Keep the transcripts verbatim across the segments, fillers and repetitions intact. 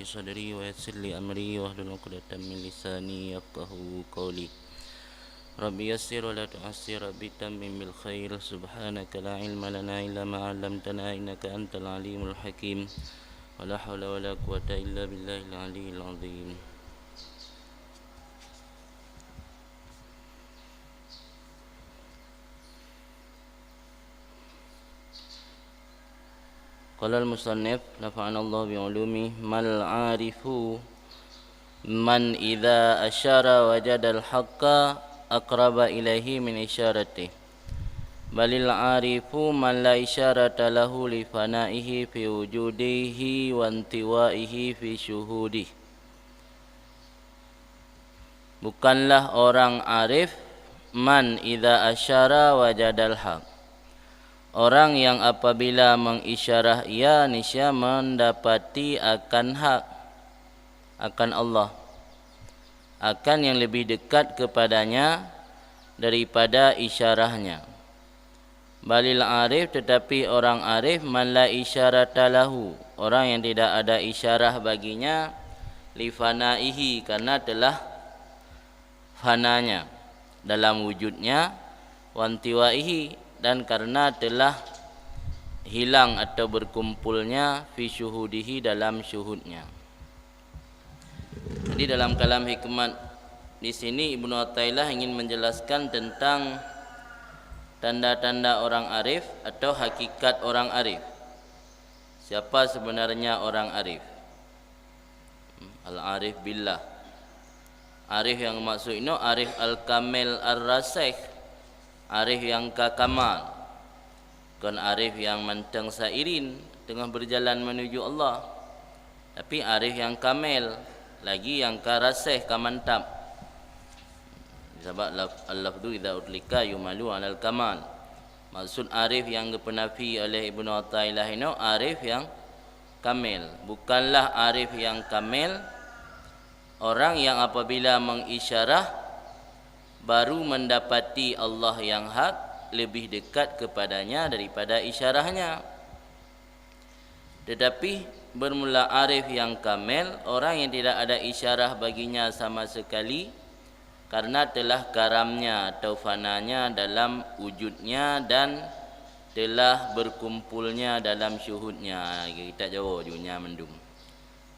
صدري ويسر لي أمري واحلل عقدة من لساني يفقهوا قولي. رب يسر ولا تعسر، رب تمم بالخير. سبحانك لا علم لنا إلا ما علمتنا إنك أنت العليم الحكيم. ولا حول ولا قوة إلا بالله العلي العظيم. قال المصنف نفعنا الله بعلومه: ما العارف من إذا أشار وجد الحق أقرب إليه من إشارته، بل العارف من لا إشارة له لفنائه في وجوده وانطوائه في شهوده. Bukanlah orang arif man idza asyara wajadal haq. Orang yang apabila mengisyarah ia niscaya mendapati akan hak, akan Allah, akan yang lebih dekat kepadanya daripada isyarahnya. Balil arif, tetapi orang arif, man la isyarata lahu, orang yang tidak ada isyarah baginya, li fanaihi, karena telah fananya dalam wujudnya, wantiwaihi, dan karena telah hilang atau berkumpulnya, fi syuhudihi, dalam syuhudnya. Jadi dalam kalam hikmat di sini Ibnu Athaillah ingin menjelaskan tentang tanda-tanda orang arif atau hakikat orang arif. Siapa sebenarnya orang arif? Al-arif billah. Arif yang maksud inoe arif al-kamil ar-rasikh, arif yang ka kamal. Kon arif nyang mantong sairin teungoh beujalan menuju Allah, tapi arif nyang kamel, lagi nyang ka raséh, ka mantap. Sabab laf-, al-lafzu idza utlika yumalu alal kamal. Maksud arif nyang geupeunafi oleh Ibnu Athaillah inoe arif nyang kamel. Bukanlah arif nyang kamel orang yang apabila mengisyarah baru mendapati Allah yang hak lebih dekat kepadanya daripada isyarahnya. Tetapi bermula arif yang kamel, orang yang tidak ada isyarah baginya sama sekali, karena telah karamnya atau fananya dalam wujudnya dan telah berkumpulnya dalam syuhudnya. Kita Jawa junya mendung.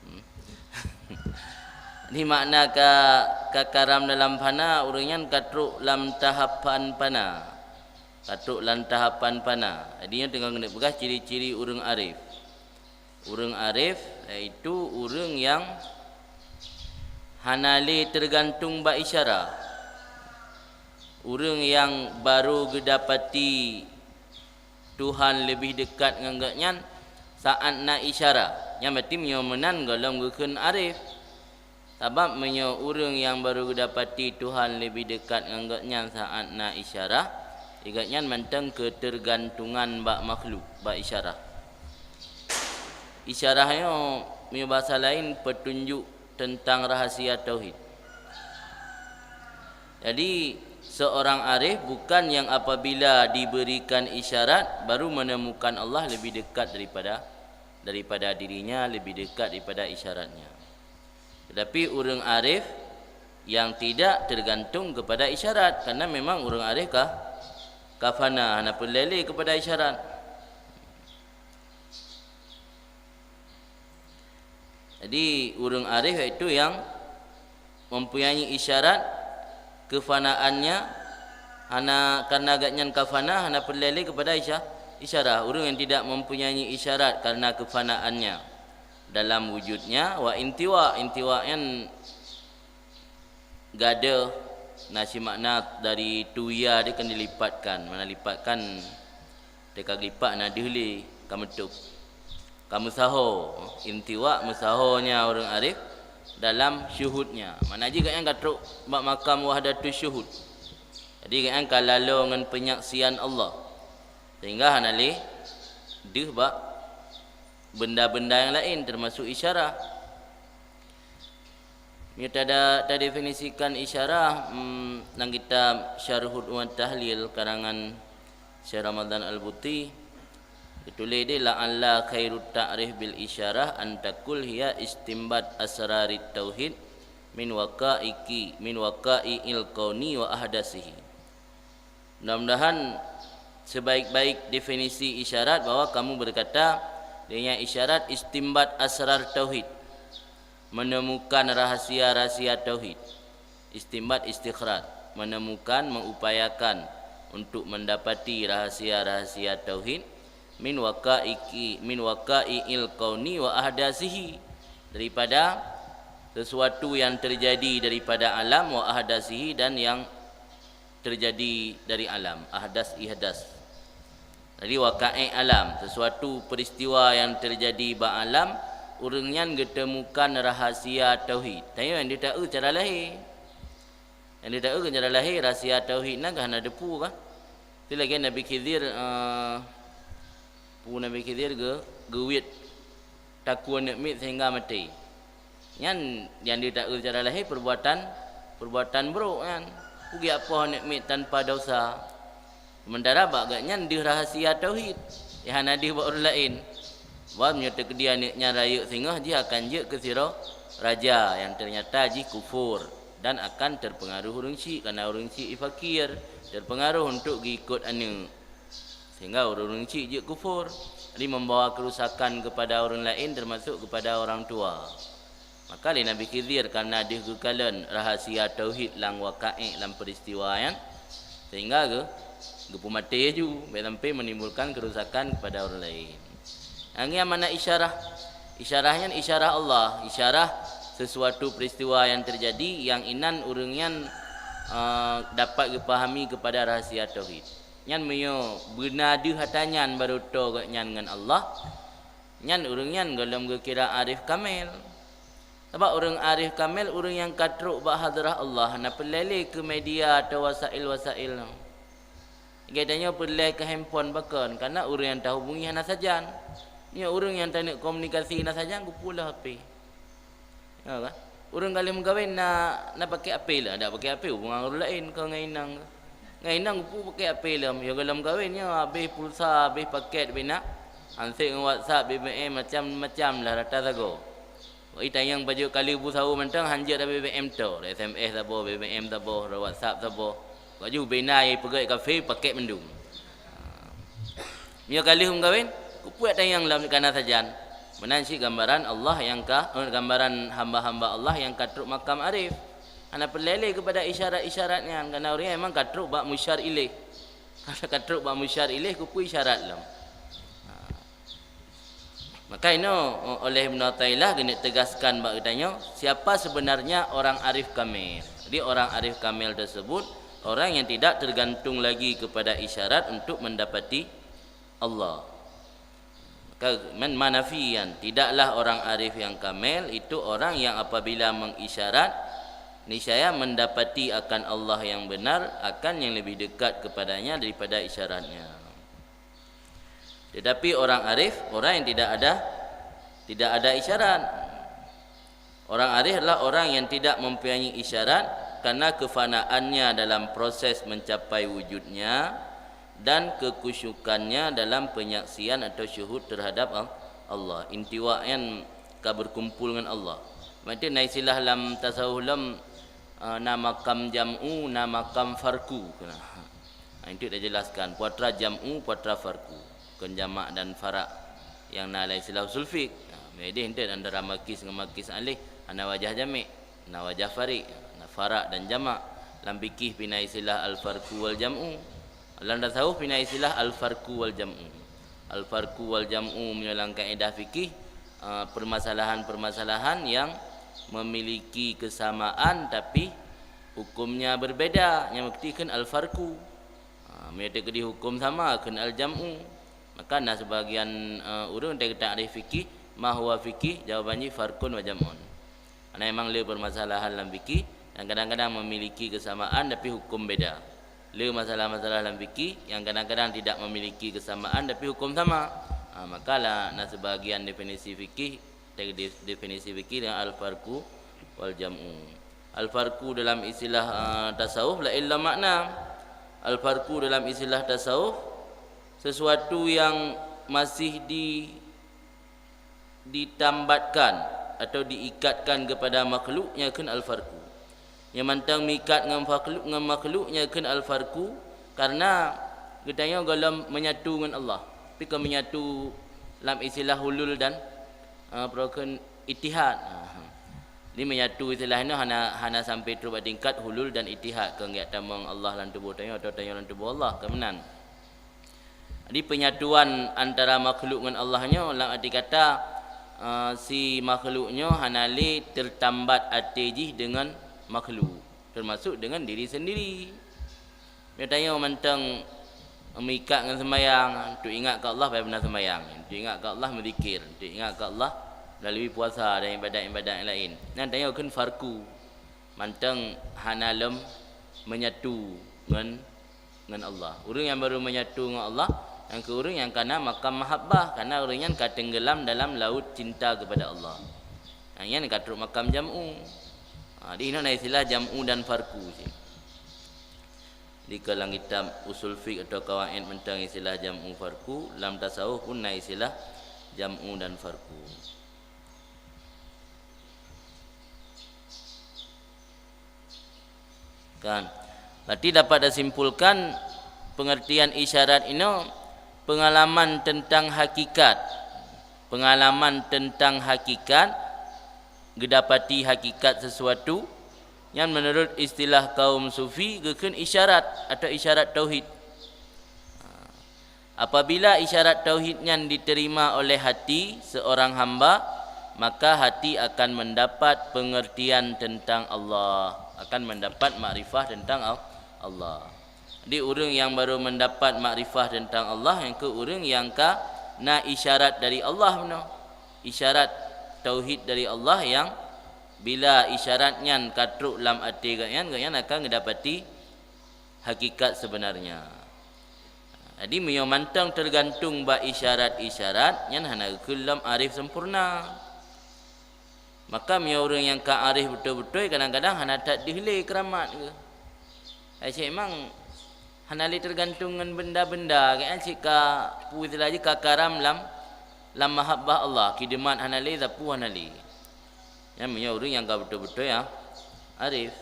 Hmm. Ni makna ka, ka karam dalam fana, ureuëng nyan ka trok lam tahapan fana. Ka trok lam tahapan fana. Jadi nyoe teungoh keuneuk peugah ciri-ciri ureuëng arif. Ureuëng arif yaitu ureuëng nyang hana lé teugantung bak isyarah. Ureuëng nyang baru geudapati Tuhan leubeh dekat ngon gobnyan saát na isyarah. Nyan berarti meunyoe meunan gohlom geukheun arif. Sabab meunyoe ureuëng nyang baru geudapati Tuhan leubeh dekat ngon gobnyan saát na isyarah, gobnyan mantong keuteugantungan bak makhluk, bak isyarah. Isyarah nyoe meunyoe basa laén peutunjuk teuntang rahasia tauhid. Jadi, seorang arif bukan yang apabila diberikan isyarat baru menemukan Allah lebih dekat daripada, daripada dirinya, lebih dekat daripada isyaratnya. Tetapi ureuëng arif yang tidak tergantung kepada isyarat, karena memang ureuëng arif ka, ka fana, hana peureulée lé kepada isyarat. Jadi, ureuëng arif yaitu yang mempunyai isyarat kefanaannya, hana, karena gobnyan ka fana, hana peureulée lé kepada isya-, isyarah. Ureuëng yang tidak mempunyai isyarat karena kefanaannya dalam wujudnya, wa intiwa, intiwa nyan gadoh, na simakna dari tuya dia kan dilipatkan. Mana lipatkan, teuka geulipat na deuh lé, ka meutôb. Ka meusaho, intiwa meusahonya ureuëng arif dalam syuhudnya. Makna jih gobnyan ka trok bak makam wahdatus syuhud. Jadi gobnyan ka lalo ngon penyaksian Allah. Sehingga hana lé deuh bak benda-benda yang lain, termasuk isyarah. Meunyoe tada-, tadefinisikan isyarah, em, lam kitab Syarhul Ulum Tahlil karangan Syekh Ramadan Al-Buti, Tuléh deh, "La'alla khairut ta'rif bil isyarah an takul hiya istinbat asrarit tauhid min waqa'iqi, min waqa'iil kauni wa ahdasihi." Mudah-mudahan sebaik-baik definisi isyarat bahwa kamu berkata, dengan isyarat istinbat asrar tauhid, menemukan rahasia-rahasia tauhid. Istinbat, istikhraj, menemukan, mengupayakan untuk mendapati rahasia-rahasia tauhid, min waqa'iqi, min waqa'iil kauni wa ahdasihi, daripada sesuatu yang terjadi daripada alam, wa ahdasihi, dan yang terjadi dari alam, ahdas, ihdas. Jadi, waqa'i' alam, sesuatu peristiwa yang terjadi bak alam, ureuëng nyan geuteumukan rahasia tauhid. Tanyoe nyang ditaeu cara lahé. Nyang ditaeu cara lahé, rahasia tauhid na ka hana teupeue kah? Itu lagée Nabi Khidir, eh, pu Nabi Khidir ge-, geuwiet takue aneuk miet sehingga maté. Nyan nyang ditaeu cara lahé perbuatan, perbuatan brok nyan. Peugét apoh aneuk miet tanpa dosa. Sementara bak gobnyan deuh rahasia tauhid, nyang hana deuh bak ureuëng laén. Sebab meunyoe teukeudi aneuk nyan rayeuk singoh, jih akan jeuet keu sidroe raja nyang ternyata jih kufur dan akan terpengaruh ureuëng syik, karena ureuëng syik fakir, terpengaruh untuk geuikot aneuk. Sehingga ureuëng-ureuëng syik jeuet kufur, jadi membawa kerusakan kepada ureuëng laén, termasuk kepada orang tua. Maka lé Nabi Khidir karena deuh geukalon rahasia tauhid lam waqa'i', lam peristiwa nyan, sehingga geu-, geupeumaté laju, bèk sampai menimbulkan kerusakan kepada ureuëng laén. Nyang nyan makna isyarah. Isyarah nyan isyarah Allah, isyarah sesuatu peristiwa yang terjadi yang inan ureuëng nyan, eh, dapat geupahami kepada rahasia tauhid. Nyan meunyoe beuna deuh ata nyan barô toe gobnyan ngon Allah, nyan ureuëng nyan gohlom geukira arif kamel. Sabab ureuëng arif kamel ureuëng nyang ka trok bak hadrah Allah, hana peureulée lé keu media atau wasail-wasail nyoe. Lagée tanyoe peureulée keu handphone pakon, karena ureuëng nyang tahubungi hana sajan. Nyoe ureuëng nyang taneuk komunikasi hana sajan, geupeue lom H P. Ya kan? Ureuëng ka lheueh meukawen na, na pakai H P lom, dak pakai H P hubungan ureuëng laén, kon ngon inong. Ngon inong geupeue pakai H P lom, ya gohlom kawen nyoe habéh pulsa, habéh paket bina. Handset ngon WhatsApp, B B M, macam-macam lah rata sagoe. Wah, i tanyong pajoh kali bu sawo mantong hanjeuet ada B B M to, ada S M S saboh, B B M saboh, ada WhatsApp saboh. Baju bina ye peugét kafe paket mandum. Meunyoe ka lheueh meukawen, keupeue tanyong lam kana sajan? Meunan cit gambaran Allah nyang ka, eh, gambaran hamba-hamba Allah nyang ka trok makam arif. Hana peureulée lé keupada isyarat-isyarat nyan, karena ureuëng memang ka trok bak musyar ilaih. Ka trok bak musyar ilaih, keupeue isyarat lom. Ha. Maka inoe oleh Ibnu Athaillah geuneuk tegaskan bak geutanyoe, siapa sebenarnya orang arif kamil. Jadi, orang arif kamil tersebut orang yang tidak tergantung lagi kepada isyarat untuk mendapati Allah. Maka, man manafiyan, tidaklah orang arif yang kamil itu orang yang apabila mengisyarat, niscaya mendapati akan Allah yang benar, akan yang lebih dekat kepadanya daripada isyaratnya. Tetapi orang arif, orang yang tidak ada, tidak ada isyarat. Orang arif adalah orang yang tidak mempunyai isyarat karena kefanaannya dalam proses mencapai wujudnya dan kekusyukannya dalam penyaksian atau syuhud terhadap Al-, Allah. Intiwa nyan ka berkumpul ngon Allah. Maksudnya, na istilah lam tasawuf lom, eh, na makam jam'u, na makam farku. Nah, itu dah jelaskan. Puatra jam'u, puatra farku. Kon jamak dan farak yang na lam istilah usul fiqh. Nah, meudeh enteuk antara makis ngon makis alih, hana wajah jamek, na wajah farik, na farak dan jamak. Lam fikih pih na istilah al-farqu wal jam'u. Lam tasawuf pih na istilah al-farqu wal jam'u. Al-farqu wal jam'u meunyoe lam kaedah fikih, eh, permasalahan-permasalahan yang memiliki kesamaan tapi hukumnya berbeda, nyang meukeudi kheun al-farqu. Ha, meunyoe teukeudi hukum sama, kheun al-jam'u. Maka na sebagian, eh, ureuëng teu-, takrif fikih, ma huwa fikih, jawaban jih farqun wa jam'un. Karena memang le permasalahan lam fikih yang kadang-kadang memiliki kesamaan tapi hukum beda. Le masalah-masalah lam fikih yang kadang-kadang tidak memiliki kesamaan tapi hukum sama. Ha, maka lah na sebagian definisi fikih, teu-, de-, definisi fikih dengan al-farqu wal jam'u. Al-farqu dalam istilah, eh, tasawuf laén lam makna. Al-farqu dalam istilah tasawuf, sesuatu yang masih di, ditambatkan atau diikatkan kepada makhluk, nyan kheun al-farqu. Nyang mantong meuikat ngon makhluk, ngon makhluk, nyan kheun al-farqu, karena geutanyoe gohlom menyatu ngon Allah. Tapi kon menyatu lam istilah hulul dan, eh, peue kheun, ittihad. Jadi menyatu istilah nyoe hana, hana sampai trok bak tingkat hulul dan ittihad, kon geujak tamong Allah lam tuboh tanyoe atau tanyoe lam tuboh Allah, kon meunan. Jadi penyatuan antara makhluk ngon Allah nyoe lam arti kata, eh, si makhluk nyoe hana lé teutambat até jih deungon makhluk, termasuk deungon diri sendiri. Meunyoe tanyoe mantong meuikat ngon seumayang, untuk ingat keu Allah, payah beuna seumayang. Untuk ingat keu Allah, meuzikir. Untuk ingat keu Allah, melalui puasa dan ibadat-ibadat nyang laén. Nyan tanyoe kheun farqu. Mantong hana lom menyatu ngon, ngon Allah. Ureuëng nyang baru menyatu ngon Allah, nyang keu ureuëng nyang kana makam mahabbah, karena ureuëng nyan ka tenggelam dalam laut cinta kepada Allah. Nyang nyan ka trok makam jam'u. Ha, di inoe na istilah jam'u dan farqu cit. Di dalam kitab usul fiqh atau qawaid mantong istilah jam'u farqu, lam tasawuf pun na istilah jam'u dan farqu. Kan? Berarti dapat disimpulkan pengertian isyarat inoe pengalaman tentang hakikat. Pengalaman tentang hakikat, geudapati hakikat sesuatu, nyan menurut istilah kaum sufi geukheun isyarat atau isyarat tauhid. Apabila isyarat tauhid nyan diterima oleh hati seorang hamba, maka hati akan mendapat pengertian tentang Allah, akan mendapat makrifah tentang Al-, Allah. Jadi ureuëng nyang baru mendapat makrifah tentang Allah, nyang keu ureuëng nyang ka na isyarat dari Allah meunoe. Isyarat tauhid dari Allah nyang bila isyarat nyan ka trok lam até gobnyan, gobnyan akan geudapati hakikat sebenarnya. Jadi meunyoe mantong tergantung bak isyarat-isyarat, nyan hana geukheun lom arif sempurna. Maka meunyoe ureuëng nyang ka arif beutôi-beutôi, kadang-kadang hana that deuh lé keuramat geuh. Hai cit memang hana lé tergantung ngon benda-benda, kan cit ka peue istilah jih, ka karam lam, lam mahabbah Allah, khidmat hana lé, sapeue hana lé. Nyan meunyoe ureuëng nyang ka beutôi-beutôi, ya, arif.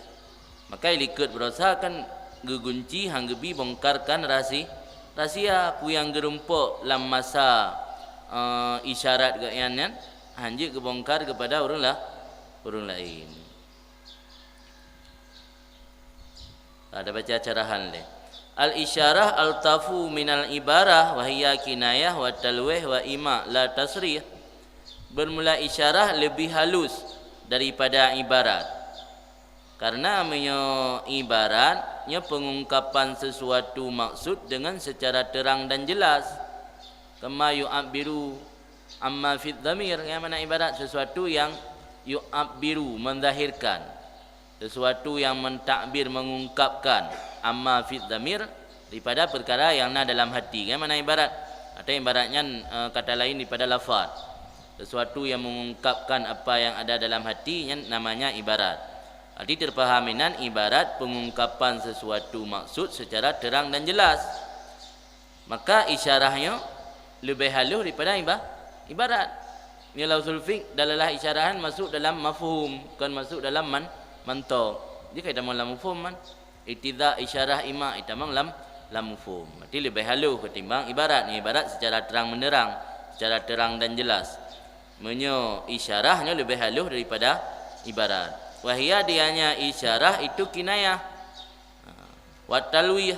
Maka likot beurasa kan geugunci han geubi bongkarkan rahasi-, rahsia peue nyang geurumpok lam masa, eh, isyarat gobnyan nyan, han jeuet geubongkar keupada ureuëng la-, ureuëng laén. Ada baca carahan lé. Al-isyarah altafu minal ibarah, wa hiya kinayah wa talwih wa ima la tasrih. Bermula isyarah lebih halus daripada ibarat. Karena meunyoe ibarat, nyoe pengungkapan sesuatu maksud dengan secara terang dan jelas. Kama yu'abbiru amma fid dhamir, nyang mana ibarat sesuatu yang yu'abbiru, menzahirkan. Sesuatu yang mentakbir, mengungkapkan, amma fid dhamir, daripada perkara yang na dalam hati. Kan mana ibarat? Atau ibaratnya, eh, kata lain daripada lafaz. Sesuatu yang mengungkapkan apa yang ada dalam hati, nyan namanya ibarat. Arti terpaham inan ibarat pengungkapan sesuatu maksud secara terang dan jelas. Maka isyarah nyoe leubeh halus daripada iba-, ibarat. Nyoe lam usul fiqh, dalalah isyarah nyan masuk dalam mafhum, kon masuk dalam man-, mantok. Jadi ka itamong lam mafhum man. Iktida, isyarah, ima, itamong lam, lam mafhum. Berarti leubeh halus ketimbang ibarat. Nyoe ibarat secara terang menerang, secara terang dan jelas. Meunyoe isyarah nyoe leubeh halus daripada ibarat. Wahia dianya isyarah itu kinayah. Ha. Wat talwih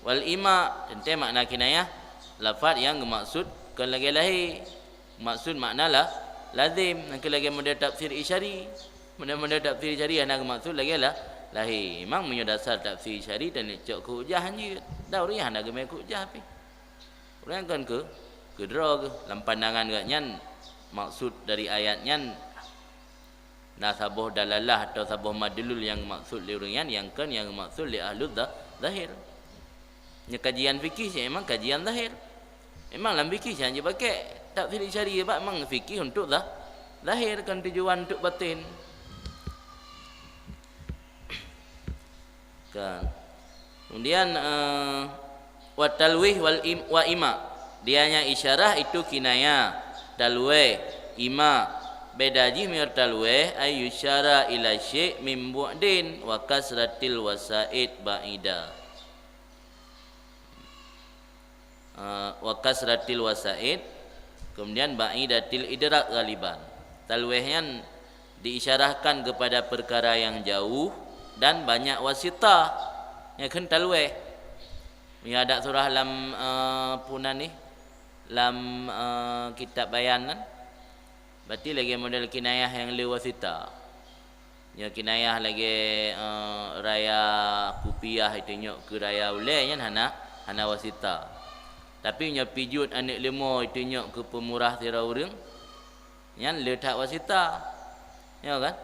wal ima, teuntée makna kinayah, lafaz nyang geumaksud kon lagée lahé. Maksud makna la-, lazim, nyang keu lagée model tafsir isyari. Model-model tafsir isyari hana geumaksud lagée la-, lahé. Memang meunyoe dasar tafsir isyari dan cok keu hujah hanjeuet. Dan ureuëng hana geumé keu hujah pih. Ureuëng kon keu, keu droe geuh. Lam pandangan geuh nyan, maksud dari ayat nyan na saboh dalalah atau saboh madlul nyang geumaksud lé ureuëng nyan, nyang kon nyang geumaksud lé ahlu za-, zahir. Nyoe kajian fikih cit memang kajian zahir. Memang lam fikih cit jipakai tafsir isyari, sebab memang fikih untuk zah-, zahir, kon tujuan untuk batin. Kan. Kemudian, eh, wa talwih wal im-, wa ima. Dia nya isyarah itu kinayah, talweh, ima. Beda jih meunyoe talweh, ay yusyara ila syai' min bu'din wa kasratil wasaid ba'ida. Eh, wa kasratil wasaid, kemudian ba'idatil idrak ghaliban. Talweh nyan diisyarahkan kepada perkara yang jauh dan banyak wasitah. Nyan kheun talweh. Meunyoe adak surah lam, eh, punan nih, lam, eh, kitab bayan kan, berarti lagée model kinayah nyang le wasitah. Nyoe kinayah lagée, eh, raya kupiah itunyok keu raya ulée nyan hana, hana wasitah. Tapi nyoe pijuet aneuëk leumo itunyok keu peumurah sidroe ureuëng, nyan le that wasitah. Nyoe kan?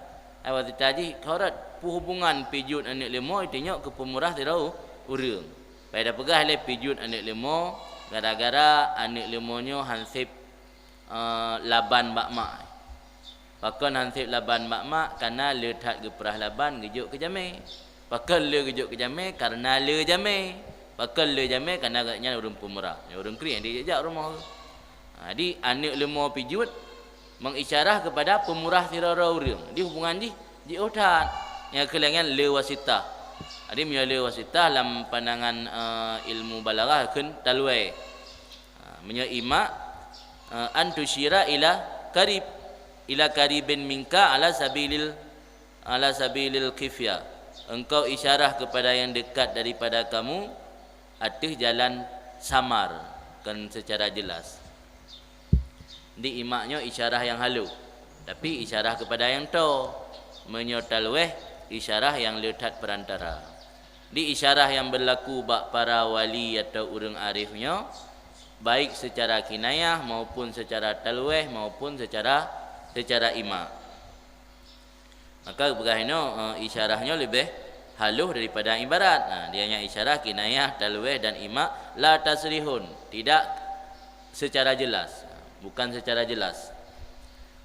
Ai wasitah jih khorot peue hubungan pijuet aneuëk leumo itunyok keu peumurah sidroe ureuëng. Pai tapeugah lé pijuet aneuëk leumo gara-gara aneuëk leumo nyoe hanseb, eh, laban bak mak. Pakon hanseb laban bak mak? Kana le that geupeurah laban geujok keu jamé. Pakon le geujok keu jamé? Karena le jamé. Pakon le jamé? Karena gobnyan ureuëng peumurah. Ureuëng krieng dijak-jak rumoh. Ha, jadi aneuëk leumo pijuet mengisyarah kepada peumurah sidroe-droe ureuëng. Di hubungan jih jiôh that. Nyang keu lhée nyan le wasitah. Jadi meunyoe le wasitah lam pandangan, eh, ilmu balaghah kheun talweh. Ha, meunyoe ima, eh, an tusyira ila karib, ila karibin minka ala sabilil, ala sabilil khifyah. Engkau isyarah kepada yang dekat daripada kamu ateueh jalan samar, kon secara jelas. Di ima nyoe isyarah nyang halôh, tapi isyarah kepada nyang toe. Meunyoe talweh, isyarah nyang le that perantara. Di isyarah nyang berlaku bak para wali atau ureuëng arif nyoe, baik secara kinayah maupun secara talweh maupun secara, secara ima. Maka geupeugah inoe, eh, isyarah nyoe leubeh halôh daripada ibarat. Nah, dia nya isyarah, kinayah, talweh dan ima, la tasrihun, tidak secara jelas, bukan secara jelas.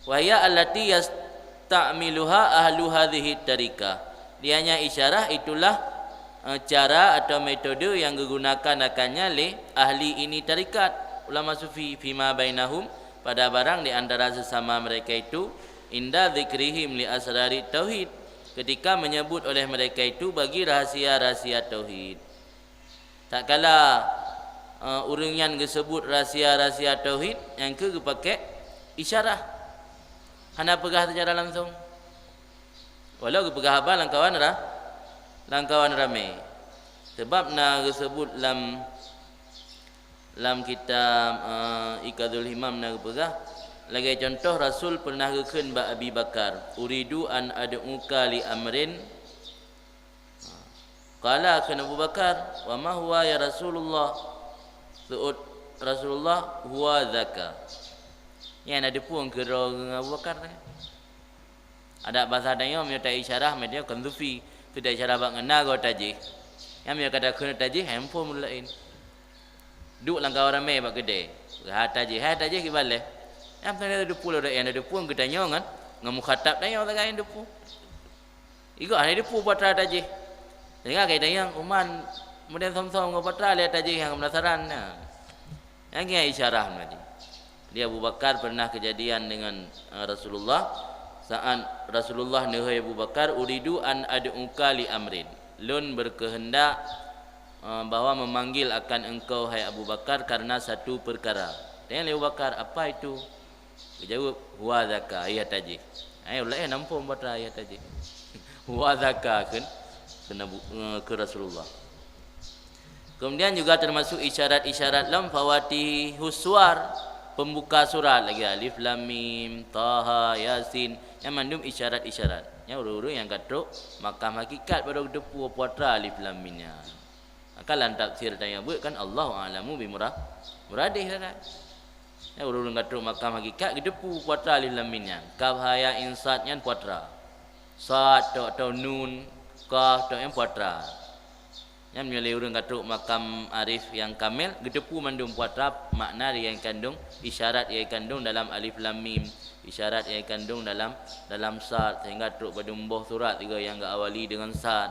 Wa hiya allati yasta'miluha ahlu hadhihi tarikah. Dia nya isyarah itulah, eh, cara atau metode yang digunakan akannya lé ahli ini tarikat, ulama sufi, fima bainahum, pada barang di antara sesama mereka itu, inda dzikrihim li asrari tauhid, ketika menyebut oleh mereka itu bagi rahasia-rahasia tauhid. Tatkala, eh, ureuëng nyan geuseubut rahasia-rahasia tauhid, nyang keu geupaké isyarah. Hana peugah secara langsung. Walau geupeugah haba lamkawan ra-, lamkawan ramé. Sebab na geuseubut lam, lam kitab, eh, Iqadul Himam na geupeugah, lagée contoh Rasul pernah geukheun bak Abi Bakar, "Uridu an ad'uka li amrin." Qala, kheun Abu Bakar, "Wa ma huwa ya Rasulullah?" Seuôt Rasulullah, "Huwa dzaka." Nyan na teupeue keudroe Abu Bakar nyan. Adak basa tanyoe meunyoe ta-isyarah, meunyoe kon sufi, keu ta-isyarah bak ngon na goe tajih. Nyan meunyoe ka takheun tajih, hai muphom ureuëng laén. Duek lam kawan ramé bak keudè. Hai tajih, hai tajih kiban lé. Nyan meunan teupeue lé ureuëng, teupeue geutanyoe ngon, ngon mukhatab tanyoe sagai teupeue. Igoe hana teupeue peue atra tajih. Sehingga ka tanyong, "Uman, kemudian som-som ngon peue atra lé tajih nyang penasaran." Nah. Nyang keu isyarah meunan. Di Abu Bakar pernah kejadian dengan, eh, Rasulullah, saat Rasulullah neuhôi Abu Bakar, "Uridu an ad'uka li amrin." Lôn berkehendak, eh, bahwa memanggil akan engkau, hai Abu Bakar, karena satu perkara. Tanyong lé Abu Bakar, "Apa itu?" Geujaweueb, "Huwa dzaka, iya tajih." Hai, ulée nampung batra iya tajih. "Huwa dzaka," kheun, kheun Abu, eh, kheun Rasulullah. Kemudian juga termasuk isyarat-isyarat lam fawatihus suwar, pembuka surat lagi, Alif Lam Mim, Taha, Yasin, nyan mandum isyarat-isyarat. Nyan ureuëng-ureuëng nyang ka trok makam hakikat baru geuteupeue peue atra Alif Lam Mim nyan. Maka lam tafsir tanyoe beuet kan, Allahu a'lamu bi murad-, muradih, kan? Nyan ureuëng-ureuëng ka trok makam hakikat geuteupeue peue atra Alif Lam Mim nyan. Kaf, ha, ya, ain, sad nyan peue atra. Sad tok atau nun, kaf tok nyan peue atra. Nyan meunyoe lé ureuëng ka trok makam arif nyang kamel, geuteupeue mandum peue atra makna nyang kandung, isyarat nyang kandung dalam Alif Lam Mim, isyarat nyang kandung dalam, dalam sad, sehingga trok padum boh surat juga nyang geuawali dengan sad.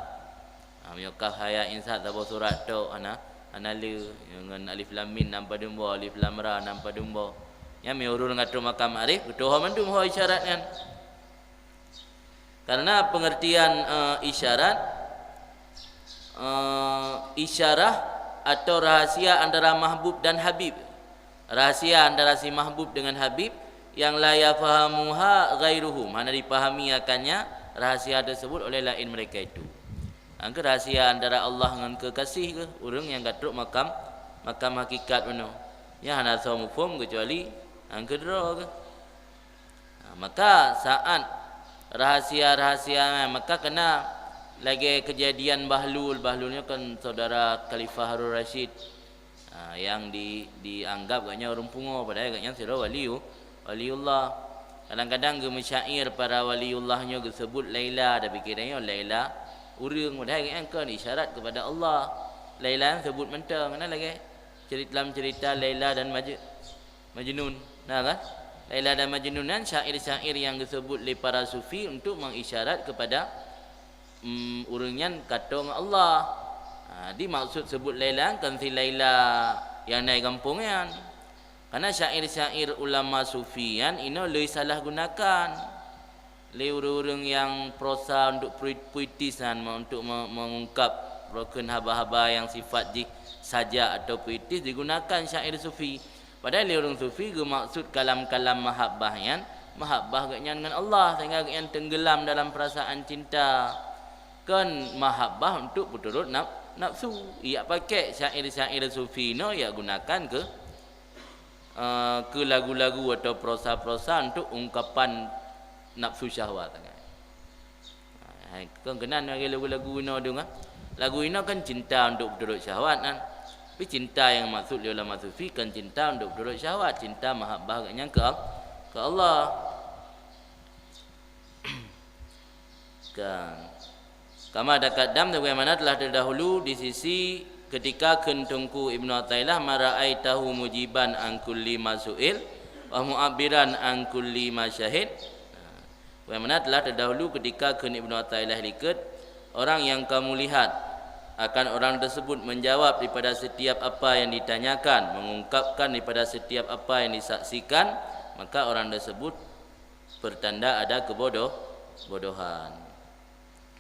Ha, meunyoe kaf, ha, ya, ain, sad saboh surat tok hana, Hana le, ngon alif lam mim nan padum boh, alif lam ra nan padum boh. Nyan meunyoe ureuëng ka trok makam ma'rif, geutuho mandum ho isyarat nyan. Karena pengertian, eh, isyarat, eh, isyarah atau rahasia antara mahbub dan habib. Rahasia antara si mahbub dengan habib yang la yafahamuha ghairuhum, hana dipahami akannya rahasia tersebut oleh lain mereka itu. Angka rahasia antara Allah ngon kekasih ke ureuëng nyang ka trok makam, makam hakikat meunoe. Nyan hana soe muphom kecuali angka droe ke. Ha, maka saat rahasia-rahasia, maka kena lagée kejadian Bahlul. Bahlul nyoe kan saudara Khalifah Harun Rasyid. Ha, yang di, dianggap gobnyan ureuëng pungo, padahai gobnyan sidroe waliu-, waliullah. Kadang-kadang geumeusya'ir para waliullah nyoe geuseubut Laila, tapi kira nyoe Laila ureuëng, padahai gobnyan kon isyarat kepada Allah. Laila nyan seubut mantong, na lagée cerita, dalam cerita Laila dan Maj-, Majnun. Nah kan? Laila dan Majnun nyan syair-syair yang disebut lé para sufi untuk mengisyarat kepada, mm, ureuëng nyan ka toe ngon Allah. Ha, di maksud sebut Laila kan si Laila yang na i gampông nyan. Karena syair-syair ulama sufi nyan inoe lé salah gunakan lé ureuëng-ureuëng nyang prosa untuk pui-, puitis nyan, me-, untuk me-, mengungkap rokon haba-haba nyang sifat jih sajak atau puitis digunakan syair sufi. Padahai lé ureuëng sufi geumaksud kalam-kalam mahabbah nyan, mahabbah gobnyan ngon Allah, sehingga gobnyan tenggelam dalam perasaan cinta. Kon mahabbah untuk peuturot naf-, nafsu. Ijak pakék syair-syair sufi nyoe ijak gunakan keu, eh, keu lagu-lagu atau prosa-prosa untuk ungkapan nafsu syahwat. Hai, kon keunan lagée lagu-lagu inoe deungoe. Lagu inoe kan cinta untuk peuturot syahwat kan. Tapi cinta yang maksud lé ulama sufi kan cinta untuk peuturot syahwat, cinta mahabbah gobnyan keu, keu Allah. Kan. Kama taqaddam, sebagaimana telah terdahulu di sisi ketika kheun Teungku Ibnu Athaillah, "Ma ra'aitahu mujiban an kulli ma su'il wa mu'abbiran an kulli ma syahid." Nah, sebagaimana telah terdahulu ketika kheun Ibnu Athaillah likot, orang yang kamu lihat akan orang tersebut menjawab daripada setiap apa yang ditanyakan, mengungkapkan daripada setiap apa yang disaksikan, maka orang tersebut pertanda ada kebodoh-, bodohan.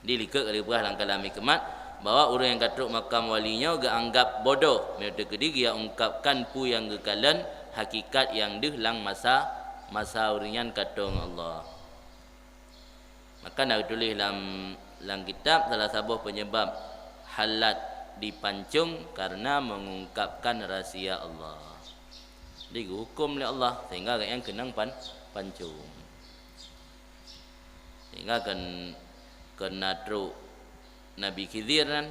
Di likot ka geupeugah lam kalam hikmat bahwa ureuëng nyang ka trok makam wali nyoe geuanggap bodoh meunyoe teukeudi geujak ungkapkan peue nyang geukalon hakikat nyang deuh lam masa, masa ureuëng nyan ka toe ngon Allah. Maka na geutuléh lam, lam kitab salah saboh penyebab Hallaj dipancong karena mengungkapkan rahsia Allah. Jadi geuhuköm lé Allah sehingga gobnyan keunong pan-, pancong. Sehingga kon, kon na trok Nabi Khidir nyan,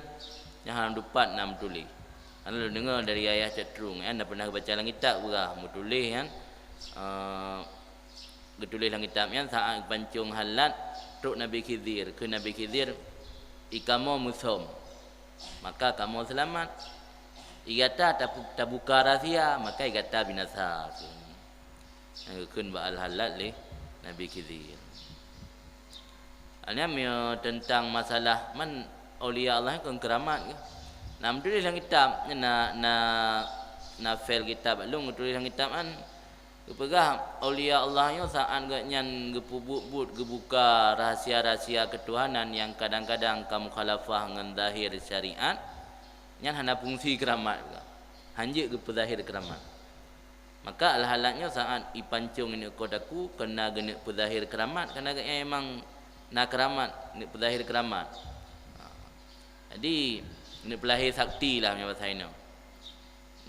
nyan hana dupat na meutuléh. Karena lôn deungoe dari Yahya Cot Trueng, nyan na pernah geubaca lam kitab peugah meutuléh nyan, eh, geutuléh lam kitab nyan saát geupancong Hallaj trok Nabi Khidir, kheun Nabi Khidir, "I kamoe musöm, maka kamoe seulamat. I gata tapu-, tabuka rahsia, maka i gata binasa." Nyang geukheun bak Al-Hallaj lé Nabi Khidir. Nyan meunyoe teuntang masalah man aulia Allah nyan kon keuramat geuh. Na meutuléh lam kitab, na, na, na file kitab lôn geutuléh lam kitab nyan. Geupeugah aulia Allah nyoe saát gobnyan geupeubuet-buet geubuka rahsia-rahsia keutuhanan nyang kadang-kadang ka mukhalafah ngon zahir syariat, nyan hana fungsi keuramat geuh. Hanjeuet geupeuzahir keuramat. Maka Al-Hallaj nyoe saát ipancong ineuk kot aku, kon na geuneuk peuzahir keuramat, karena gobnyan memang na keuramat, geuneuk peuzahir keuramat. Ha. Jadi, geuneuk peulahé sakti lah meunyoe basa inoe.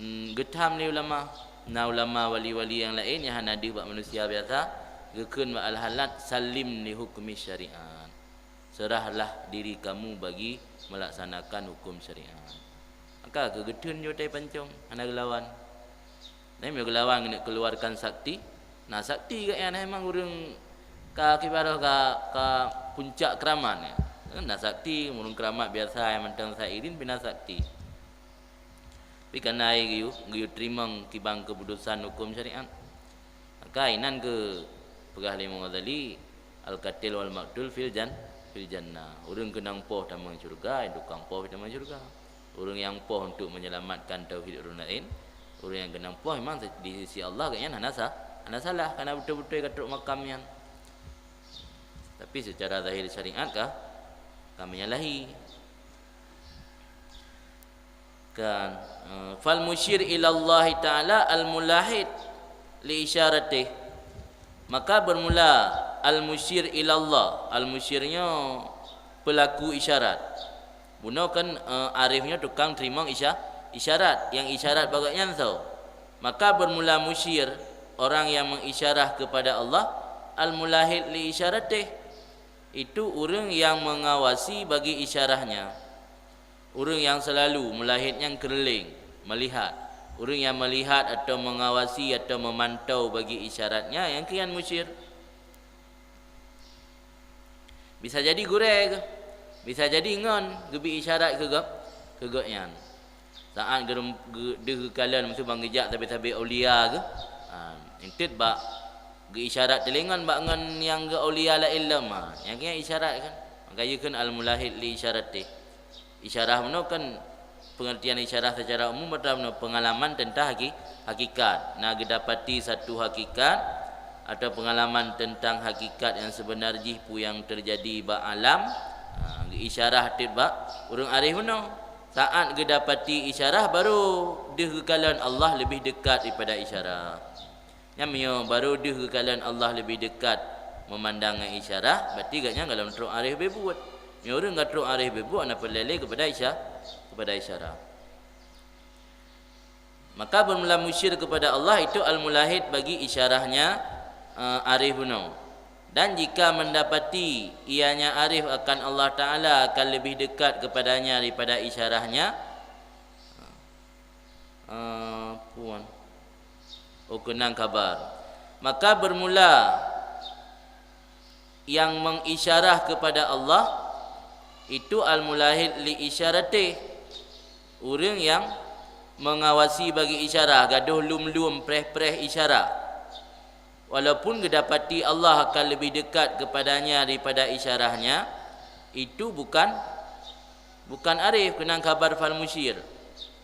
Hmm, geutham lé ulama, na ulama wali-wali nyang laén nyang hana deuh bak manusia biasa, geukheun bak Al-Hallaj, "Sallim li hukmi syariat." Serahlah diri kamu bagi melaksanakan hukum syariat. Maka keu geutheun jeuet ipancong, hana geulawan. Tapi meunyoe geulawan geuneuk keuluarkan sakti, na sakti gobnyan memang ureuëng ka kibarôh ka, ka puncak keuramat nyan. Na sakti, ureuëng keuramat biasa nyang mantong sairin pih na sakti. Tapi kana geuyue, geuyue teurimong kiban keuputusan huköm syariat. Maka inan geupeugah lé Imam Ghazali, "Al-qatil wal maqtul fil jan-, fil jannah." Ureuëng keunong poh tamong syeuruga, tukang poh tamong syeuruga. Ureuëng nyang poh untuk menyelamatkan tauhid ureuëng laén, ureuëng nyang keunong poh memang di sisi Allah gobnyan hana sa-, hana salah, karena beutôi-beutôi ka trok makam nyan. Tapi secara zahir syariat ka, ka menyalahi. Kan, eh, fal musyir ilallahi ta'ala al-mulahid li isyaratih. Maka bermula al-musyir ilallah, al-musyir nyoe pelaku isyarat. Bunoe kan, eh, arif nyoe tukang teurimong isya-, isyarat, nyang isyarat bak gobnyan soe? Maka bermula musyir, orang yang mengisyarah kepada Allah, al-mulahid li isyaratih, itu ureuëng yang mengawasi bagi isyarahnya. Ureuëng yang selalu, mulahid nyan keureuléng, melihat. Ureuëng yang melihat atau mengawasi atau memantau bagi isyaratnya, nyang keuh nyan musyir. Bisa jadi gurée geuh, bisa jadi ngon geubi isyarat keu gop-, keu gobnyan. Saát geurum-, geu-, deuh geukalon, miseue ban geujak sabe-sabe aulia geuh, ha, enteuk bak geuisyarat teulingon bak ngon nyang geu aulia laén lom, ha, nyang keuh nyan isyarat kan. Maka yue kheun al-mulahid li isyaratih. Isyarah bunoe kan pengertian isyarah secara umum atawa bunoe pengalaman tentang haki-, hakikat. Na geudapati satu hakikat atau pengalaman tentang hakikat yang sebenar jih peue nyang terjadi bak alam, ha, geuisyarah teuk bak ureuëng arif bunoe. Saát geudapati isyarah, baru deuh geukalon Allah lebih dekat daripada isyarah. Nyan meunyoe baru deuh geukalon Allah lebih dekat memandang ngon isyarah, berarti gobnyan golom trok arif ubé buet. Meunyoe ureuëng ka trok arif ubé buet, hana peureulée lé kepada isya-, kepada isyarah. Maka bermula musyir kepada Allah itu al-mulahid bagi isyarahnya, eh, arif bunoe. Dan jika mendapati ianya arif akan Allah Ta'ala akan lebih dekat kepadanya daripada isyarahnya, eh, puan. Oh, keunong khabar. Maka bermula yang mengisyarah kepada Allah, itu al-mulahid li isyaratih, ureuëng yang mengawasi bagi isyarah, gadôh lum-lum preh-preh isyarah. Walaupun geudapati Allah akan lebih dekat kepadanya daripada isyarahnya, itu bukan, bukan arif, keunong khabar fal musyir.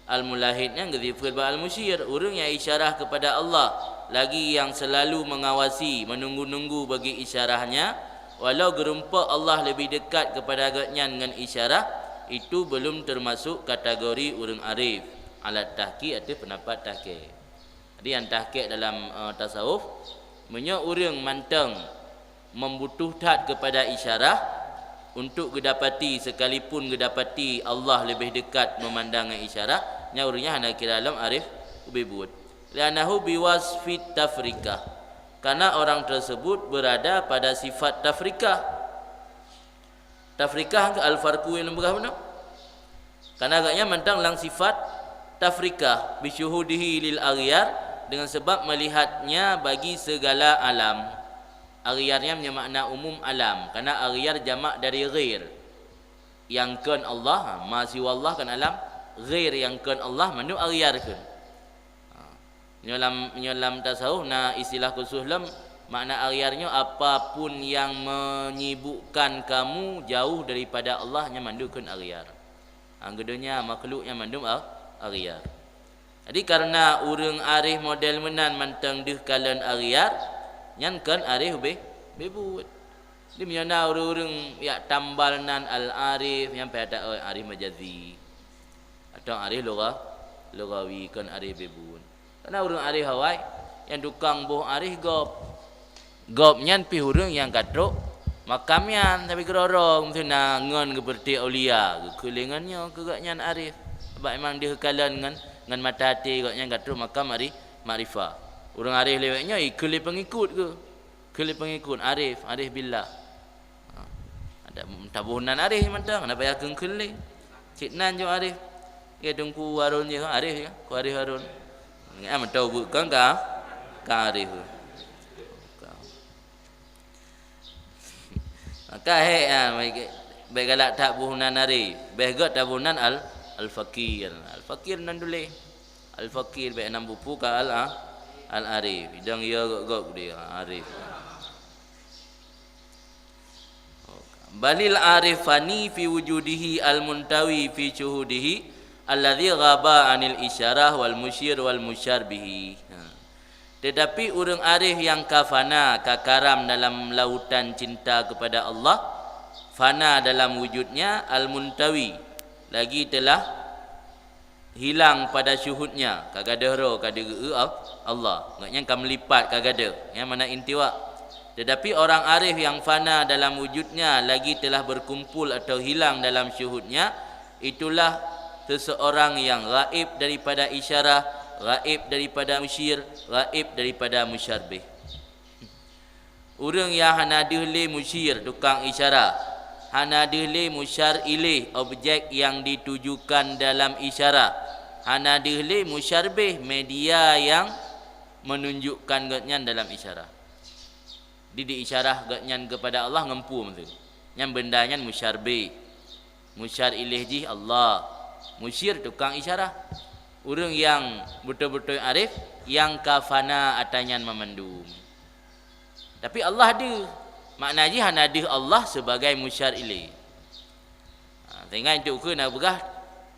Al-mulahid nyan geusifeuet bak al-musyir, ureuëng nyang isyarah kepada Allah, lagi yang selalu mengawasi, menunggu-nunggu bagi isyarahnya, walau geurumpok Allah lebih dekat kepada gobnyan ngon isyarah, itu belum termasuk kategori ureuëng arif. Alat tahqiq ateueh pendapat tahqiq. Jadi nyang tahqiq dalam, eh, tasawuf, meunyoe ureuëng mantong membutuh that kepada isyarah untuk geudapati, sekalipun geudapati Allah lebih dekat memandang ngon isyarah, nyan ureuëng nyan hana kira lom arif ubé buet. Li'annahu biwasfit tafrikah. Karena orang tersebut berada pada sifat tafrikah. Tafrikah ke al-farqu nyang lôn peugah bunoe. Karena agaknya mantong lam sifat tafrikah, bisyuhudihi lil aghyar, dengan sebab melihatnya bagi segala alam. Aghyar nyan meunyoe makna umum alam, karena aghyar jamak dari ghair. Nyang kon Allah, ha, ma siwa Allah kan alam, ghair nyang kon Allah mandum aghyar kheun. Ha. Nyoe lam, nyoe lam tasawuf na istilah khusus lom, makna aghyar nyoe apapun yang menyibukkan kamu jauh daripada Allah, nyan mandum kheun aghyar. Nyang keu donya makhluk nyan mandum a-, aghyar. Jadi karena ureuëng arif model meunan mantong deuh kalon aghyar, nyan kon arif ubé, ubé buet. Di meunyoe na ureuëng-ureuëng jak tambal nan al-arif, nyan payah ta-, arif majazi. Atau arif lugha-, lughawi, kon arif ubé buet. Karena ureuëng arif awai, nyang tukang boh arif gob. Gob nyan pih ureuëng nyang ka trok makam nyan, tapi keudroe-droe meuteuna ngon geupeureuté aulia, geukheun lé ngon nyoe keu gobnyan arif. Sabab memang deuh kalon ngon, ngon mata até gobnyan ka trok makam ari-, makrifah. Ureuëng arif lewat nyoe ikheun lé peungikut geuh. Kheun lé peungikut, arif, arif billah. Ha. Ada taboh nan arif mantong, hana payah kheun-kheun lé. Cit nan jok arif. Ya Teungku Harun je, arif ya, ku arif Harun. Nyan mantong buet kan ka, ka arif. Maka hek, ha, baik, baik galak taboh nan arif. Beh gét taboh nan al, al-fakir. Al-fakir nan dulé. Al-fakir beh nan bupu ka al, al-arif. Idang ya gét-gét dia arif. Balil arifani fi wujudihi al-muntawi fi syuhudihi Alladzi ghaba anil isyarah wal musyir wal musyar bihi. Ha. Tetapi ureuëng arif nyang ka fana, ka karam dalam lautan cinta kepada Allah, fana dalam wujudnya, al-muntawi, lagi telah hilang pada syuhudnya, ka gadôh droe ka deuh-eu Allah. Gobnyan ka meulipat ka gadôh, nyang mana intiwa. Tetapi orang arif yang fana dalam wujudnya lagi telah berkumpul atau hilang dalam syuhudnya, itulah seseorang yang gaib daripada isyarah, gaib daripada musyir, gaib daripada musyarbih. Ureuëng nyang hana deuh lé musyir, tukang isyarah, hana deuh lé musyar iléh, objek yang ditujukan dalam isyarah, hana deuh lé musyarbih, media yang menunjukkan gobnyan dalam isyarah. Di, di isyarah gobnyan kepada Allah ngon peue meusu. Nyan benda nyan musyarbih. Musyar iléh jih Allah. Musyir tukang isyarah. Ureuëng nyang beutôi-beutôi arif, nyang ka fana ata nyan mamandum. Tapi Allah deuh. Makna jih hana deuh Allah sebagai musyar iléh. Ha, sehingga itu keu na peugah,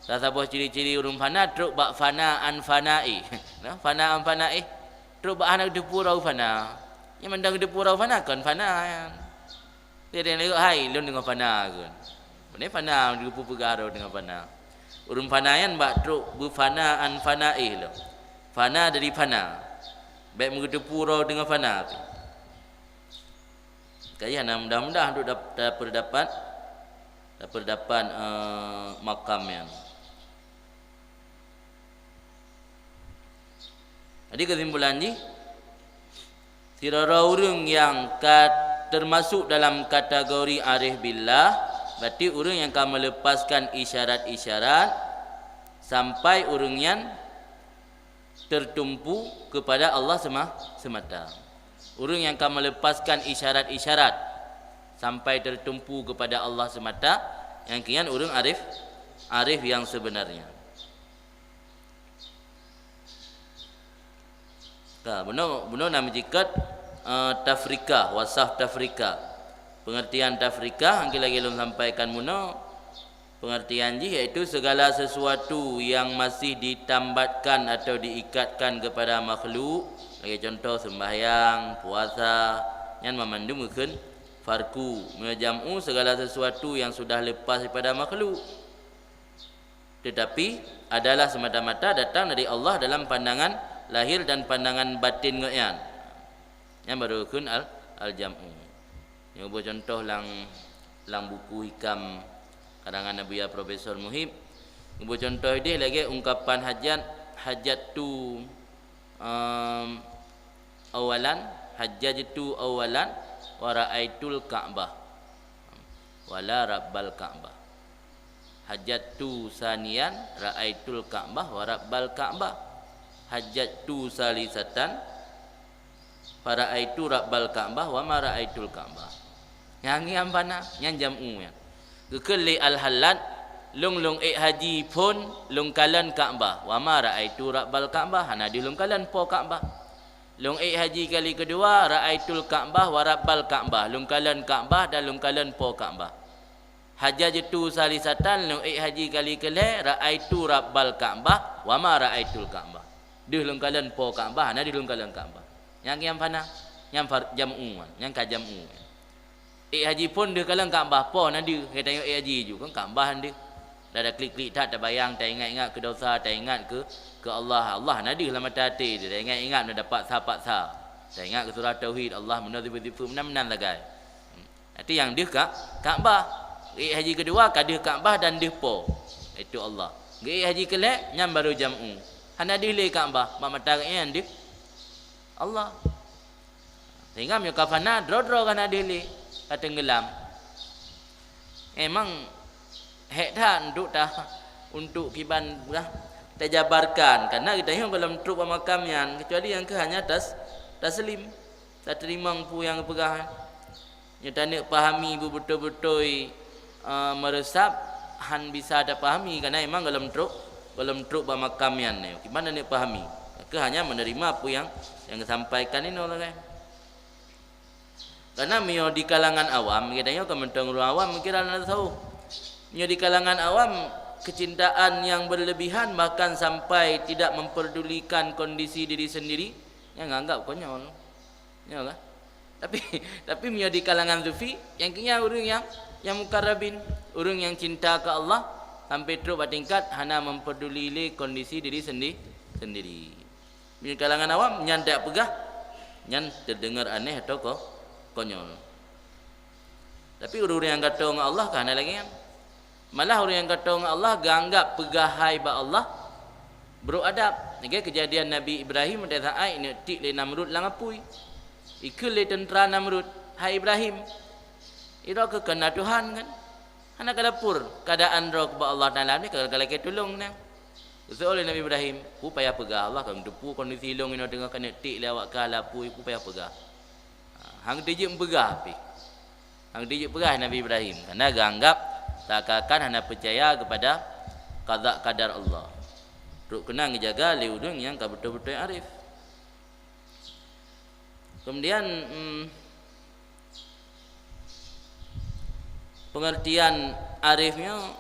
salah saboh ciri-ciri ureuëng fana trok bak fana an fana'i. Nah, fana an fana'i. Trok bak hana geuteupeue rau fana. Nyang mandang geuteupeue rau fana kon fana nyan. Jadi lagée hai lôn deungon fana kon. Beuna fana geupeupeugah rau deungon fana. Ureuëng fana nyan bak trok beufana an fana'i lom. Fana dari fana. Bék meugeuteupeue rau deungon fana pih. Kayah na mudah-mudah untuk dap-, dapat dapat, dapat dapat, eh, makam nyan. Jadi kesimpulan jih, sidroe ureuëng nyang ka termasuk dalam kategori arif billah, berarti ureuëng nyang ka melepaskan isyarat-isyarat sampai ureuëng nyan tertumpu kepada Allah sema-, semata. Ureuëng nyang ka melepaskan isyarat-isyarat sampai tertumpu kepada Allah semata, nyang keu nyan ureuëng arif, arif yang sebenarnya. Ka, bunoe, bunoe na meujikat, eh, tafrikah, wasaf tafrikah. Pengertian tafrikah, nyang lagée lôn sampaikan bunoe, pengertian jih yaitu segala sesuatu yang masih ditambatkan atau diikatkan kepada makhluk, lagée contoh sembahyang, puasa, nyan mamandum geukheun farqu. Meunyoe jam'u, segala sesuatu yang sudah lepas daripada makhluk. Tetapi adalah semata-mata datang dari Allah dalam pandangan lahir dan pandangan batin geuh nyan. Nyan baru geukheun al-, al-jam'u. Nyoe beucontoh lam, lam buku hikam karangan Abuya Profesor Muhib. Nyoe beucontoh ideh lagée ungkapan hajat, hajjattu, em, awalan, hajjajtu awalan, wa ra'aitul Ka'bah. Wala rabbal Ka'bah. Hajjattu saniyan, ra'aitul Ka'bah wa rabbal Ka'bah. Hajjattu salisatan, fara'aitu rabbal Ka'bah wa ma ra'aitul Ka'bah. Nyang ngiam fana, nyan jam'u nyan. Geukheun lé Al-Hallaj, lôn, lôn ék haji phon, lôn kalon Ka'bah. Wa ma ra'aitu rabbal Ka'bah, hana deuh lôn kalon Po Ka'bah. Lôn ék haji kali keudua, ra'aitul Ka'bah wa rabbal Ka'bah, lôn kalon Ka'bah dan lôn kalon Po Ka'bah. Hajjajtu salisatan, lôn ék haji kali keulhée, ra'aitu rabbal Ka'bah wa ma ra'aitul Ka'bah. Deuh lôn kalon Po Ka'bah, hana deuh lôn kalon Ka'bah. Nyang ngiam fana, nyang far-, jam'u, nyang ka jam'u. Ék haji phon deuh kalon Ka'bah, Po hana deuh, geutanyoe ék haji ju, kan Ka'bah hana deuh. Dah, dah klik-klik that tabayang, taingat-ingat keu dosa, taingat keu, keu Allah. Allah hana deuh lam mata até teuh, taingat-ingat meunan dapat sa pat sa. Taingat keu surah tauhid, Allah meunan sifeuet-sifeuet meunan-meunan sagai. Arti nyang deuh Ka-, Ka'bah. Ék haji keudua ka deuh Ka'bah dan deuh Po, yaitu Allah. Geuék haji keulhée, nyan baru jam'u. Hana deuh lé Ka'bah, bak mata geuh nyan deuh Allah. Sehingga meunyoe ka fana, droe-droe ka hana deuh lé, ka teunggeulam. Memang hék that untuk ta-, untuk kiban bah tajabarkan, karena geutanyoe gohlom trok bak makam nyan, kecuali nyang keuh hanya tas-, taslim, tateurimong peue nyang geupeugah. Nyoe taneuk pahami beubeutôi-beutôi, eh, meureusab, han bisa tapahami, karena memang gohlom trok, gohlom trok bak makam nyan. Kiban taneuk pahami, keu hanya menerima peue nyang, nyang geusampaikan inoe sagai. Karena meunyoe di kalangan awam, geutanyoe ka mantong ureuëng awam, meukiran hana tasawuf. Meunyoe di kalangan awam, kecintaan yang berlebihan, bahkan sampai tidak memperdulikan kondisi diri sendiri, nyan nganggap konyol. Ya lah. Tapi, tapi meunyoe di kalangan sufi, nyang keu nyan ureuëng nyang, nyang mukarrabin, ureuëng nyang cinta keu Allah, sampai trok bak tingkat hana memperduli lé kondisi diri sendi-, sendiri. Di kalangan awam, nyan dak peugah, nyan teudeungoe aneh atau ko-, konyol. Tapi ureuëng nyang gato ngon Allah ka hana lagée nyan. Malah ureuëng nyang gato ngon Allah geuanggap peugah hai bak Allah brok adab. Lagée keujadian Nabi Ibrahim pada saát neuk tiek lé Namrud lam apui. Ikheun lé teuntra Namrud, "Hai Ibrahim, droe keuh kon na Tuhan kan? Hana ka lapor keuadaan droe keu bak Allah Taala, ka lakée tulông na." Geuseuôt lé Nabi Ibrahim, "Peue payah peugah Allah, ka geuteupeue kondisi lôn inoe teungoh ka neuk tiek lé awak kah lam apui, peue payah peugah." Ha, hana geutijeuet meupeugah pih. Hana geutijeuet peugah Nabi Ibrahim, karena geuanggap seakan-akan hana peucaya kepada qada qadar Allah. Trok keunan geujaga lé ureuëng nyang ka beutôi-beutôi arif. Kemudian, em, pengertian arif nyoe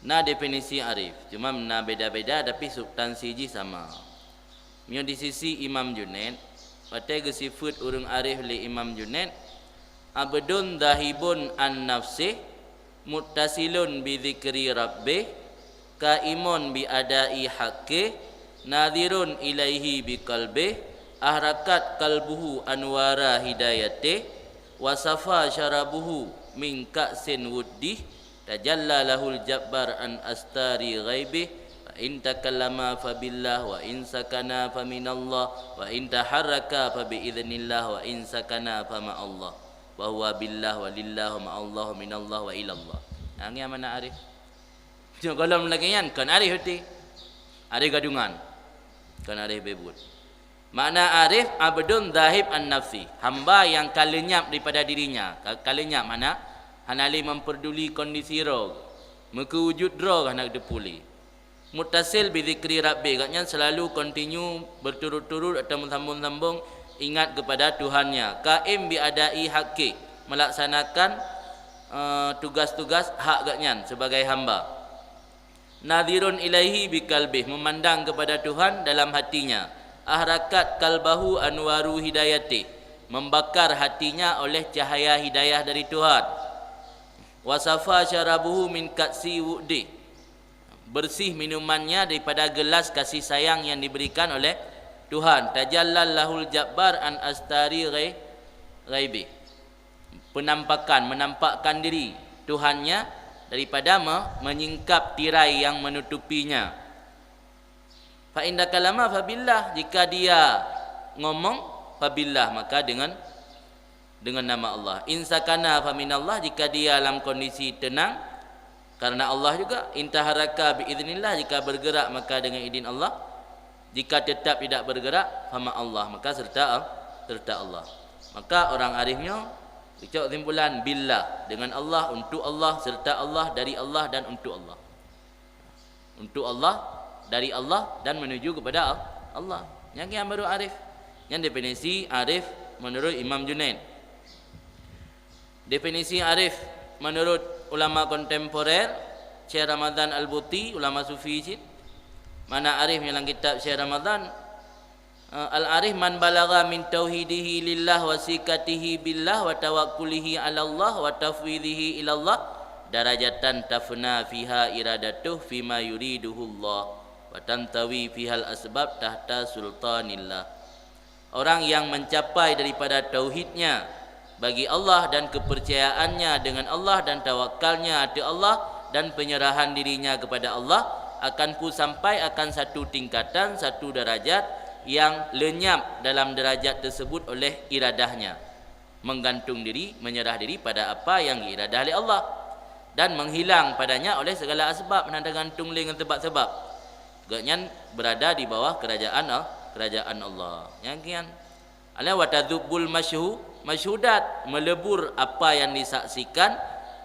na definisi arif, cuma na beda-beda tapi substansi jih sama. Meunyoe di sisi Imam Junaid, watée geusifeuet ureuëng arif lé Imam Junaid, "Abdun zahibun an nafsih, muttasilun bi dzikri rabbih, qaimun bi adai haqqih, nadhirun ilaihi bi qalbih, ahrakat qalbuhu anwara hidayatih, wa safa syarabuhu min ka'sin wuddih, tajalla lahul jabbar an astari ghaibih, fa in takallama fa billah, wa in sakana fa minallah, wa in taharraka fa bi idznillah, wa in sakana fa ma'allah, wa huwa billah, wa lillah, wa ma'allah, wa minallah, wa ilallah." Nah, nyan makna arif. Cuma gohlom lagée nyan kon arif beutôi. Arif gadungan. Kon arif beubuet. Makna arif, abdun zahib an nafsi, hamba nyang ka leunyap daripada dirinya. Ka, ka leunyap makna hana lé memperduli kondisi droe, meukeujeuet droe hana geuteupeue lé. Muttasil bi dzikri rabbi, gobnyan selalu continue berturut-turut atau meusambung-sambung ingat kepada Tuhannya. Qaim bi adai haqqi, melaksanakan, eh, tugas-tugas hak gobnyan sebagai hamba. Nadhirun ilaihi biqalbih, memandang kepada Tuhan dalam hatinya. Ahrakat qalbahu anwaru hidayatih, membakar hatinya oleh cahaya hidayah dari Tuhan. Wasafa syarabuhu min ka'si wu'dih, bersih minumannya daripada gelas kasih sayang yang diberikan oleh Tuhan. Tajallal lahul jabbar an astari ghai-, ghaibih. Penampakan, menampakkan diri Tuhannya daripada me-, menyingkap tirai yang menutupinya. Fa in takalama fa billah, jika dia ngomong, fa billah, maka dengan, dengan nama Allah. In sakana fa minallah, jika dia dalam kondisi tenang, karena Allah juga. In taharaka bi idznillah, jika bergerak, maka dengan izin Allah. Jika tetap tidak bergerak, fa ma Allah, maka serta, serta Allah. Maka orang arif nyoe, geucok kesimpulan, billah, dengan Allah, untuk Allah, serta Allah, dari Allah, dan untuk Allah. Untuk Allah, dari Allah, dan menuju kepada Al-, Allah. Nyan nyang baru arif. Nyan definisi arif menurut Imam Junaid. Definisi arif menurut ulama kontemporer, Syekh Ramadan Al-Buti, ulama sufi cit. Makna arif dalam kitab Syekh Ramadan, eh, al-arif man balagha min tauhidihi lillah wa sikatihi billah wa tawakkulihi 'alallah wa tafwidhihi ilallah darajatan tafna fiha iradatuh fima yuriduhullah wa tantawi fihal asbab tahta sultanillah. Orang yang mencapai daripada tauhidnya bagi Allah dan kepercayaannya dengan Allah dan tawakalnya ateueh Allah dan penyerahan dirinya kepada Allah, akan pu sampai akan satu tingkatan, satu darajat yang lenyap dalam darajat tersebut oleh iradahnya, menggantung diri, menyerah diri pada apa yang diiradah oleh Allah, dan menghilang padanya oleh segala asbab, hana teugantung lé ngon sebab-sebab. Gobnyan berada di bawah kerajaan Al-, kerajaan Allah. Nyang kian. Ala wa tadzubbul masyhu-, masyhudat, melebur apa yang disaksikan,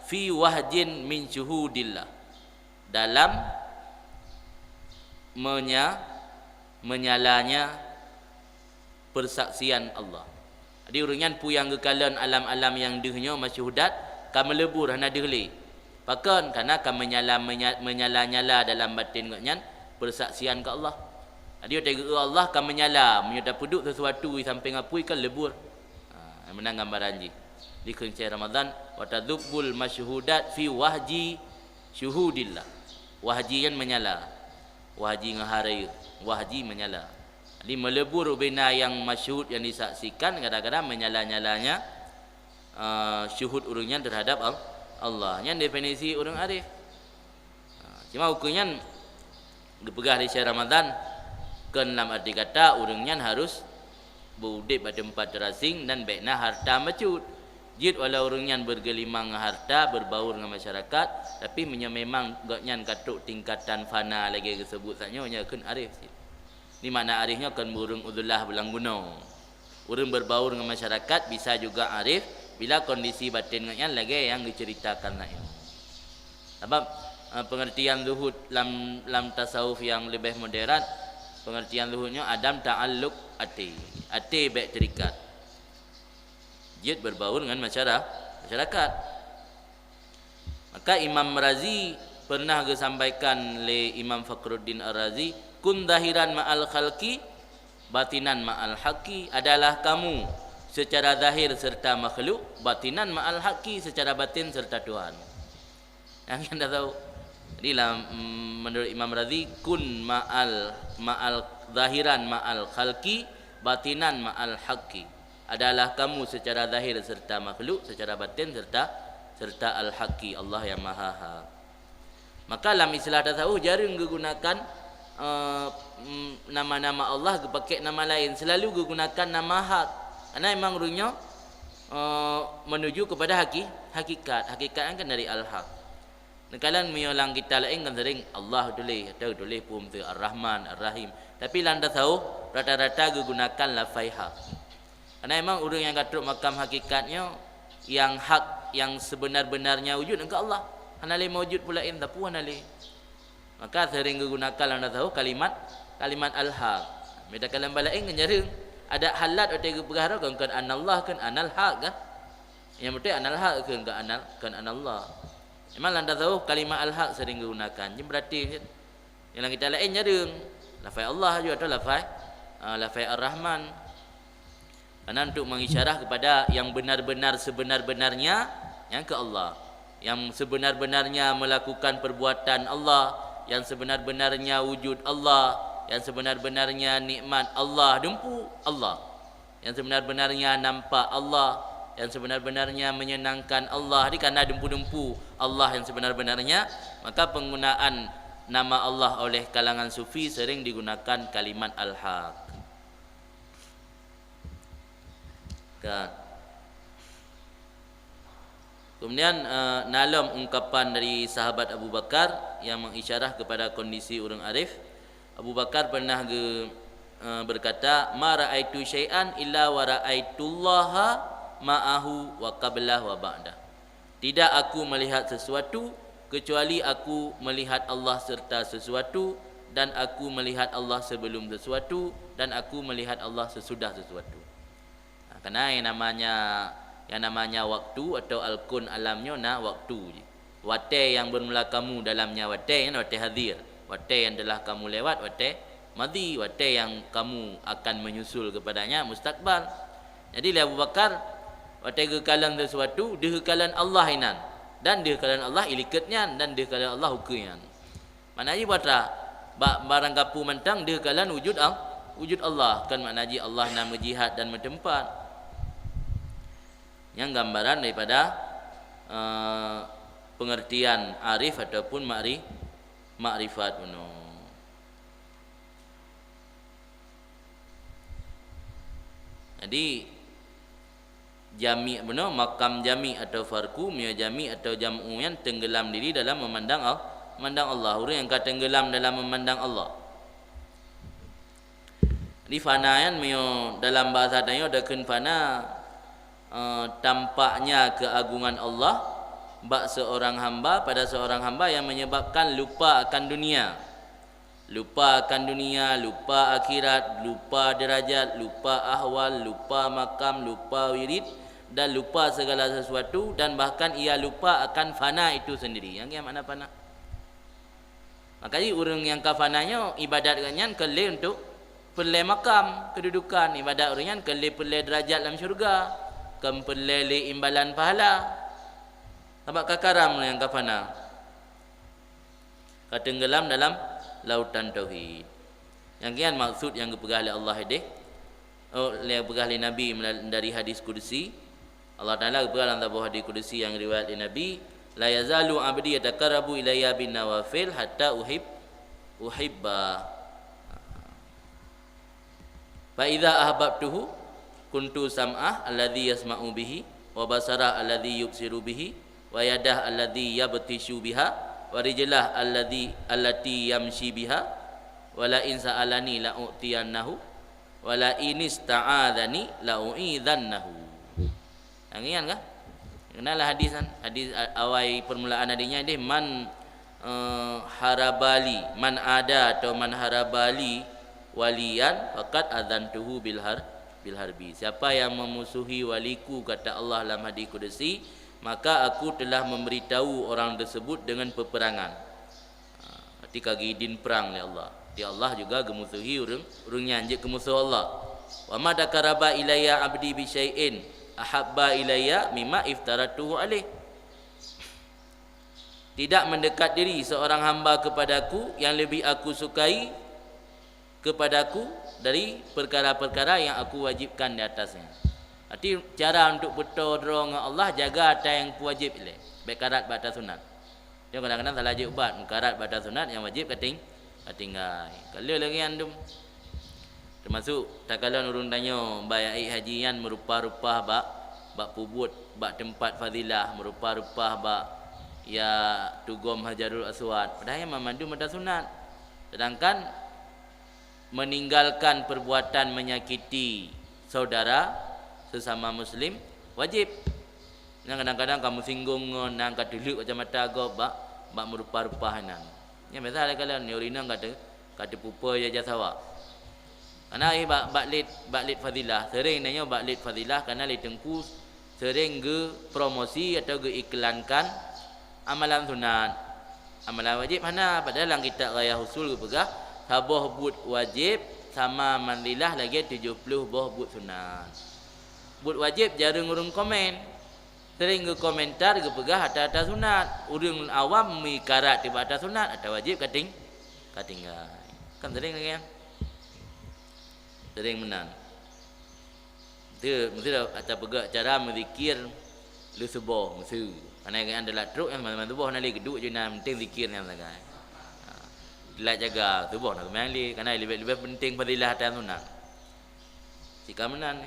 fi wahjin min syuhudillah, dalam menya-, menyalanya persaksian Allah. Jadi, ureuëng nyan peue nyang geukalon alam-alam nyang deuh nyoe masyhudat, ka meulebur hana deuh lé. Pakon? Karena ka menyala-, menya-, menyala-nyala dalam batin gobnyan persaksian keu Allah. Jadi, watée geu-eu Allah ka menyala, meunyoe tapeuduek sesuatu di sampéng apui kan lebur. Ha, meunan gambaran jih. Dikheun syekh Ramadan, "Wa tadzubbul masyhudat fi wahji syuhudillah." Wahji nyan menyala. Wahji ngon hara, wahji menyala. Jadi, meulebur ubena nyang masyhud, nyang disaksikan, gara-gara menyala-nyalanya, eh, syuhud ureuëng nyan terhadap Al-, Allah. Nyan definisi ureuëng arif. Ha, cuma huköm nyan geupeugah lé syekh Ramadan, kon lam arti kata ureuëng nyan harus beu-udeb bak teumpat teurasing dan bék na harta meucut. Jeuet walau ureuëng nyan beurgeulimang ngon harta, beurbaur ngon masyarakat, tapi meunyoe memang gobnyan ka trok tingkatan fana lagée geuseubut sak nyoe, nyan kheun arif cit. Di makna arif nyoe kon ureuëng uzlah bulang gunong. Ureuëng beurbaur ngon masyarakat bisa juga arif bila kondisi batin gobnyan lagée nyang geuceuritakan sak nyoe. Sabab, eh, pengertian zuhud lam, lam tasawuf nyang leubeh modern, pengertian zuhud nyoe adam ta'alluq até. Até bék terikat. Jeuet beurbaur ngon masyara-, masyarakat. Maka Imam Razi pernah geusampaikan lé Imam Fakhruddin Ar-Razi, "Kun zahiran ma'al khalqi, batinan ma'al haqqi," adalah kamu secara zahir serta makhluk, batinan ma'al haqqi, secara batin serta Tuhan. Nyang, nyang dah tahu. Jadi, lam, mm, menurut Imam Razi, "Kun ma'al, ma'al zahiran ma'al khalqi, batinan ma'al haqqi." Adalah kamu secara zahir serta makhluk, secara batin serta, serta Al-Haqqi, Allah yang Maha Hak. Maka lam istilah tasawuf jarang gegunakan, eh, mm, nama-nama Allah geupakek nama lain, selalu gegunakan nama hak. Karena emang ureuëng nyoe, eh, menuju kepada haki-, hakikat. Hakikat kan dari Al-Haq. Neukalon meunyoe lam kitab laén kan sering Allah tuléh, atau tuléh phon Ar-Rahman, Ar-Rahim. Tapi lam tasawuf rata-rata gegunakan lafai hak. Karena emang ureuëng nyang ka trok makam hakikat nyoe, nyang hak, nyang sebenar-benarnya wujud engkau Allah. Hana lé maujud pula in tapi hana lé. Maka sering gegunakan lam tasawuf kalimat, kalimat al-haq. Beda kalam balain kan jarang. Ada halat watée geupeugah roh kan, kan anallah, kan anal haq kan. Yang betul anal haq kan, kan anal, kan anallah. Memang lam tasawuf kalimat al-haq sering gegunakan. Jadi berarti je. Dalam kitab laén jarang. Lafai Allah je atau lafai, ah, lafai Ar-Rahman. Karena untuk mengisyarah kepada yang benar-benar sebenar-benarnya, yang ke Allah. Yang sebenar-benarnya melakukan perbuatan Allah, yang sebenar-benarnya wujud Allah, yang sebenar-benarnya nikmat Allah, dumpu Allah. Yang sebenar-benarnya nampak Allah, yang sebenar-benarnya menyenangkan Allah. Jadi karena dumpu-dumpu Allah yang sebenar-benarnya, maka penggunaan nama Allah oleh kalangan sufi sering digunakan kalimat al-haq. Kan. Kemudian, eh, na lom ungkapan dari sahabat Abu Bakar yang mengisyarah kepada kondisi ureuëng arif. Abu Bakar pernah ge-, eh, berkata, "Ma ra'aitu syai'an illa wa ra'aitullaha ma'ahu wa qablah wa ba'dah." Tidak aku melihat sesuatu, kecuali aku melihat Allah serta sesuatu, dan aku melihat Allah sebelum sesuatu, dan aku melihat Allah sesudah sesuatu. Ha, karena yang namanya, yang namanya waktu atau al-kun alam nyoe na waktu jih. Watée nyang bermula kamu dalamnya watée, nyan watée hadir. Watée nyang telah kamu lewat, watée madhi, watée nyang kamu akan menyusul kepadanya, mustakbal. Jadi lé Abu Bakar, watée geukalon sesuatu, deuh geukalon Allah inan. Dan deuh geukalon Allah ilikot nyan, dan deuh geukalon Allah ukeue nyan. Makna jih batra, bak barang kapeue mantong deuh geukalon wujud Al-, wujud Allah. Kon makna jih Allah na meujihat dan meuteumpat. Nyang gambaran daripada, eh, pengertian arif ataupun makri-, makrifat bunoe. Jadi, jami' bunoe, makam jami' atau farqu, meunyoe jami' atau jam'u nyan tenggelam diri dalam memandang Al-, memandang Allah. Ureuëng nyang ka tenggelam dalam memandang Allah. Jadi fana nyan meunyoe dalam bahasa tanyoe takheun fana, eh, tampaknya keagungan Allah bak seorang hamba, pada seorang hamba yang menyebabkan lupa akan dunia. Lupa akan dunia, lupa akhirat, lupa derajat, lupa ahwal, lupa makam, lupa wirid, dan lupa segala sesuatu, dan bahkan ia lupa akan fana itu sendiri. Nyang nyan makna fana. Maka jih ureuëng nyang ka fana nyoe ibadat geuhnyan keu lé untuk peureulée makam, keududukan, ibadat ureuëng nyan keu lé peureulée deurajat lam syeuruga, kon peureulée lé imbalan pahala. Sabab ka karam ureuëng nyang ka fana. Ka teunggeulam dalam lautan tauhid. Nyang kian maksud nyang geupeugah lé Allah ideh, oh, nyang geupeugah lé Nabi meulal-, dari hadis kudusi. Allah Taala geupeugah dalam saboh hadis kudusi nyang riwayat lé Nabi, "La yazalu abdi yataqarrabu ilayya bin nawafil hatta uhib-, uhibba." Fa idza ahbabtuhu kuntu sam'ah alladzi yasma'u bihi, wa basarah alladzi yubsiru bihi, wa yadah alladzi yabtishu biha, wa rijlah alladzi, allati yamshi biha, wa la in sa'alani la u'tiyannahu, wa la in ista'adzani la u'idzannahu. Nyan ngian kah? Kenal lah hadis kan? Hadis a-, awai permulaan hadisnya deh, "Man, eh, harabali, man ada atau man harabali waliyan, faqad adzantuhu bil har-, bil harbi." Siapa yang memusuhi waliku, kata Allah dalam hadis kudusi, maka aku telah memberitahu orang tersebut dengan peperangan. Ha, berarti ka geudin perang lé Allah. Di Allah juga geumusuhi ureuëng, ureuëng nyan jeuet keu musoh Allah. "Wa ma taqarraba ilayya abdi bi syai'in ahabba ilayya mimma iftaratuhu alaih." Tidak mendekat diri seorang hamba kepadaku yang lebih aku sukai kepadaku dari perkara-perkara yang aku wajibkan di atasnya. Arti cara untuk beutôi droe ngon Allah, jaga ata nyang peuwajib ilée, bék karat bak ata sunat. Nyoe kadang-kadang salah jeuet ubat, meukarat bak ata sunat nyang wajéb kating-, katinggai. Ka lheueh lagée nyan dum. Teumasuk takalon ureuëng tanyoe bak jak ék haji nyan meurupa-rupa bak, bak peubuet, bak teumpat fadilah, meurupa-rupa bak ya tugom Hajarul Aswad. Padahai nyan mandum ata sunat. Sedangkan meninggalkan perbuatan menyakiti saudara sesama muslim wajib. Nyang kadang-kadang ka meusinggung ngon, nyang ka teuleuek kacamata gob bak, bak meurupa-rupa hainan. Nyan biasa lé kalon, nyoe rinong ka teu-, ka teupeupo ijazah awak. Karena eh, bak, bak lét, bak lét fadilah, sering tanyoe bak lét fadilah, karena lé teungku sering geupromosi atau geuiklankan amalan sunat. Amalan wajéb hana, padahai lam kitab Ghayah Usul geupeugah, saboh buet wajéb sama manzilah lagée tujoh ploh boh buet sunat. Buet wajéb jareueng ureuëng komen. Sering geukomentar geupeugah ata-ata sunat. Ureuëng awam meukarat teuh bak ata sunat, ata wajéb kating-, katinggai. Kan sering lagée nyan? Sering meunan. Meusti, meusti ata peugah cara meuzikir lheueh suboh, meusti. Karena nyan adalah trok nyang teuma-teuma suboh na lé geuduek je na penting zikir nyan sagai. Ha. Telat jaga, suboh na keumang lé, karena leubeh-leubeh penting fadilah ata sunat. Sika meunan.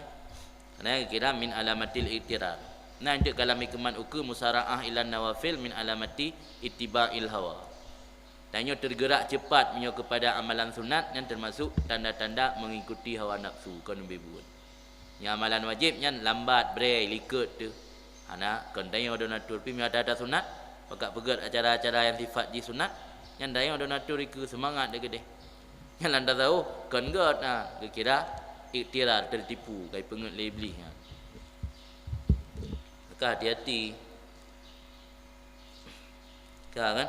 Karena kira min alamatil iqtirar. Nah, untuk kalam hikmat ukeue musara'ah ilan nawafil min alamati ittiba'il hawa. Tanyoe tergerak cepat meunyoe kepada amalan sunat, nyan termasuk tanda-tanda mengikuti hawa nafsu, kon ubé buet. Nyang amalan wajéb nyan lambat, brei, likot teuh. Hana, kon tanyoe donatur, pi meunyoe ata-ata sunat, pakat peugét acara-acara nyang sifat jih sunat, nyan tanyoe donatur ikeue seumangat deuh keudeh. Nyan lam tasawuf, kon gét, ha, geukira iktirar, tertipu, ka ipeungét lé Iblih, ha. Maka hati-hati. Ka kan?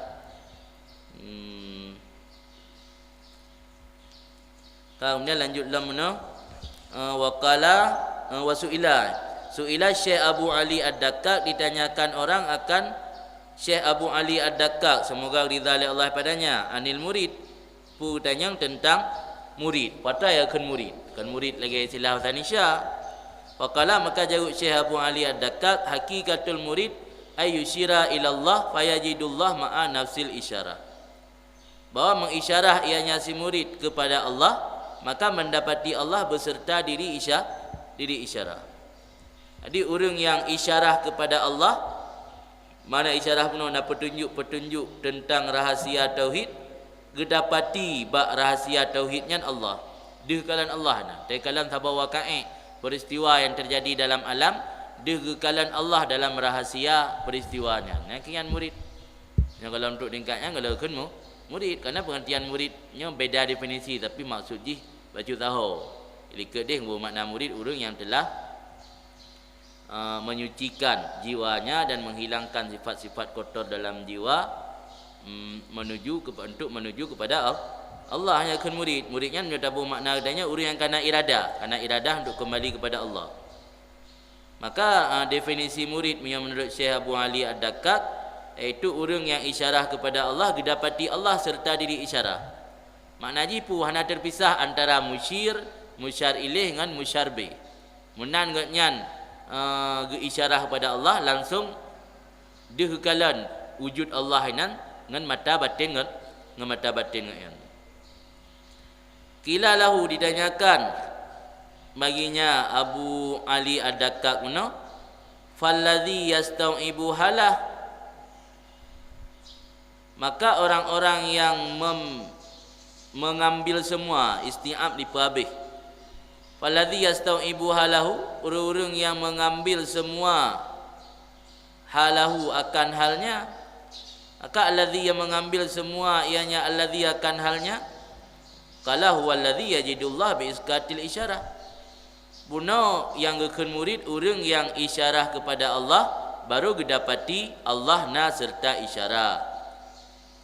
Hmm. Ka, kemudian lanjut lom meunoe. Eh, wa qala, eh, wa su'ila. Su'ila Syekh Abu Ali Ad-Dakkak, ditanyakan orang akan Syekh Abu Ali Ad-Dakkak, semoga ridha lé Allah padanya, anil murid. Peue tanyong teuntang murid. Peue ata nyang kheun murid? Kheun murid lagée istilah basa Indonesia. Faqala, maka jaweueb Syekh Abu Ali Ad-Dakkak, "Haqiqatul murid ay yusyira ilallah fayajidullah ma'a nafsil isyarah." Bahwa mengisyarah ianya si murid kepada Allah, maka mendapati Allah beserta diri isya-, diri isyarah. Jadi, ureuëng nyang isyarah kepada Allah, mana isyarah bunoe na petunjuk-petunjuk teuntang rahasia tauhid, geudapati bak rahasia tauhid nyan Allah, deuh kalon Allah na, teukalon saboh wakaék, peristiwa nyang terjadi dalam alam, deuh geukalon Allah dalam rahasia peristiwa nyan. Nyan keuh nyan murid. Nyoe kalau untuk tingkat nyan, kalau kheun mu-, murid, karena pengertian murid nyoe beda definisi, tapi maksud jih bacut saho. Likot deh beu makna murid ureuëng nyang teulah, eh, menyucikan jiwanya dan menghilangkan sifat-sifat kotor dalam jiwa, mm, menuju ke, untuk menuju kepada Al-, Allah. Nyang kheun murid. Murid nyan meunyoe taboh makna geutanyoe ureuëng nyang kana irada, kana irada untuk kembali kepada Allah. Maka, ah, definisi murid meunyoe menurut Syekh Abu Ali Ad-Dakkak, yaitu ureuëng nyang isyarah kepada Allah, geudapati Allah serta diri isyarah. Makna jih peue? Hana terpisah antara musyir, musyar ilaih ngon musyar bih. Meunan gobnyan, eh, geuisyarah kepada Allah, langsung deuh geukalon wujud Allah inan ngon mata batin, ngon, ngon mata batin gobnyan. Qila lahu, ditanyakan baginya Abu Ali Ad-Dakkak meunoe, "Falladzi yastau'ibu halah?" Maka orang-orang yang mem-, mengambil semua, isti'ab dipeuhabéh. "Falladzi yastau'ibu halahu," ureuëng-ureuëng yang mengambil semua halahu, akan halnya. Maka alladzi yang mengambil semua, ianya alladzi akan halnya, qala huwallazi yajidullah bi isqatil isyarah. Bunoe nyang geukheun murid ureuëng nyang isyarah kepada Allah, baru geudapati Allah na serta isyarah.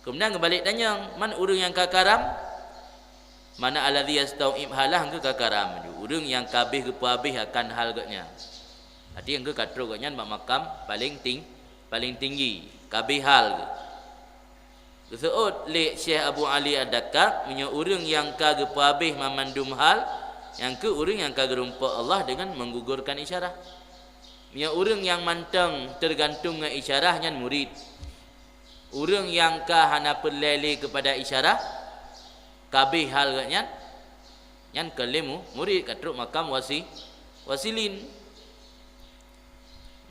Keumudian geubalek tanyong, man ureuëng nyang ka karam? Mana alladzi yastau'ib halah keu ka karam, ureuëng nyang ka abéh geupeuhabéh akan hal gobnyan. Arti nyang ka trok gobnyan bak makam paléng ting-, paléng tinggi, ka abéh hal geuh. Geuseuôt lé Syekh Abu Ali Ad-Dakkak, meunyoe ureuëng nyang ka geupeuhabéh mamandum hal, nyang keu ureuëng nyang ka geurumpok Allah dengan menggugurkan isyarah. Meunyoe ureuëng nyang mantong teugantung ngon isyarah, nyan murid. Ureuëng nyang ka hana peureulée lé keupada isyarah, ka abéh hal gobnyan, nyan kon lé mu-, murid, ka trok makam wasi-, wasilin.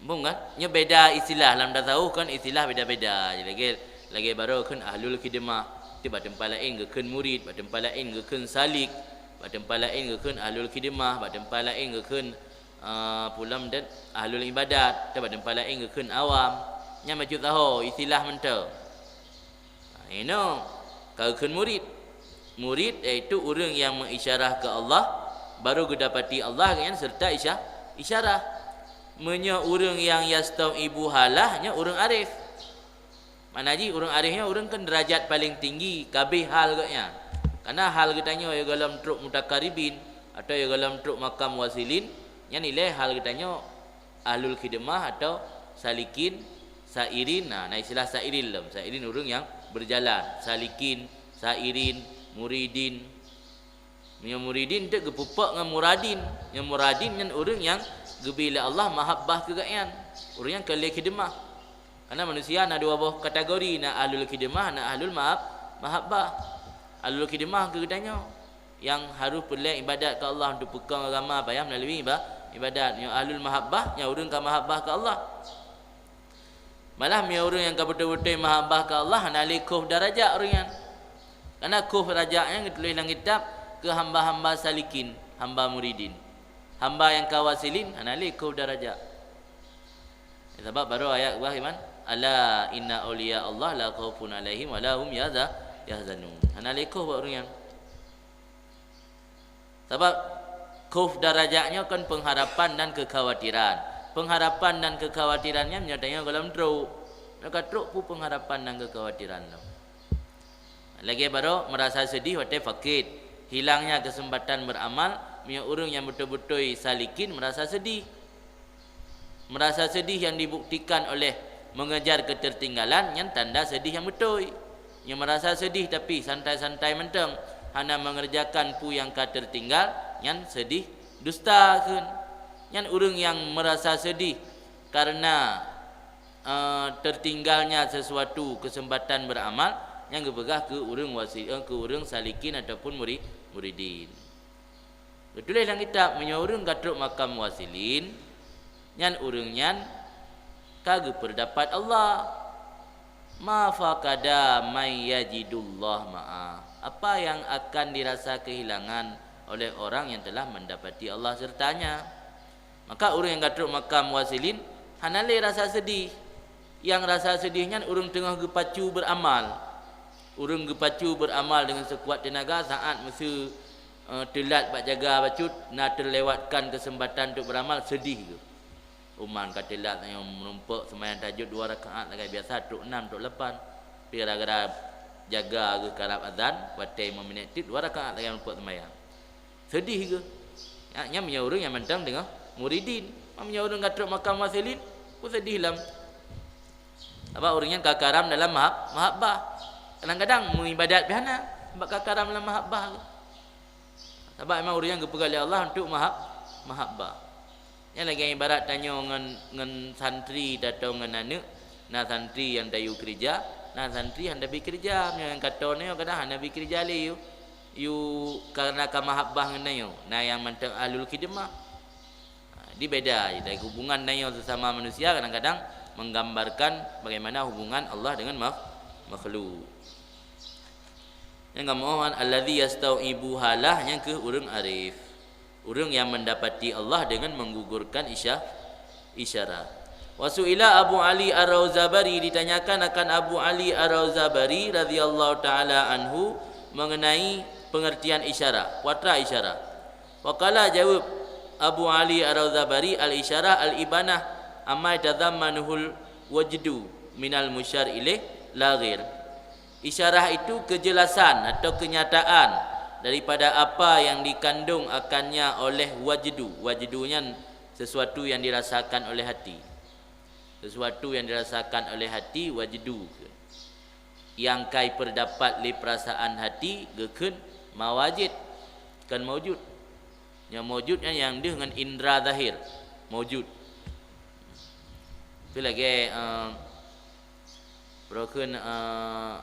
Muphom kan? Nyoe beda istilah lam tasawuf kan, istilah beda-beda. Lagée, lagée baroe kheun ahlul khidmah, teuma bak teumpat laén geukheun murid, bak teumpat laén geukheun salik, bak teumpat laén geukheun ahlul khidmah, bak teumpat laén geukheun, eh, pulam dan ahlul ibadat, teuma bak teumpat laén geukheun awam. Nyan bacut saho istilah mantong. Inoe ka geukheun murid. Murid yaitu ureuëng nyang meuisyarah keu Allah, baru geudapati Allah nyan serta isya-, isyarah. Meunyoe ureuëng nyang yastau'ibu halah, nyoe ureuëng arif. Makna jih ureuëng arif nyoe ureuëng keu deurajat paléng tinggi, ka abéh hal gobnyan. Karna hal geutanyoe ya golom trok mutakaribin atau ya golom trok makam wasilin, nyan ilée hal geutanyoe ahlul khidmah atau salikin, sairin. Nah, na istilah sairin lom. Sairin ureuëng nyang berjalan. Salikin, sairin, muridin. Meunyoe muridin teuk geupeupok ngon muradin. Nyang muradin nyan ureuëng nyang geubri lé Allah mahabbah keu gobnyan. Ureuëng nyang ka lé khidmah. Karna manusia na dua boh kategori, na ahlul khidmah, na ahlul mahab-, mahabbah. Ahlul khidmah keu geutanyoe. Nyang harôh peureulée ibadat keu Allah, untuk peukong agama payah meulalu iba-, ibadat. Nyoe ahlul mahabbah, nyan ureuëng ka mahabbah keu Allah. Malah meunyoe ureuëng nyang ka beutôi-beutôi mahabbah keu Allah, hana lé khof darajat ureuëng nyan. Karna khof darajat nyan geutuléh lam kitab keu hamba-hamba salikin, hamba muridin. Hamba nyang ka wasilin, hana lé khof darajat. Sabab baroe ayat bah iman, "Ala inna auliya Allah la khaufun alaihim wa la hum yahza-, yahzanun." Hana lé khof bak ureuëng nyan. Sabab khof darajat nyoe kon pengharapan dan kekhawatiran. Pengharapan dan kekhawatiran nyan nyoe tanyoe golom trok. Nyoe ka trok peue pengharapan dan kekhawatiran nyoe? Lagée baroe meurasa seudeh watée fakét, hilangnya keuseumpatan beuramal, meunyoe ureuëng nyang beutôi-beutôi salikin meurasa seudeh. Meurasa seudeh nyang dibuktikan oleh mengejar ketertinggalan, nyan tanda seudeh nyang beutôi. Nyoe meurasa seudeh tapi santai-santai mantong, hana mengerjakan peue nyang ka tertinggal, nyan seudeh dusta kheun. Nyan ureuëng nyang meurasa seudeh karena, eh, tertinggalnya sesuatu keuseumpatan beuramal, nyan geupeugah keu ureuëng wasi-, eh, keu ureuëng salikin ataupun muri-, muridin. Geutuléh lam kitab, meunyoe ureuëng ka trok makam wasilin, nyan ureuëng nyan ka geupeurdapat Allah. Ma faqada man yajidullah ma'ah. Apa yang akan dirasa kehilangan oleh orang yang telah mendapati Allah sertanya? Maka ureuëng nyang ka trok makam wasilin hana lé rasa seudeh. Nyang rasa seudeh nyan ureuëng teungoh geupacu beuramal. Ureuëng geupacu beuramal deungon seukuat teunaga, saát meuseu, eh, teulat bak jaga bacut, na teulewatkan keuseumpatan untuk beuramal, seudeh geuh. Uman ka teulat nyoe meurumpok seumayang tahajud dua rakaat lagèe biasa, trok nam, trok lapan. Tapi gara-gara jaga geuh karab azan, watèe imum miet teuk dua rakaat lagèe meurumpok seumayang. Seudeh geuh. Nyan, nyan meunyoe ureueng nyang mantong teungoh muridin. Meunyoe ureueng ka trok makam wasilin, pun seudeh lom. Sabab ureueng nyan ka karam dalam mahab-, mahabbah. Kadang-kadang meuibadat pih hana, sabab ka karam dalam mahabbah geuh. Sabab memang ureueng nyan geupeugah lé Allah untuk mahab-, mahabbah. Nyan lagèe ibarat tanyoe ngon, ngon santri atau ngon aneuk, na santri nyang tayue keureuja, na santri hana bi keureuja. Meunyoe nyang ka toe nyoe kadang hana bi keureuja lé yue, yue karena ka mahabbah ngon tanyoe, na nyang mantong ahlul khidmah. Ha, jadi beda. Jadi hubungan tanyoe sesama manusia kadang-kadang menggambarkan bagaimana hubungan Allah dengan makh-, makhluk. Nyang kamoe, allazi yastau'ibuha lah, nyan keuh ureueng arif. Ureueng nyang mendapati Allah dengan menggugurkan isya-, isyarat. Wa su'ila Abu Ali Ar-Rauzabari, ditanyakan akan Abu Ali Ar-Rauzabari radhiyallahu ta'ala anhu mengenai pengertian isyarat, watra isyarat. Wa qala, jaweueb Abu Ali Ar-Rauzabari, al-isyarah al-ibanah amma yatadhammanuhul wajdu minal musyar ilaih la ghair. Isyarah itu keujelasan atau keunyataan daripada apa yang dikandung akannya oleh wajdu. Wajdu nyan sesuatu yang dirasakan oleh hati. Sesuatu yang dirasakan oleh hati, wajdu. Nyang ka ipeudapat lé peurasaan hati geukheun mawajid, kon maujud. Nyang maujud nyan nyang deuh ngon indra zahir, maujud. Itu lagèe, eh, Bro kheun, eh,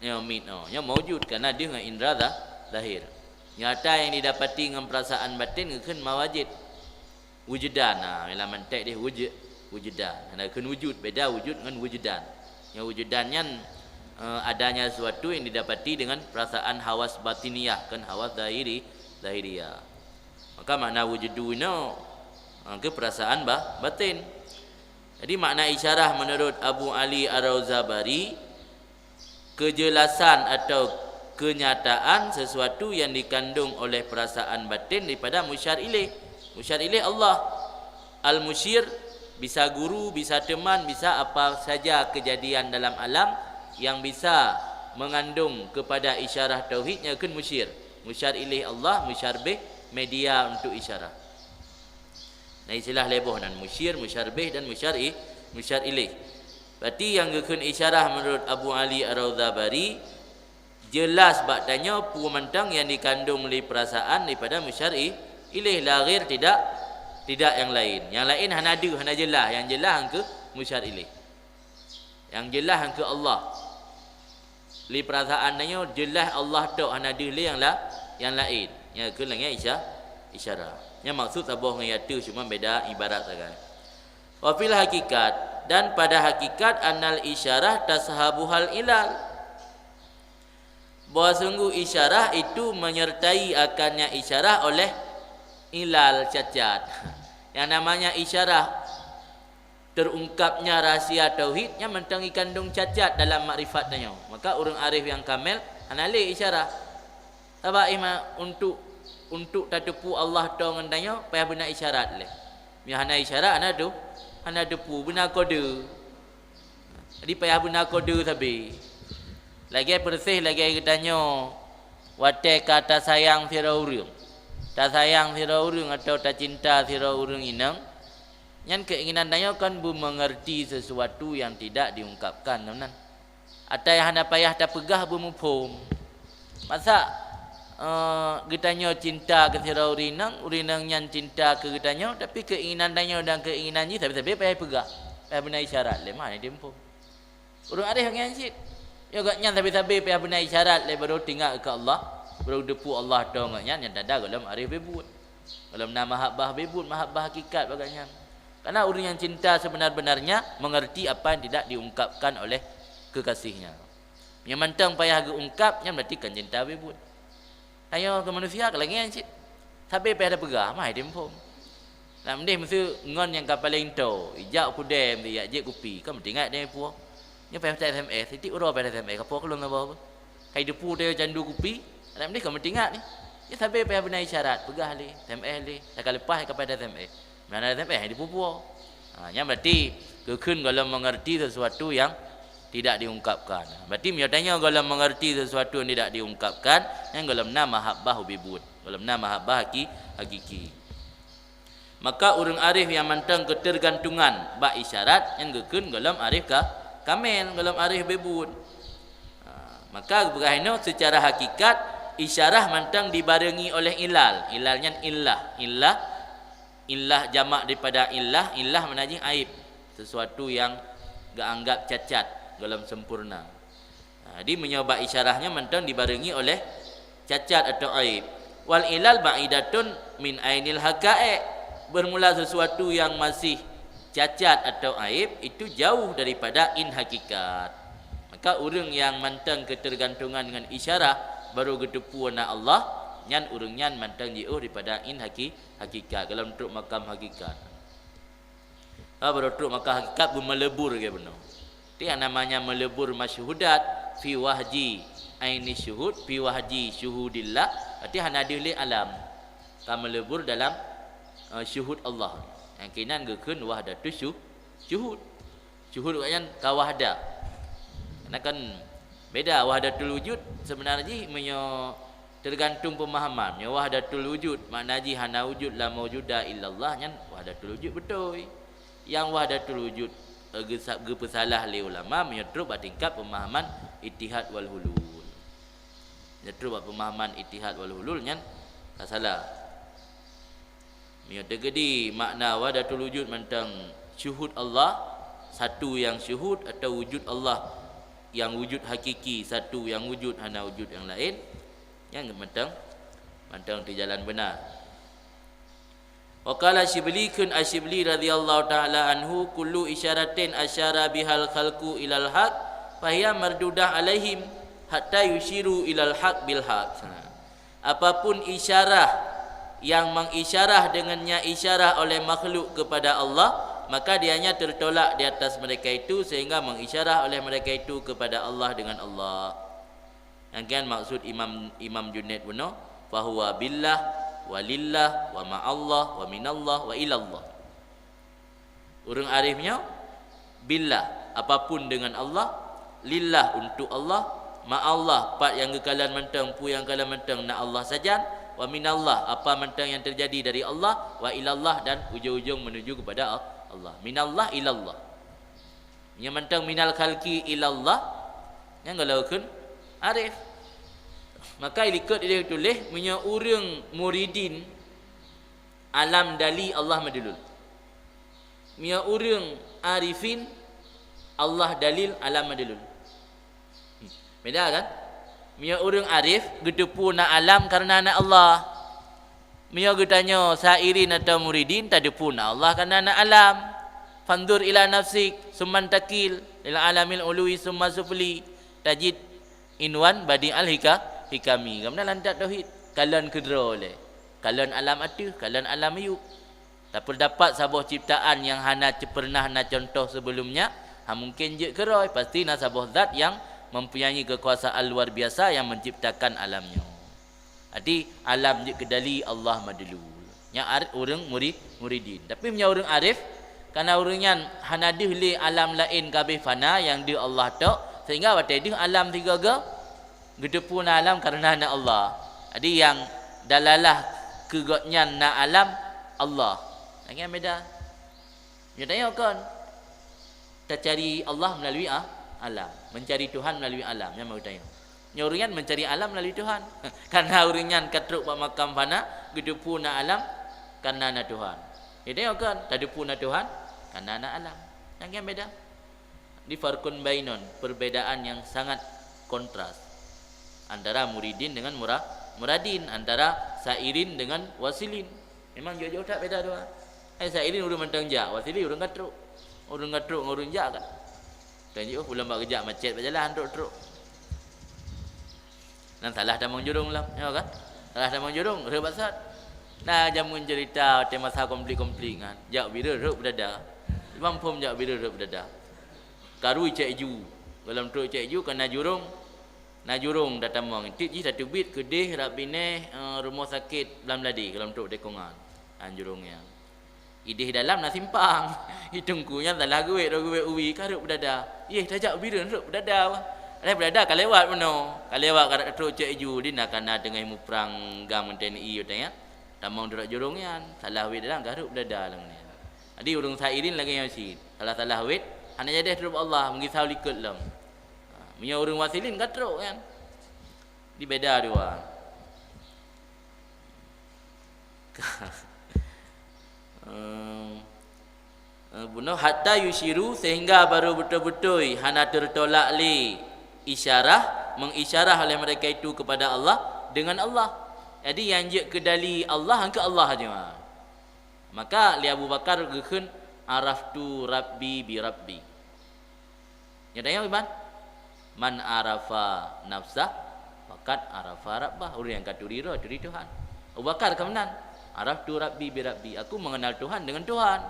nyoe miet nyoe, nyoe maujud karena deuh ngon indra za-, zahir. Nyata nyang didapati ngon peurasaan batin geukheun mawajid. Wujudan, ha, lam mantek deh wuju-, wujudan. Hana geukheun wujud, beda wujud ngon wujudan. Nyoe wujudan nyan, eh, adanya sesuatu yang didapati dengan perasaan hawas batiniyah, kon hawas zahiri, zahiriyah. Maka makna wujudu inoe, ha, keu perasaan ba-, batin. Jadi, makna isyarah menurut Abu Ali Ar-Rauzabari, keujelasan atau keunyataan sesuatu yang dikandung oleh perasaan batin daripada musyar ilaih. Musyar ilaih Allah. Al-musyir, bisa guru, bisa teman, bisa apa saja kejadian dalam alam yang bisa mengandung kepada isyarah tauhid, nyan kheun musyir. Musyar ilaih Allah, musyar bih media untuk isyarah. Na istilah lhèe boh nan, musyir, musyar bih, dan musyar i-, musyar ilaih. Berarti nyang geukheun isyarah menurut Abu Ali Ar-Rauzabari, jelas bak tanyoe peue mantong nyang dikandung lé perasaan daripada musyar i-, ilaih, la ghair, tidak, tidak yang lain. Nyang lain hana deuh, hana jelas. Nyang jelas nyang keu musyar ilaih. Nyang jeulaih keu Allah. Lé peurasaan tanyoe jeulaih Allah tok, hana deuh lé nyang la-, nyang laén. Nyan keuh lagèe isya-, isyarah. Nyan maksud saboh ngon nyang ateueh, cuma beda ibarat sagai. Wa fil hakikat, dan pada hakikat, annal isyarah tashabuhal ilal. Bahwa sungguh isyarah itu menyertai akannya isyarah oleh ilal, cacat. Yang namanya isyarah, terungkapnya rahsia tauhid nyan mantong ikandung cacat dalam makrifat tanyoe. Maka ureuëng arif nyang kamel hana lé isyarah. Sabab ima untuk, untuk tateupeue Allah toe ngon tanyoe payah beuna isyarat lé. Meunyo hana isyarat hana teu-, hana teupeue, beuna kode. Jadi payah beuna kode sabe. Lagèe persis lagèe geutanyoe watèe ka tasayang sidroe ureuëng. Tasayang sidroe ureuëng atawa tacinta sidroe ureuëng inong, nyan keinginan tanyoe kan beumeungerti sesuatu nyang tidak diungkapkan, meunan. Atawa nyang hana payah tapeugah beumuphom. Masa, eh, geutanyoe cinta keu sidroe ureuëng inong, ureuëng inong nyan cinta keu geutanyoe, tapi keinginan tanyoe dan keinginan jih sabe-sabe payah peugah. Payah beuna isyarat lé, meuhana jimuphom. Ureuëng arif nyan cit. Nyoe gobnyan sabe-sabe payah beuna isyarat lé baru teuingat keu Allah, baru teupeue Allah toe ngon nyan, nyan tanda gohlom arif beubuet. Gohlom na mahabbah beubuet, mahabbah hakikat bak gobnyan. Karena ureuëng nyang cinta sebenar-benarnya mengerti apa yang tidak diungkapkan oleh kekasihnya. Nyang mantong payah geuungkap, nyan berarti kon cinta beubuet. Tanyoe keu manusia ka lagèe nyan cit. Sabe payah tapeugah, meuhai jimuphom. Nak meudeh meuseu ngon nyang ka paleng toe, ijak u keudè meuseu jak jieb kupi, ka meutingat deh puwoe. Nyoe payah ta-S M S, tieb uroe payah ta-S M S, ka puwoe ka lôn saboh beuh. Ka jiteupeue teuh candu kupi, nak meudeh ka meutingat nyoe. Nyoe sabe payah beuna isyarat, peugah lé, S M S lé, ka leupah ka payah ta-S M S. Meunan S M S, hai jiteupeue puwoe. Ha, nyan berarti geukheun gohlom mengerti sesuatu yang tidak diungkapkan. Berarti meunyoe tanyoe gohlom mengerti sesuatu yang tidak diungkapkan, nyan gohlom na mahabbah ubé buet. Gohlom na mahabbah haki-, hakiki. Maka ureuëng arif nyang mantong keutergantungan bak isyarat, nyan geukheun gohlom arif ka-, kamel, gohlom arif ubé buet. Ha, maka geupeugah inoe, secara hakikat, isyarah mantong dibarengi oleh ilal. Ilal nyan illah. Illah, illah jamak daripada illah, illah makna jih aib. Sesuatu yang geuanggap cacat, gohlom sempurna. Ha, jadi meunyoe bak isyarah nyan mantong dibarengi oleh cacat atau aib. Wal ilal ba'idatun min ainil haqa'iq. Bermula sesuatu yang masih cacat atau aib, itu jauh daripada in hakikat. Maka ureuëng nyang mantong keutergantungan ngon isyarah, baru geuteupeue na Allah, nyan ureuëng nyan mantong jiôh daripada in haki-, hakikat, gohlom trok makam hakikat. Ka baru trok makam hakikat, beumeulebur lagée bunoe. Jadi yang namanya meulebur masyhudat fi wahji aini syuhud, fi wahji syuhudillah, berarti hana deuh lé alam. Ka meulebur dalam, eh, syuhud Allah. Nyang keunan geukheun wahdatus syuh-, syuhud. Syuhud nyan ka wahda. Karena kan beda, wahdatul wujud sebenarnya jih meunyoe tergantung pemahaman. Meunyoe wahdatul wujud makna jih hana wujud, la maujuda illallah, nyan wahdatul wujud beutôi. Nyang wahdatul wujud, eh, geusa-, geupeusalah lé ulama meunyoe trok bak tingkat pemahaman ittihad wal hulul. Meunyoe trok bak pemahaman ittihad wal hulul nyan ka salah. Meunyoe teukeudi makna wahdatul wujud mantong syuhud Allah, satu yang syuhud, atau wujud Allah yang wujud hakiki, satu yang wujud, hana wujud yang laén, nyan mantong, mantong teujalan beuna. Wa qala Syibli, kheun Asyibli radhiyallahu ta'ala anhu, "Kullu isyaratin asyara bihal khalqu ilal haq, fahiya mardudah alaihim hatta yusyiru ilal haq bil haq." Apapun isyarah yang mengisyarah dengannya isyarah oleh makhluk kepada Allah, maka dianya tertolak di atas mereka itu sehingga mengisyarah oleh mereka itu kepada Allah dengan Allah. Nyang kan maksud Imam, Imam Junaid bunoe, "Fahuwa billah, wa lillah, wa ma'allah, wa minallah, wa ilallah." Ureuëng arif nyoe billah, apapun dengan Allah, lillah, untuk Allah, ma'allah, pat nyang geukalon mantong, peue nyang kalon mantong na Allah sajan, wa minallah, apa mantong yang terjadi dari Allah, wa ilallah, dan ujung-ujung menuju kepada Allah. Minallah ilallah. Nyang mantong minal khalqi ilallah, nyang gohlom kheun arif. Maka ilikot idéh tuléh, meunyoe ureuëng muridin, alam dali Allah madulul. Meunyoe ureuëng arifin, Allah dalil, alam madulul. Beda kan? Meunyoe ureuëng arif, geuteupeue na alam kareuna na Allah. Meunyoe geutanyoe sairin atau muridin, tateupeue na Allah kareuna na alam. Fanzur ila nafsik, summa takil, ila alamil ulwi, summa sufli. Tajid inwan badi'al hika-, hikami. Geumanö lantak tauhid. Kalon keudroe lé. Kalon alam ateueh, kalon alam miyueb. Tapeurdapat saboh ciptaan nyang hana ce-, pernah na contoh sebelumnya, ha, mungken jeuet keudroe, pasti na saboh zat nyang mempunyai kekuasaan luar biasa yang menciptakan alam nyoe. Jadi, alam jeuet keudali Allah madulul. Nyan ar-, ureuëng muri-, muridin. Tapi meunyoe ureuëng arif, kareuna ureuëng nyan hana deuh lé alam laén ka abéh fana nyang deuh Allah tok, sehingga watée deuh alam sigoe-goe, geuteupeue na alam kareuna na Allah. Jadi, nyang dalalah keu gobnyan na alam, Allah. Nyan beda. Nyoe tanyoe kon. Tacari Allah meulalu a-, alam. Mencari Tuhan meulalu alam. Nyan meutanyoe. Nyoe ureuëng nyan mencari alam meulalu Tuhan. Kareuna ureuëng nyan ka trok bak makam fana, geuteupeue na alam, kareuna na Tuhan. Nyoe tanyoe kon. Tateupeue na Tuhan, kareuna na alam. Nyan kan beda. Di farqun bainon, perbedaan yang sangat kontras antara muridin dengan mura-, muradin, antara sairin dengan wasilin. Memang jauh-jauh that beda dua. Eh, sairin ureuëng mantong jak, wasilin ureuëng ka trok. Ureuëng ka trok ngon ureuëng jak kan. Kan jih, oh, ulôn bak geujak macet bak jalan, trok-trok. Nan salah tamong jurông lom, ya kan? Salah tamong jurông, rhot bak sat. Na jameun cerita watée masa konflik-konflik nyan, jak bira rhot beudada. Imam phom jak bira rhot beudada. Karu cek ju. Gohlom trok cek ju, kana jurông, na jurông tatamong. Tieb jih tateubiet keudeh rab binéh, eh, rumoh sakét Blang Meuladi, gohlom trok deungon. An jurông nyan. Idéh dalam na simpang. Di teungku nyan salah geuwét, rot geuwét ubi, ka rhot peudada. Yeh, tajak u Bireuen rhot peudada. Padahai peudada ka lewat meunoe. Ka lewat, ka trok cok iju, di na kana teungoh muprang GAM ngon T N I, watèe nyan. Tamong di rot jurông nyan, salah wét dalam, ka rhot peudada lam nyan. Jadi ureueng sairin lagèe nyan cit. Salah-salah wét, hana jadeh turot bak Allah, meugisau likot lom. Ha, meunyoe ureueng wasilin ka trok nyan. Di beda dua. Ehm, eh, bunoe hatta yusyiru, sehingga baru beutôi-beutôi hana teutolak lé isyarah, mengisyarah oleh mereka itu kepada Allah, dengan Allah. Jadi nyang jeuet keu dali Allah, nyang keu Allah aja. Maka lé Abu Bakar geukheun, "Araftu Rabbi bi Rabbi." Nyoe tanyoe iban, "Man arafa nafsah, faqad arafa rabbah." Ureueng nyang ka turi droe, turi Tuhan. Abu Bakar ka meunan, "Araftu Rabbi bi Rabbi." Aku mengenal Tuhan dengan Tuhan.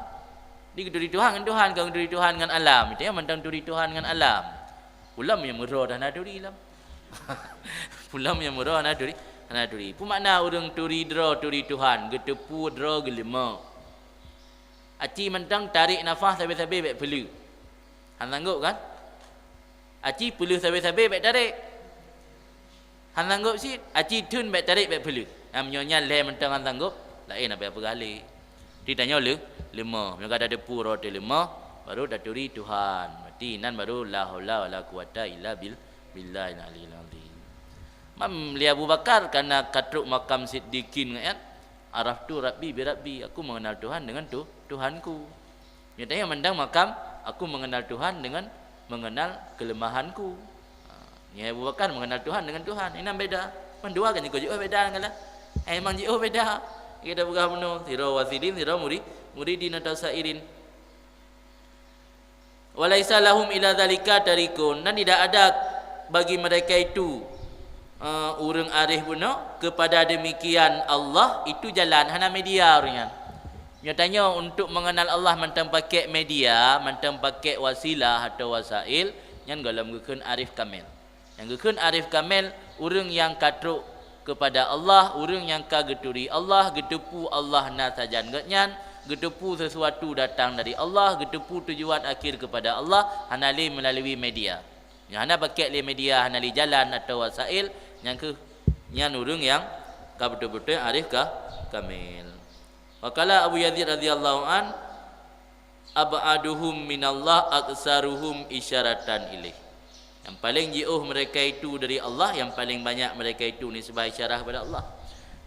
Di turi Tuhan ngon Tuhan, kon turi Tuhan ngon alam. Tanyoe mantong turi Tuhan ngon alam. Pulam nyang meudroe dah na turi lom. Pulam nyang meudroe na turi, na turi. Peue makna ureueng turi droe, turi Tuhan, geuteupeue droe geuleumah. Aci mantong tarek nafah sabe-sabe bèk peuleueh. Han sanggob kan? Aci peuleueh sabe-sabe bèk tarek. Han sanggob cit, aci theun bèk tarek bèk peuleueh. Nah, meunyoe nyan lhèe mantong han sanggob, laén apa peugah lé. Di tanyoe lé, leumah. Meunyoe ka tateupeue droe teuh leumah, baru taturi Tuhan. Berarti nan baru la haula wala quwata illa bil-, billahil aliyil azim. Mam lé Abu Bakar kana ka trok makam siddiqin nyan, "Araftu Rabbi bi Rabbi." Aku mengenal Tuhan dengan tu-, Tuhanku. Nyoe tanyoe mantong makam, aku mengenal Tuhan dengan mengenal kelemahanku. Ha, nyoe Abu Bakar mengenal Tuhan dengan Tuhan. Inan beda. Mandua kan jikeu jiôh beda kan lah. Emang jiôh beda. Kita peugah bunoe, sidroe wasilin, sidroe muri-, muridin atau sairin. "Wa laisa lahum ila dzalika tariqun," dan tidak ada bagi mereka itu, eh, ureueng arif bunoe, kepada demikian Allah itu jalan, hana media ureueng nyan. Nyoe tanyoe untuk mengenal Allah mantong pakai media, mantong pakai wasilah atau wasail, nyan gohlom geukheun arif kamil. Nyang geukheun arif kamil, ureueng nyang ka trok kepada Allah, ureueng nyang ka geuturi Allah, geuteupeue Allah na sajan gobnyan, geuteupeue sesuatu datang dari Allah, geuteupeue tujuan akhir kepada Allah, hana lé melalui media. Nyang hana pakai lé media, hana lé jalan atau wasail, nyang kheueh nyan ureueng nyang ka beutôi-beutôi arif ka-, kamil. Wa qala Abu Yazid radhiyallahu an, "Ab'aduhum minallah aktsaruhum isyaratan ilaih." Yang paling jiôh mereka itu dari Allah, yang paling banyak mereka itu nisbah isyarah kepada Allah.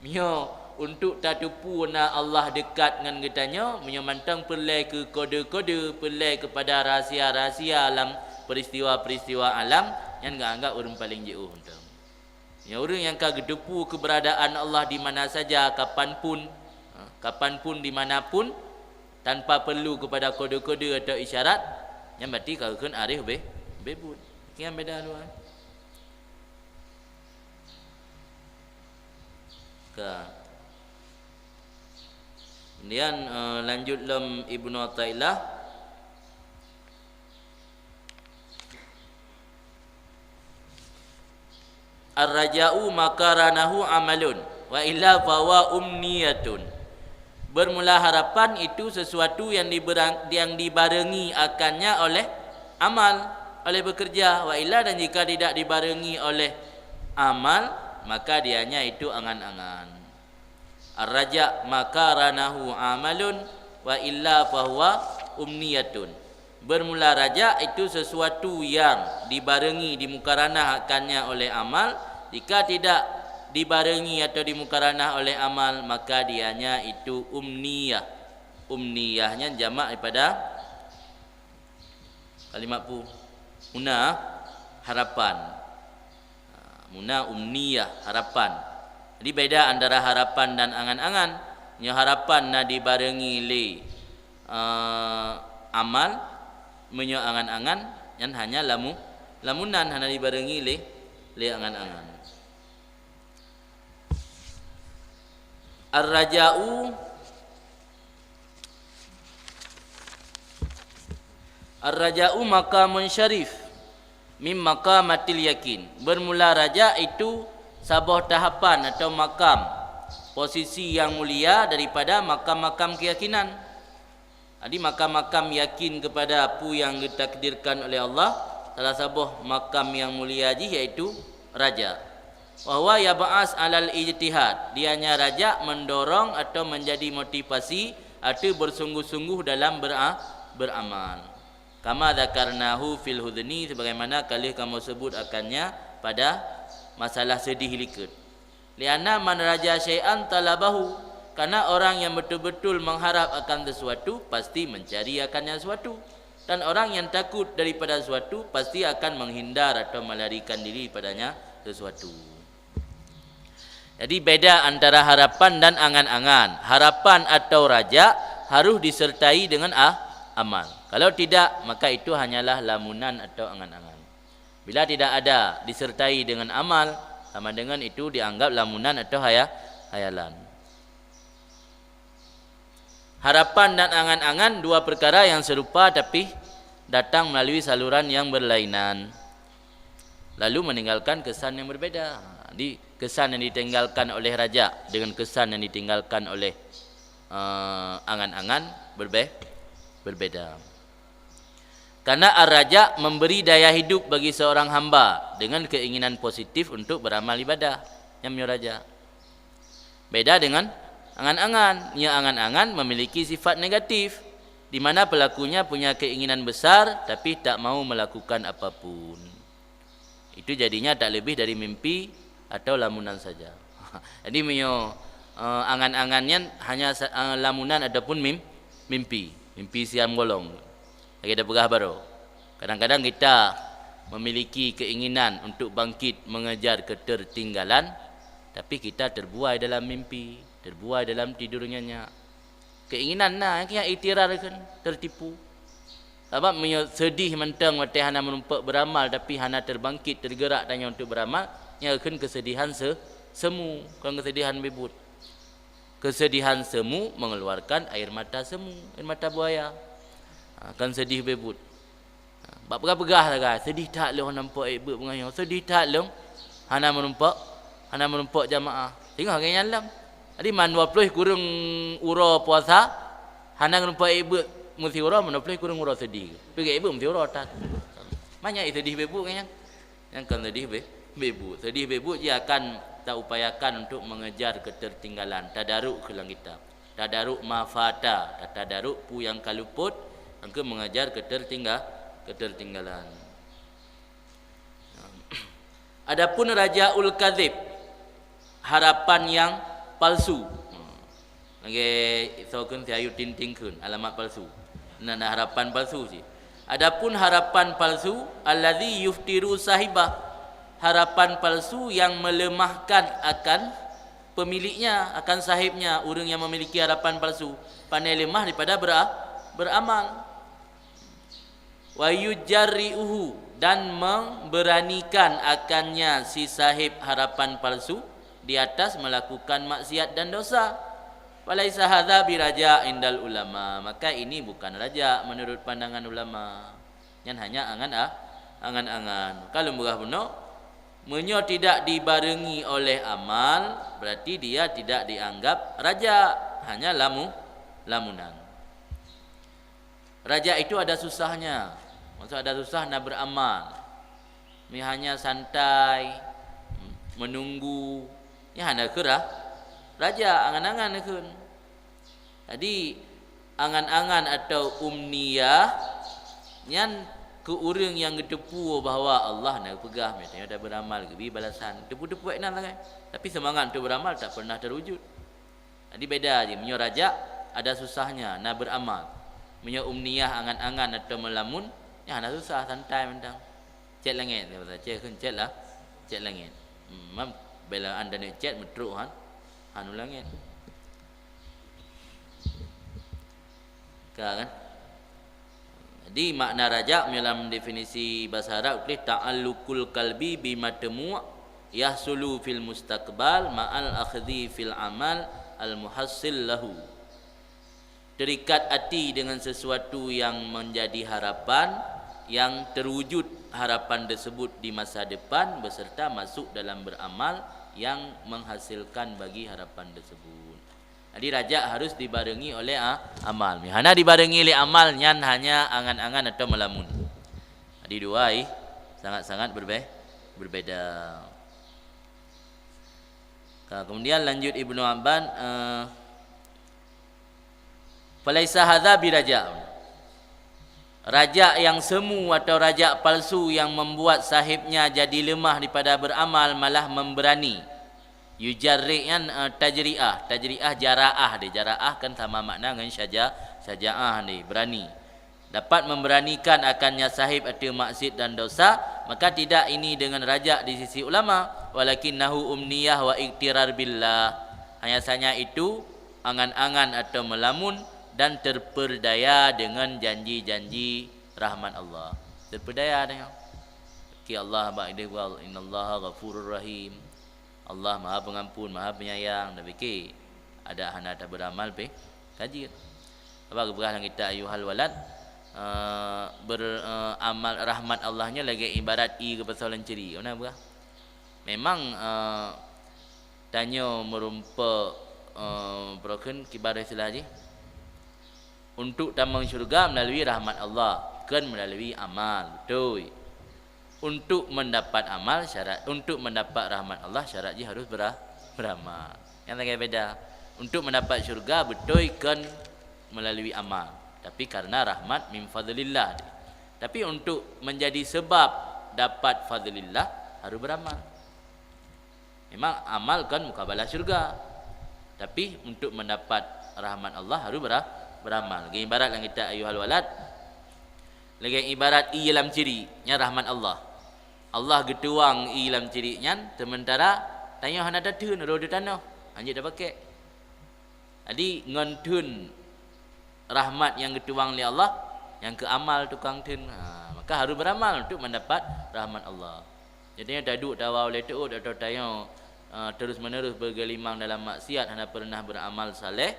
Meunyoe untuk tateupeue na Allah dekat ngon geutanyoe, meunyoe mantong peureulèe keu kode-kode, peureulèe kepada rahsia-rahsia lam peristiwa-peristiwa alam, nyan geuanggap ureueng paling jiôh mantong. Nyan ureueng nyang ka geuteupeue keberadaan Allah di mana saja, kapan pun, ha, kapan pun, di mana pun, tanpa perlu kepada kode-kode atau isyarat, nyan berarti ka geukheun arif beh, beh buet. Nyan beda dua. Ka. Kemudian, eh, lanjut lom Ibnu Athaillah. "Ar-raja'u ma qaranahu amalun, wa illa fahuwa umniyatun." Bermula harapan itu sesuatu yang diberang-, yang dibarengi akannya oleh amal, oleh bekerja. Wa illa, dan jika tidak dibarengi oleh amal, maka dianya itu angan-angan. Ar-raja ma qaranahu amalun wa illa fahuwa umniyatun. Bermula raja itu sesuatu yang dibarengi, dimukaranah akannya oleh amal. Jika tidak dibarengi atau dimukaranah oleh amal, maka dianya itu umniyah. Umniyah nyan jamak daripada kalimat pu-, muna, harapan. Ha, muna umniyah, harapan. Jadi beda antara harapan dan angan-angan. Nyoe harapan na dibarengi lé, eh, amal, meunyoe angan-angan nyan hanya lamu-, lamunan, hana dibarengi lé, lé angan-angan. Ar-raja'u, ar-raja'u maqamun syarif min maqamatil yakin. Bermula raja itu saboh tahapan atau makam, posisi yang mulia daripada makam-makam keyakinan. Jadi makam-makam yakin kepada peue nyang geutakdirkan oleh Allah, salah saboh makam nyang mulia jih yaitu raja. Wa huwa yab'as 'alal ijtihad. Dianya raja mendorong atau menjadi motivasi atau bersungguh-sungguh dalam bera-, beramal. Kama dzakarnahu fil hudni, sebagaimana ka lheueh kamoe sebut akannya pada masalah seudeh likot. Lianna man raja syai'an talabahu, karena orang yang betul-betul mengharap akan sesuatu pasti mencari akannya sesuatu, dan orang yang takut daripada sesuatu pasti akan menghindar atau melarikan diri padanya sesuatu. Jadi beda antara harapan dan angan-angan. Harapan atau raja harus disertai dengan a-, amal. Kalau tidak, maka itu hanyalah lamunan atau angan-angan. Bila tidak ada disertai dengan amal, sama dengan itu dianggap lamunan atau haya-, hayalan. Harapan dan angan-angan dua perkara yang serupa tapi datang melalui saluran yang berlainan, lalu meninggalkan kesan yang berbeda. Jadi kesan yang ditinggalkan oleh raja dengan kesan yang ditinggalkan oleh, eh, angan-angan berbe-, berbeda. Karena ar-raja memberi daya hidup bagi seorang hamba dengan keinginan positif untuk beramal ibadah. Nyan meunyoe raja. Beda dengan angan-angan. Nyoe angan-angan memiliki sifat negatif, di mana pelakunya punya keinginan besar tapi tak mau melakukan apapun. Itu jadinya tak lebih dari mimpi atau lamunan saja. Jadi meunyoe, eh, angan-angan nyan hanya sa-, eh, lamunan ataupun mim-, mimpi, mimpi siang bolong. Lagèe tapeugah baroe. Kadang-kadang kita memiliki keinginan untuk bangkit mengejar ketertinggalan, tapi kita terbuai dalam mimpi, terbuai dalam tidur nyenyak. Keinginan na, nyang ikhtiar kheun, tertipu. Sabab meunyoe seudeh mantong watèe hana meurumpok beuramal, tapi hana terbangkit, tergerak tanyoe untuk beuramal, nyan kheun keuseudihan se-, semu, kon keuseudihan beuet. Keuseudihan semu mengeluarkan air mata semu, air mata buaya. Ha, kon seudeh beuet. Bak peugah-peugah sagai, seudeh that lôn hana meurumpok ék beuet beungoh nyoe, seudeh that lôn hana meurumpok, hana meurumpok jamaah. Singoh lagèe nyan lom. Jadi man dua ploh kureueng uroe puasa, hana meurumpok ék beuet meusiuroe, man dua ploh kureueng uroe seudeh. Peugah ék beuet meusiuroe that. Manyang seudeh beuet nyan. Nyan kon seudeh beuet. Seudeh beuet jih akan taupayakan untuk mengejar ketertinggalan, tadaruk keu lam kitab. Tadaruk ma fata, tadaruk peue nyang ka luput, nyang keu mengejar ketertingga-, ketertinggalan. Adapun rajaul kadzib, harapan nyang palsu. Lagèe soe kheun si Ayu Ting Ting kheun, alamat palsu. Na, na harapan palsu cit. Adapun harapan palsu, allazi yuftiru sahibah, harapan palsu yang melemahkan akan pemiliknya, akan sahibnya, ureueng yang memiliki harapan palsu, pandai lemah daripada bera-, beramal. Wa yujarri'uhu, dan memberanikan akannya si sahib harapan palsu di atas melakukan maksiat dan dosa. Falaisa hadza biraja indal ulama, maka ini bukan raja menurut pandangan ulama. Nyan hanya angan-, a-, angan-angan. Ka lôn peugah bunoe, meunyoe tidak dibarengi oleh amal, berarti dia tidak dianggap raja, hanya lamu-, lamunan. Raja itu ada susahnya. Maksud ada susah na beramal. Meunyoe hanya santai, menunggu, nyan hana kheun ra-, raja, angan-angan kheun. Jadi, angan-angan atau umniyah nyan keu ureueng nyang geuteupeue bahwa Allah na geupeugah, meunyoe tanyoe taberamal geubri balasan. Teupeue-teupeue inan sagai. Tapi seumangat untuk beramal tak pernah terwujud. Jadi beda je, meunyoe raja ada susahnya na beramal. Meunyoe umniyah, angan-angan atau meulamun, nyan hana susah, santai mantong. Cét langét, bahasa Aceh kan cét lah, cét langét. Hmm, mam bela anda ni cét meutrok han, han u langét. Ka kan? Jadi, makna raja dalam definisi bahasa Arab tulis ta'alluqul qalbi bima tamu' yahsulu fil mustaqbal ma'al akhdhi fil amal al muhassil lahu. Terikat hati dengan sesuatu yang menjadi harapan, yang terwujud harapan tersebut di masa depan, beserta masuk dalam beramal yang menghasilkan bagi harapan tersebut. Jadi rajak harus dibarengi oleh a-, amal. Meuhana dibarengi lé amal, nyan hanya angan-angan atau meulamun. Jadi dua, eh, sangat-sangat berbe-, berbeda. Ka, kemudian lanjut Ibnu Abban, eh, "Falaisa hadza biraja'." Rajak yang semu atau rajak palsu yang membuat sahibnya jadi lemah daripada beramal malah memberani. Yujarri' nyan, eh, tajri'ah. Tajri'ah jaraah deh. Jaraah kan sama makna ngon syaja-, syaja'ah deh, berani. Dapat memberanikan akannya sahib ateueh maksiat dan dosa, maka tidak ini dengan rajak di sisi ulama, walakinnahu umniyah wa iqtirar billah. Hanya saja itu angan-angan atau melamun dan terperdaya dengan janji-janji rahmat Allah. Terperdaya dengan, "Oke, Allah bak ideh gua, innallaha ghafurur rahim." Allah Maha Pengampun, Maha Penyayang. Dah fikir, adak hana taberamal pih ka jeuet. Apa geupeugah lam kitab Ayyuhal Walad, eh, ber-, eh, amal rahmat Allah nyoe lagèe ibarat ie geupasoe lam ciri. Mana peugah? Memang, eh, tanyoe meurumpok, eh, peue kheun kiban istilah jih. Untuk tamong syurga melalui rahmat Allah, kon melalui amal. Beutôi. Untuk mendapat amal syarat, untuk mendapat rahmat Allah syarat jih harus bera-, beramal. Nyan lagèe beda. Untuk mendapat syurga beutôi kon melalui amal, tapi karena rahmat min fadlillah. Tapi untuk menjadi sebab dapat fadlillah harus beramal. Memang amal kon mukabalah syurga, tapi untuk mendapat rahmat Allah harus bera-, beramal. Lagèe ibarat lam kitab Ayyuhal Walad, lagèe ibarat ie lam ciri, nyan rahmat Allah. Allah geutuang ie lam ciri nyan, sementara tanyoe hana tatheun, rhot di tanoh, hanjeuet tapakék. Jadi ngon theun rahmat nyang geutuang lé Allah, nyang keu amal tukang theun. Ha, maka harus beramal untuk mendapat rahmat Allah. Jadi nyoe taduek tawoe lé teuôt atau tanyoe, eh, terus-menerus bergelimang dalam maksiat, hana pernah beramal saleh,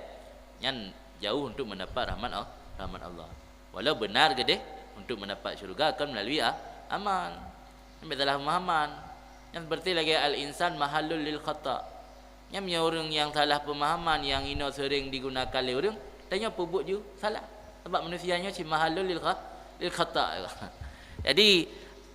nyan jauh untuk mendapat rahmat Al-, rahmat Allah. Walau benar geudeh untuk mendapat syurga kon melalui a-, amal. Nyan salah pemahaman. Nyan seperti lagèe al-insan mahallul lil khata'. Nyan meunyoe ureueng nyang salah pemahaman, nyang inoe sering digunakan lé ureueng, tanyoe peubuet ju salah. Sabab manusia nyoe cit mahallul lil kha-, lil khata'. Jadi,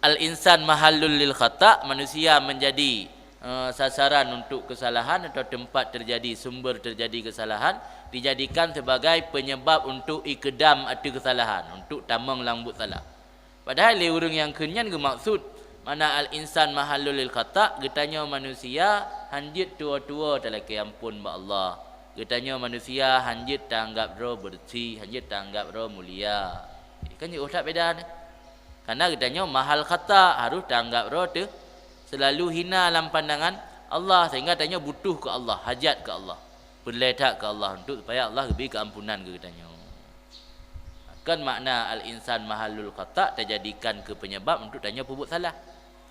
al-insan mahallul lil khata', manusia menjadi, eh, sasaran untuk kesalahan atau tempat terjadi, sumber terjadi kesalahan, dijadikan sebagai penyebab untuk ikdam ateueh kesalahan, untuk tamong lam buet salah. Padahai lé ureueng nyang kheun nyan geumaksud, makna al-insan mahallul lil khata', geutanyoe manusia hanjeuet tuwoe-tuwoe talakèe amphon bak Allah. Geutanyoe manusia hanjeuet taanggab droe beureusi, hanjeuet taanggab droe mulia. Kan jiôh that beda nyan. Karena geutanyoe mahal khata', harôh taanggab droe teuh seulalu hina lam pandangan Allah, sehingga tanyoe butuh keu Allah, hajat keu Allah, peureulèe that keu Allah untuk supaya Allah geubri keuampunan keu geutanyoe. Kon makna al-insan mahallul khata' tajadikan keu penyebab untuk tanyoe peubuet salah.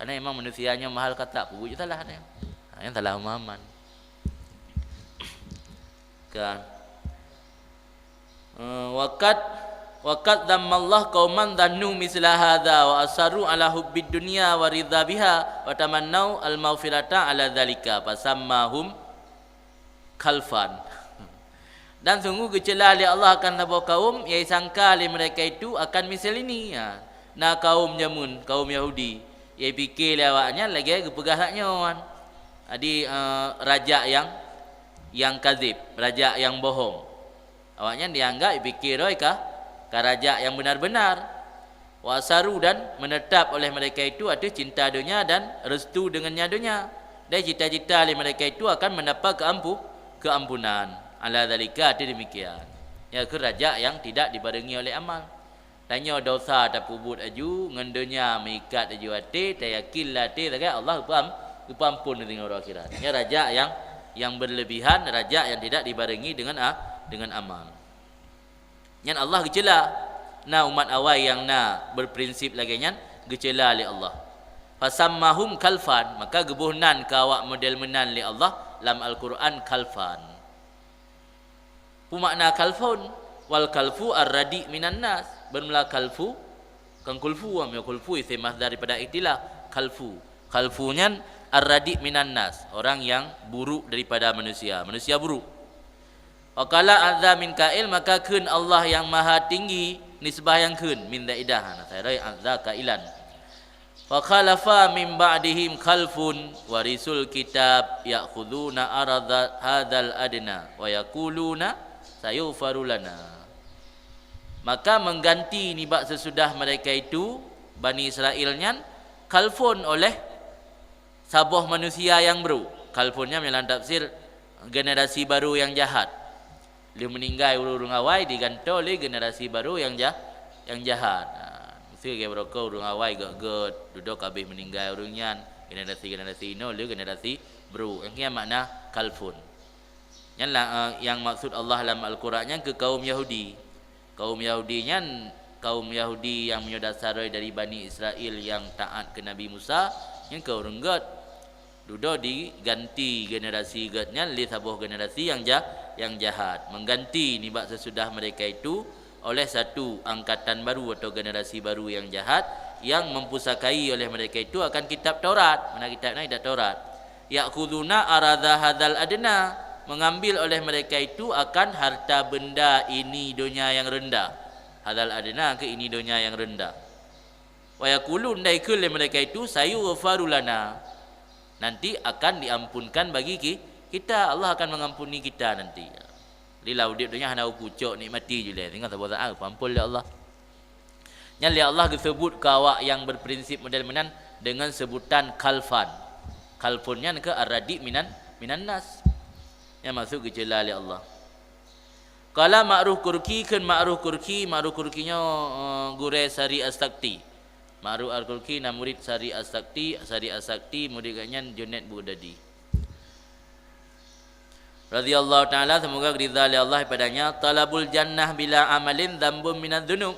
Karena memang manusia nyoe mahal khata', peubuet ju salah tanyoe. Ha, nyan salah pemahaman. Kan. Eh, waqad, waqad dzammallahu qauman dzannu misla hadza wa asarru ala hubbid dunya wa ridha biha wa tamannau al-maghfirata ala dzalika fasammahum khalfan. Dan sungguh geucela lé Allah akan saboh kaum, nyang jisangka lé mereka itu akan misal ini. Ha, na kaum jameun, kaum Yahudi, nyang jipike lé awaknyan lagèe geupeugah lagèe nyoe. Jadi, eh, raja nyang, nyang kazib, raja nyang bohong. Awaknyan dianggap jipike droe ka, ka raja nyang beunar-beunar. Wa asaru, dan menetap oleh mereka itu ateueh cinta donya dan restu dengannya donya. Dan cita-cita lé mereka itu akan mendapat keampu-, keampunan. Ala dzalika, ateueh demikian. Nyan keuh raja nyang tidak dibarengi oleh amal. Tanyoe dosa tapeubuet aju, ngon donya meuikat aju até, tayakin lam até sagai Allah geupeuam-, geupeuampon di uroe akhirat. Nyan raja nyang, nyang berlebihan, raja nyang tidak dibarengi dengan a-, dengan amal. Nyan Allah geucela. Na umat awai nyang na berprinsip lagèe nyan geucela lé Allah. Fasammahum khalfan, maka geuboh nan keu awak model meunan lé Allah lam Al-Qur'an khalfan. Peue makna khalfun? Wal khalfu ar-radi' minan nas. Bermula khalfu, kon khulfu, meunyoe khulfu isim masdar daripada ikhtilaf. Khalfu. Khalfu nyan ar-radi' minan nas, orang yang buruk daripada manusia, manusia buruk. Wa qala azza min qail, maka kheun Allah nyang Maha Tinggi nisbah nyang kheun, min zaidah, hana sairoi azza qailan. Fa khalafa min ba'dihim khalfun warisul kitab ya'khuduna aradha hadzal adna wa yaquluna sayughfaru lana. Maka mengganti nibak sesudah mereka itu, Bani Israel nyan, khalfun, oleh saboh manusia nyang brôk. Khalfun nyan dalam tafsir generasi baru nyang jahat. Lheueh meuninggai ureuëng-ureuëng awai, digantoe lé generasi baru nyang jah-, nyang jahat. Ha, meuseu lagée baroe keuh ureuëng awai gét-gét, dudoe ka abéh meuninggai ureuëng nyan, generasi-generasi inoe lé generasi brôk. Nyang nyan makna khalfun. Nyan lah, eh, nyang maksud Allah lam Al-Quran nyan keu kaum Yahudi. Kaum Yahudi nyan, kaum Yahudi nyang meunyoe dasar dari Bani Israel nyang taát keu Nabi Musa, nyan keu ureuëng gét. Dudoe diganti generasi gét nyan lé saboh generasi nyang ja-, nyang jahat, mengganti nibak sesudah mereka itu oleh satu angkatan baru atau generasi baru nyang jahat, nyang mempusakai oleh mereka itu akan kitab Taurat. Mana kitab na? Kitab Taurat. Ya'khuduna aradha hadzal adna, mengambil oleh mereka itu akan harta benda ini donya yang rendah. Hadzal adna keu ini donya yang rendah. Wa yaqulun, dan ikheun lé mereka itu, "Sayughfaru lana." Nanti akan diampunkan bagi ki-, kita, Allah akan mengampuni kita nanti. Jadi lam udeb donya hana pucok, nikmati je lé, tinggai saboh saát, ampôn lé Allah. Nyan lé Allah geusebut keu awak nyang berprinsip model meunan dengan sebutan khalfan. Khalfun nyan keu ar-radi minan, minan nas. Nyan maksud geuceula lé Allah. Qala Ma'ruf Kurki, kheun Ma'ruf Kurki, Ma'ruf Kurki nyoe, eh, gurée Sari As-Sakti. Ma'ruf Al-Kurki na murid Sari As-Sakti, Sari As-Sakti murid geuh nyan Junaid Bughdadi. Radhiyallahu ta'ala, semoga ridha lé Allah padanya, "Talabul jannah bila amalin dzambun minadz dzunub,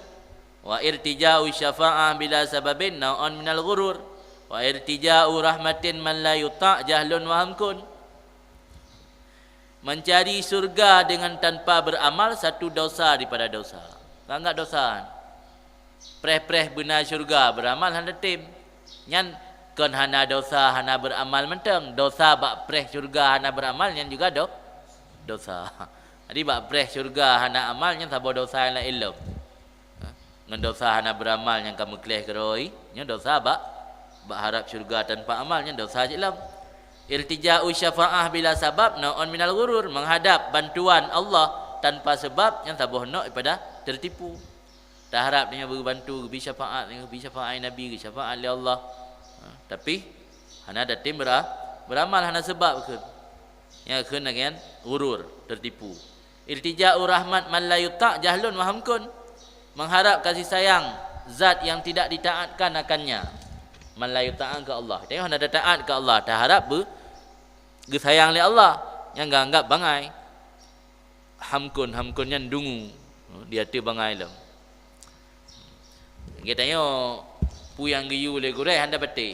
wa irtija'u syafa'ah bila sababin nau'un minal ghurur, wa irtija'u rahmatin man la yuta' jahlun wa hamkun." Mencari surga dengan tanpa beramal satu dosa daripada dosa. Anggap dosa. Preh-preh beuna syurga beramal hana tem. Nyan kon hana dosa hana beramal mantong, dosa bak preh syurga hana beramal nyan juga do-, dosa. Jadi bak preh syurga hana amal nyan saboh dosa nyang laén lom. Ha? Ngon dosa hana beramal nyang ka meukleh keudroe, nyan dosa bak, bak harab syurga tanpa amal nyan dosa cit lom. Iltija'u syafa'ah bila sabab nau'un minal ghurur, menghadap bantuan Allah tanpa sebab nyan saboh nok daripada tertipu. Taharab tanyoe geubantu, geubri syafaat, geubri syafaat Nabi, geubri syafaat lé Allah. Ha, tapi hana tatem bera-, beramal, hana sebab kheun. Nyang kheun lagée nyan ghurur, tertipu. Iltija'u rahmat man la yuta' jahlun wa hamkun. Mengharap kasih sayang zat yang tidak ditaatkan akannya. Man la yuta' keu Allah. Tanyoe hana taat keu Allah, taharab beu-, geusayang lé Allah, nyang geuanggap bangai. Hamkun, hamkun nyan dungu, di ateueh bangai lom. Geutanyoe, peue nyang geuyue lé gurée hana patéh.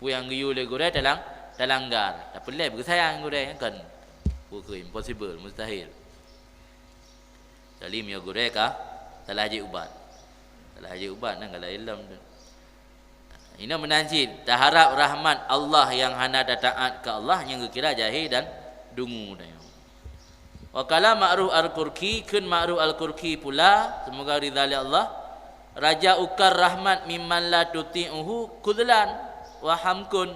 Peue nyang geuyue lé gurée talang-, talanggar. Tapeureulée beusayang gurée, kan? Bukan, impossible, mustahil. Kecuali meunyoe gurée ka salah jeuet ubat. Salah jeuet ubat, nyan galak ilom tu. Inoe meunan cit, taharab rahmat Allah nyang hana tataát keu Allah nyang geukira jahé dan dungu tanyoe. Wa qala Ma'ruf Al-Qurqi, kheun Ma'ruf Al-Qurqi pula, seumoga ridha lé Allah, "Raja'ukar rahmat mimman la tuti'uhu khudhlan wa hamkun."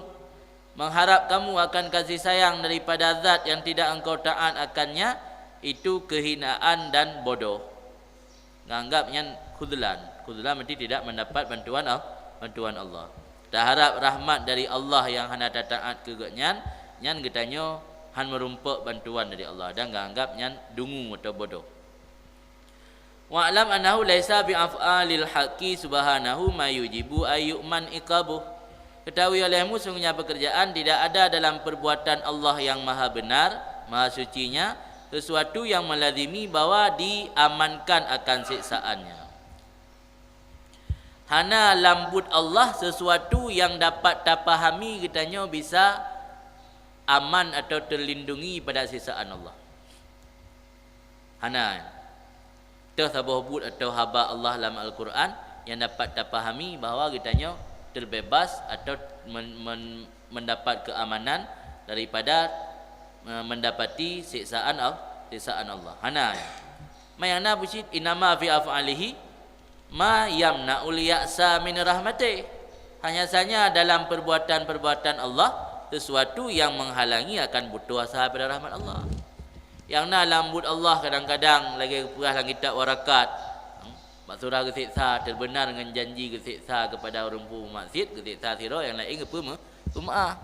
Mengharap kamu akan kasih sayang daripada zat yang tidak engkau taat akannya, itu kehinaan dan bodoh. Nganggap nyan khudhlan. Khudhlan berarti tidak mendapat bantuan Al-, bantuan Allah. Taharap rahmat dari Allah yang hana tataát keu geuh nyan, nyan geutanyoe han meurumpok bantuan dari Allah dan nganggap nyan dungu atau bodoh. "Wa'lam annahu laisa bi af'alil haqqi subhanahu ma yujibu ayyuman iqabuh." Ketahui olehmu, sungguhnya pekerjaan tidak ada dalam perbuatan Allah yang maha benar, maha sucinya, sesuatu yang melazimi bahwa diamankan akan siksaannya. Hana lam buet Allah sesuatu yang dapat tapahami geutanyoe bisa aman atau terlindungi pada siksaan Allah. Hana. Teuh saboh buet atau haba Allah lam Al-Quran yang dapat tapahami bahwa geutanyoe terbebas atau men-, men-, mendapat keamanan daripada, eh, mendapati siksaan Al-, siksaan Allah. Hana. Ma nyang na bucit, innama fi af'alihi ma yamna'ul ya'sa min rahmatih. Hanya saja dalam perbuatan-perbuatan Allah sesuatu yang menghalangi akan putus asa pada rahmat Allah. Nyang na lam buet Allah kadang-kadang lagée geupeugah lam kitab Warakat. Bak surah geuseksa, teubeunar ngon janji geuseksa keupada ureuëng peumaksiat, geuseksa sidroe, nyang laén geupeume-, peumeu'ah.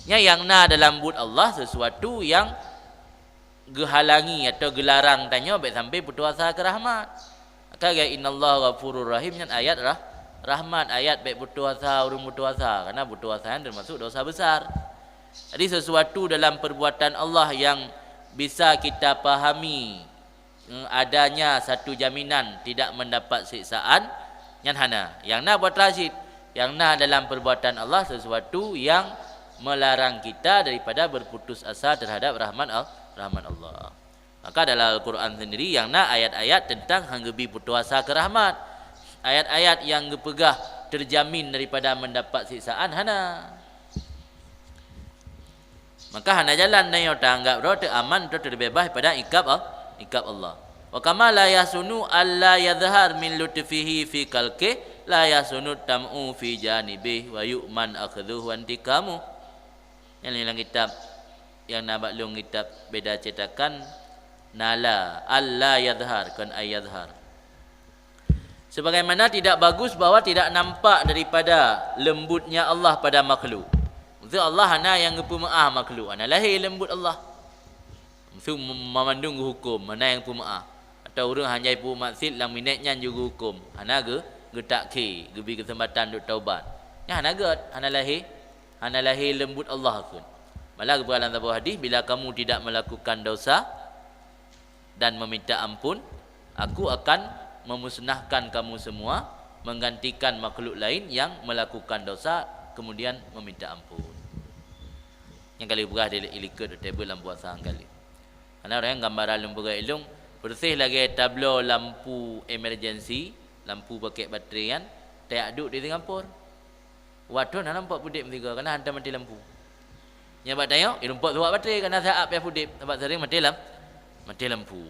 Nyan nyang na dalam buet Allah sesuatu nyang geuhalangi atau geularang tanyoe bék sampai putus asa keu rahmat. Maka geuh innallaha ghafurur rahim nyan ayat rah-, rahmat, ayat bék putus asa, ureuëng putus asa, karena putus asa nyan teumasuk dosa besar. Jadi sesuatu dalam perbuatan Allah yang bisa kita pahami eh, adanya satu jaminan tidak mendapat siksaan, nyan hana. Nyang na buat rajin, nyang na dalam perbuatan Allah sesuatu yang melarang kita daripada berputus asa terhadap rahmat Al-, rahmat Allah. Maka dalam Al-Quran sendiri nyang na ayat-ayat tentang hang geubi putus asa keu rahmat. Ayat-ayat yang geupeugah terjamin daripada mendapat siksaan hana. Maka hana jalan tanyoe taanggap droe teu aman atau teu beubaih pada ikab Al-, ikab Allah. Wa kama la yasunu alla yadhhar min lutfihi fi khalqih, la yasunu tam'u fi janibih wa yu'man akhdhuhu wa intikamuh. Nyang lam kitab nyang na bak lôn kitab beda cetakan, nala, alla yadhhar, kon ay yadhhar. Sebagaimana tidak bagus bahwa tidak nampak daripada lembutnya Allah pada makhluk. Maksud Allah hana nyang geupeumeu'ah makhluk, hana lahé lembut Allah. Maksud mamandum geuhuköm, hana nyang peumeu'ah. Atau ureuëng hana jai peubuet maksiat lam minét nyan jeuet geuhuköm, hana geu-, geutakhe, geubi keuseumpatan untuk taubat. Nyan hana gét, hana lahé, hana lahé lembut Allah kheun. Malah geupeugah lam saboh hadis, bila kamu tidak melakukan dosa, dan meminta ampun, Aku akan memusnahkan kamu semua, menggantikan makhluk lain yang melakukan dosa kemudian meminta ampun. Nyang kali peugah di ilikot table lam puasa kali. Karena orang gambaran lôn peugah ilung bersih lagi tablo lampu emergency, lampu pakai baterai kan, tak duduk di Singapura. Watèe na nampak pudép meusigoe, kana hantom maté lampu. Nyan bak tanyoe, irumpok suwak baterai, kana saat payah pudép, sabab sering maté lam-, maté lampu.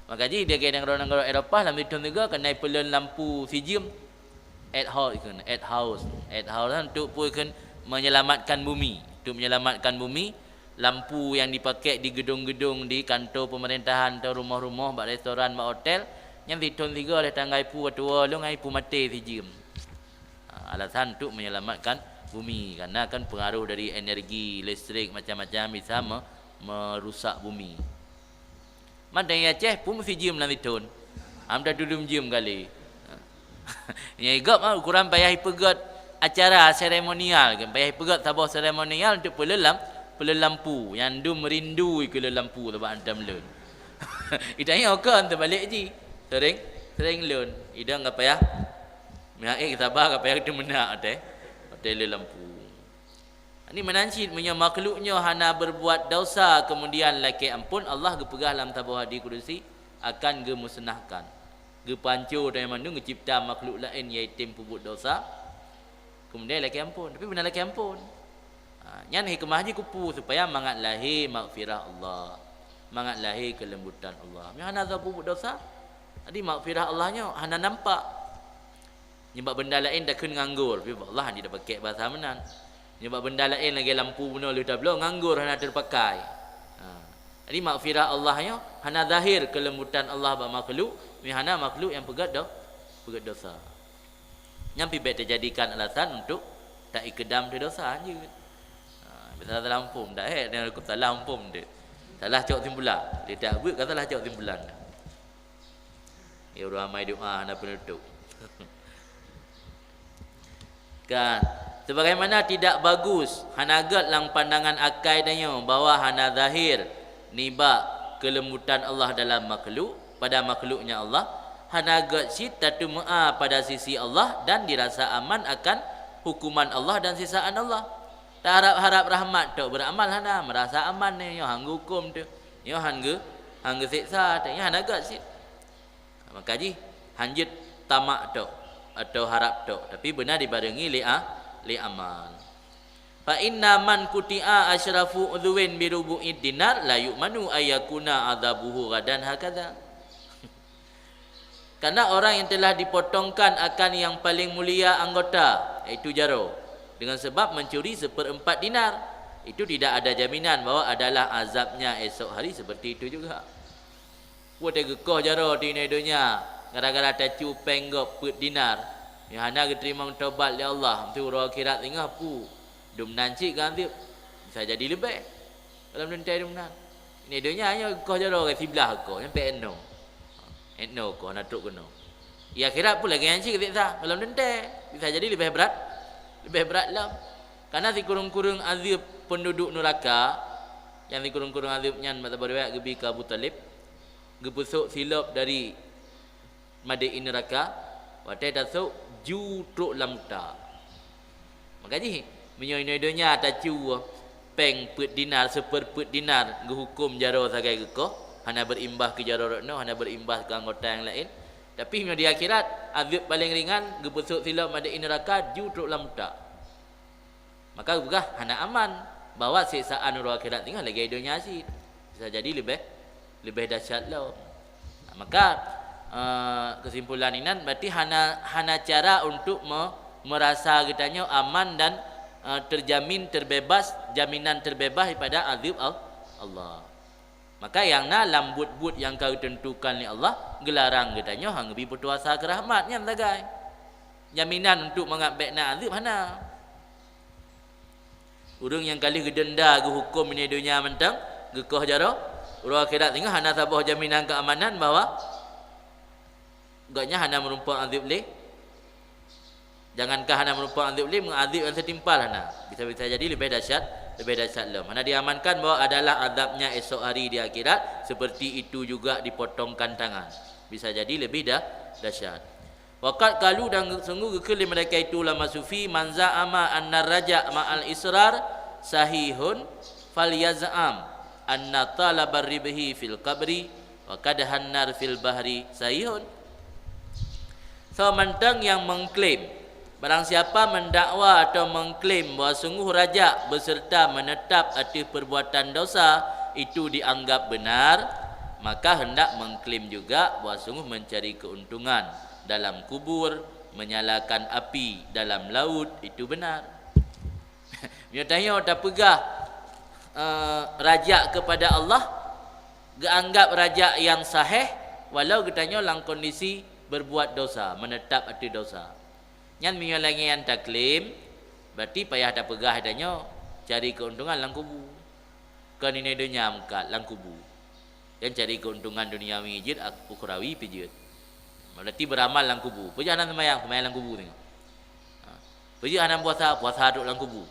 Maka jih di nanggroe-nanggroe Eropah lam sithon sigoe kana ipeulon lampu sijeuem. Aid house ikheun, aid house. Aid house nyan untuk peue ikheun menyelamatkan bumi. Untuk menyelamatkan bumi, lampu yang dipakai di gedung-gedung, di kantor pemerintahan atau rumoh-rumoh, bak restoran, bak hotel, nyan sithon sigoe lé tanggai pu atuwa lôn ai pu maté sijeuem. Ha, alasan untuk menyelamatkan bumi, karena kan pengaruh dari energi listrik macam-macam bisa me-, merusak bumi. Mandang Aceh pun meusi jeuem lam sithon. Am dah dudum jeuem kali. Nyang igop ah, ukuran payah ipeugét acara seremonial kan, payah ipeugét saboh seremonial untuk peuleulam, peuleulampu. Nyang dum rindu ikeu lampu sabab hantom lôn. Idang nyoe kon teubalek jih. Sering, sering lôn. Idang ka payah Meuhai saba ka payah teumeunak watèe, watèe lé lampu. Ini meunan cit meunyoe makhluk nyoe hana berbuat dosa kemudian lakèe ampôn, Allah geupeugah lam saboh hadis kudusi akan geumusnahkan. Geupanco dan mandum geucipta makhluk laén yaitu peubuet dosa, kemudian lakèe ampôn. Tapi beuna lakèe ampôn. Ha, nyan hikmah jih keupeue supaya mangat lahé maghfirah Allah, mangat lahé keulembutan Allah. Meunyoe hana sapeue buet dosa, jadi maghfirah Allah nyoe hana nampak. Nibak benda laén takheun nganggur, tapi bak Allah hana tapakèk bahasa meunan. Nibak benda laén lagèe lampu bunoe lheueh tabloe nganggur hana teupakai. Ha. Jadi maghfirah Allah nyoe hana zahir keulembutan Allah bak makhluk, meunyoe hana makhluk nyang peugét do-, peugét dosa. Nyan pih bèk teujadikan alasan untuk taikeudam teudosa, jeuet. Ha, biasa salah muphom dak, eh, dan aku salah muphom dek. Salah cok simpulan. Dia tak buet kan salah cok simpulan. Ya, ureueng ramai doa hana penutup. Kan, sebagaimana tidak bagus, hana gét lam pandangan akai tanyoe bahwa hana zahir nibak keulembutan Allah dalam makhluk, pada makhluknya Allah, hana gét cit tateumeu'a pada sisi Allah dan dirasa aman akan hukuman Allah dan siksaan Allah. Taharap-harap rahmat tok beuramal hana, meurasa aman nyoe han geuhuköm teuh, nyoe han geu-, han geuseksa teuh, nyoe hana gét cit. Maka jih, hanjeuet tamak tok atau harap tok, tapi beuna dibarengi lé a-, lé amal. Fa inna man quti'a asyrafu udhwin bi rubu'id dinar la yu'manu ayyakuna adzabuhu ghadan hakadza. Karena orang yang telah dipotongkan akan yang paling mulia anggota, yaitu jaroe, dengan sebab mencuri seperempat dinar, itu tidak ada jaminan bahwa adalah azabnya esok hari seperti itu juga. Watée geukoh jaroe di donya gara-gara tacu péng gob peuet dinar, nyang hana geuteurimong tobat lé Allah, meunteue uroe akhirat singoh pu, dum nan cit geuanzeueb, bisa jadi leubeh. Gohlom teuntée dum nan. Di donya nyoe geukoh jaroe siblah geukoh, sampoe inoe. Inoe geukoh na trok keunoe. Di akhirat pun lagée nyan cit geusiksa, gohlom teuntée. Bisa jadi leubeh brat, leubeh brat lom. Karena sikureueng-kureueng azeueb peunduduek nuraka, nyang sikureueng-kureueng azeueb nyan bak saboh riwayat geubi keu Abu Thalib, geupeusok silop dari madé nuraka, watée tasok ju trok lam utak. Maka jih, meunyoe inoe donya tacu péng peuet dinar, seupeurpeuet dinar geuhuköm jaroe sagai geukoh, hana beurimbah keu jaroe droeneuh, hana beurimbah keu anggota nyang laén. Tapi meunyoe di akhirat, azeueb paleng ringan geupeusok silop madé nuraka ju trok lam utak. Maka geupeugah hana aman bahwa siksaan uroe akhirat singoh lagée donya cit. Bisa jadi leubeh, leubeh dahsyat lom. Maka, eh, keusimpulan inan berarti hana, hana cara untuk me-, merasa geutanyoe aman dan, eh, terjamin, terbebas, jaminan terbebas daripada azeueb Al-, Allah. Maka nyang na lam buet-buet nyang ka geuteuntukan lé Allah, geularang geutanyoe han geubi peutuasa keu rahmat nyan sagai. Jaminan untuk mangat bék na azeueb hana. Ureuëng nyang ka lheueh geudenda geuhuköm di donya mantong, geukoh jaroe, uroe akhirat singoh hana saboh jaminan keamanan bahwa gobnyan hana meurumpok azeueb lé. Jangankan hana meurumpok azeueb lé, meuazeueb nyang seutimpal hana. Bisa-bisa jadi leubeh dahsyat, leubeh dahsyat lom. Hana diamankan bahwa adalah azabnya esok hari di akhirat, seperti itu juga dipotongkan tangan. Bisa jadi lebih dah-, dahsyat. Wa qad qalu, dan sungguh geukheun lé mereka itu ulama sufi, "Man za'ama anna raja' ma'al israr sahihun, falyaz'am anna talabar ribhi fil qabri wa qadhan nar fil bahri sahihun." Soe mantong nyang mengklaim, barang siapa mendakwa atau mengklaim bahwa sungguh raja' beserta menetap ateueh perbuatan dosa itu dianggap benar, maka hendak mengklaim juga bahwa sungguh mencari keuntungan dalam kubur, menyalakan api dalam laut, itu benar. Meunyoe tanyoe tapeugah, eh, raja' kepada Allah, geuanggap raja' nyang sahih, walau geutanyoe lam kondisi berbuat dosa, menetap ateueh dosa. Nyan meunyoe lagée nyan taklaim, berarti payah tapeugah tanyoe cari keuntungan lam kubu. Kon di donya meukat, lam kubu. Dan cari keuntungan duniawi jeuet, ak-, ukhrawi pih jeuet. Berarti beramal lam kubu. Peue jeuet hana seumayang, seumayang lam kubu tengok. Ha. Peue jeuet hana puasa, puasa trok lam kubu.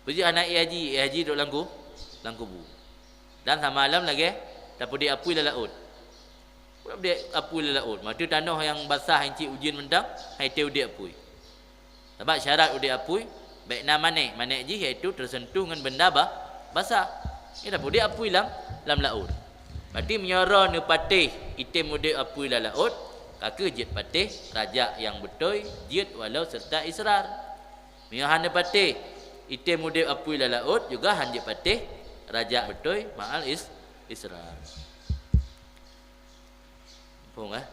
Peue jeuet hana ék haji, ék haji trok lam ku-, lam kubu. Dan sama lom lagée tapeudeh apui lam laôt. Peue udeb apui lam laôt? Meunyoe tanoh nyang basah, han cit ujeuen mantong, han teu udeb apui. Sabab syarat udeb apui, bék na manék. Manék jih yaitu teuseuntuh ngon benda ba-, basah. Nyan tapeudeh apui lam, lam laôt. Berarti meunyoe droeneuh patéh item udeb apui lam laôt, ka kheueh jeuet patéh raja' nyang beutôi, jeuet walau serta israr. Meunyoe hana patéh item udeb apui lam laôt, juga han jeuet patéh raja' beutôi ma'al is-, israr. Muphom, eh?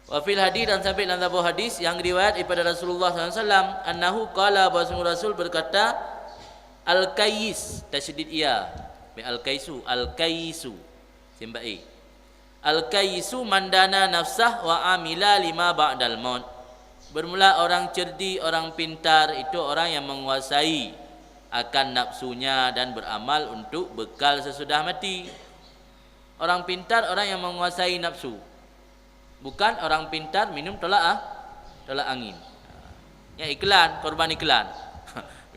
Wa fil hadis, dan sabit lam saboh hadis nyang riwayat daripada Rasulullah sallallahu alaihi wasallam, annahu qala, bahwasanya Rasul berkata, "Al-kayyis," tasydid ya, mi al-kaisu, "al-kayyisu," simbak i. "Al-kayyisu man dana nafsah wa amila lima ba'dal maut." Bermula orang cerdik, orang pintar, itu orang yang menguasai akan nafsunya dan beramal untuk bekal sesudah mati. Orang pintar orang yang menguasai nafsu. Bukan orang pintar minum tolak a-, tolak angin. Nyan iklan, korban iklan.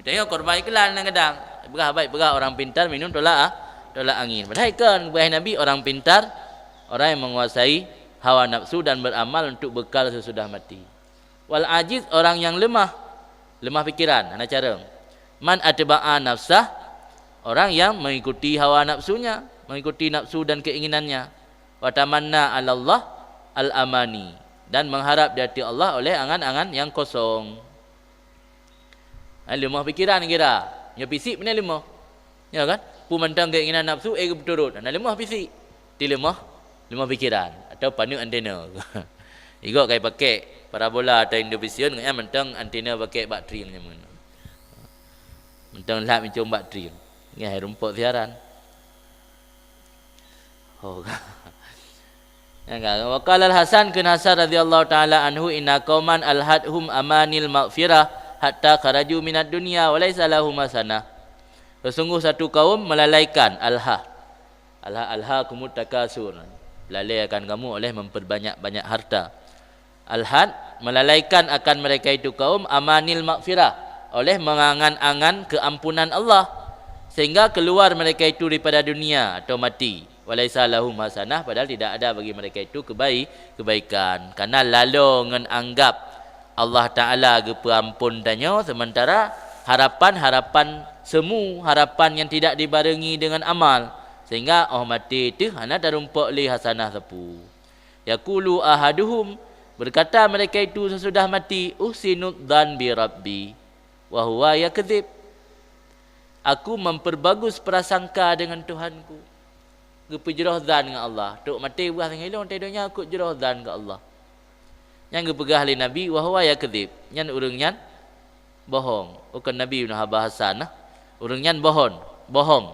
Tanyoe korban iklan kadang-kadang. Peugah baik, peugah orang pintar minum tolak a-, tolak angin. Padahai kon, peugah Nabi, orang pintar orang yang menguasai hawa nafsu dan beramal untuk bekal sesudah mati. Wal ajiz, orang yang lemah, lemah pikiran, hana carông. Man atba'a nafsah, orang yang mengikuti hawa nafsunya, mengikuti nafsu dan keinginannya. Wa tamanna 'alallah al-amani, dan mengharap di hati Allah oleh angan-angan yang kosong. Ha, leumoh pikeran kira. Nyoe fisik beuna leumoh. Ya kan? Peue mantong keinginan nafsu, eh, geupeuturot. Hana leumoh fisik. Ti leumoh, leumoh pikeran atau paneuk antena. Igok kai pakai parabola atau Indovision, nyan mantong antena pakai bak trieng nyan. Mantong lhab micong bak trieng. Nyan hai rumpok siaran. Oh. Nyan kan. Wa qala Al-Hasan, kheun Hasan radhiyallahu taala anhu, "Inna qauman alhathum amanil maghfirah hatta kharaju minad dunya wa laisa lahum hasanah." Sesungguh satu kaum melalaikan, alha. Alha, alhakumut takasur. Lalaikan kamu oleh memperbanyak-banyak harta. Alhad, melalaikan akan mereka itu kaum amanil maghfirah, oleh mengangan-angan keampunan Allah, sehingga keluar mereka itu daripada dunia atau mati. Walaisa lahum hasanah, padahal tidak ada bagi mereka itu kebai-, kebaikan. Karena lalo ngon anggap Allah Ta'ala geupeuampon tanyoe, sementara harapan-harapan semu, harapan yang tidak dibarengi dengan amal, sehingga oh maté teuh hana tarumpok lé hasanah sapeue. Yaqulu ahaduhum, berkata mereka itu sesudah mati, "Uhsinudzan bi Rabbi, wa huwa yakdzib." Aku memperbagus prasangka dengan Tuhanku. Geupeujroh zan ngon Allah. Trok maté beuah singoh ilong, watèe donya kok jroh zan keu Allah. Nyan geupeugah lé Nabi, "Wa huwa yakdzib." Nyan ureueng nyan bohong. Bukan Nabi, nyoe haba Hasan, nah. Ureueng nyan bohong, bohong.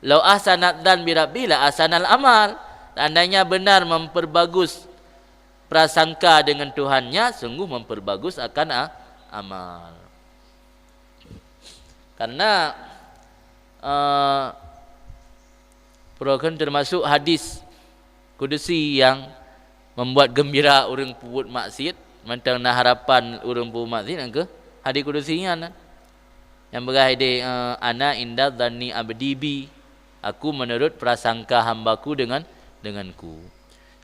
"Lau ahsanat dzan bi Rabbi la ahsanal amal." Seandainya benar memperbagus prasangka dengan Tuhannya, sungguh memperbagus akan a-, amal. Karena, eh, Peue kheun termasuk hadis kudusi yang membuat gembira ureueng peubuet maksiat, mantong na harapan ureueng peubuet maksiat, nyang keuh hadis kudusi nyan. Nyang peugah ideh, eh, "Ana inda dhanni abdi bi." Aku menurut prasangka hambaku dengan, denganku.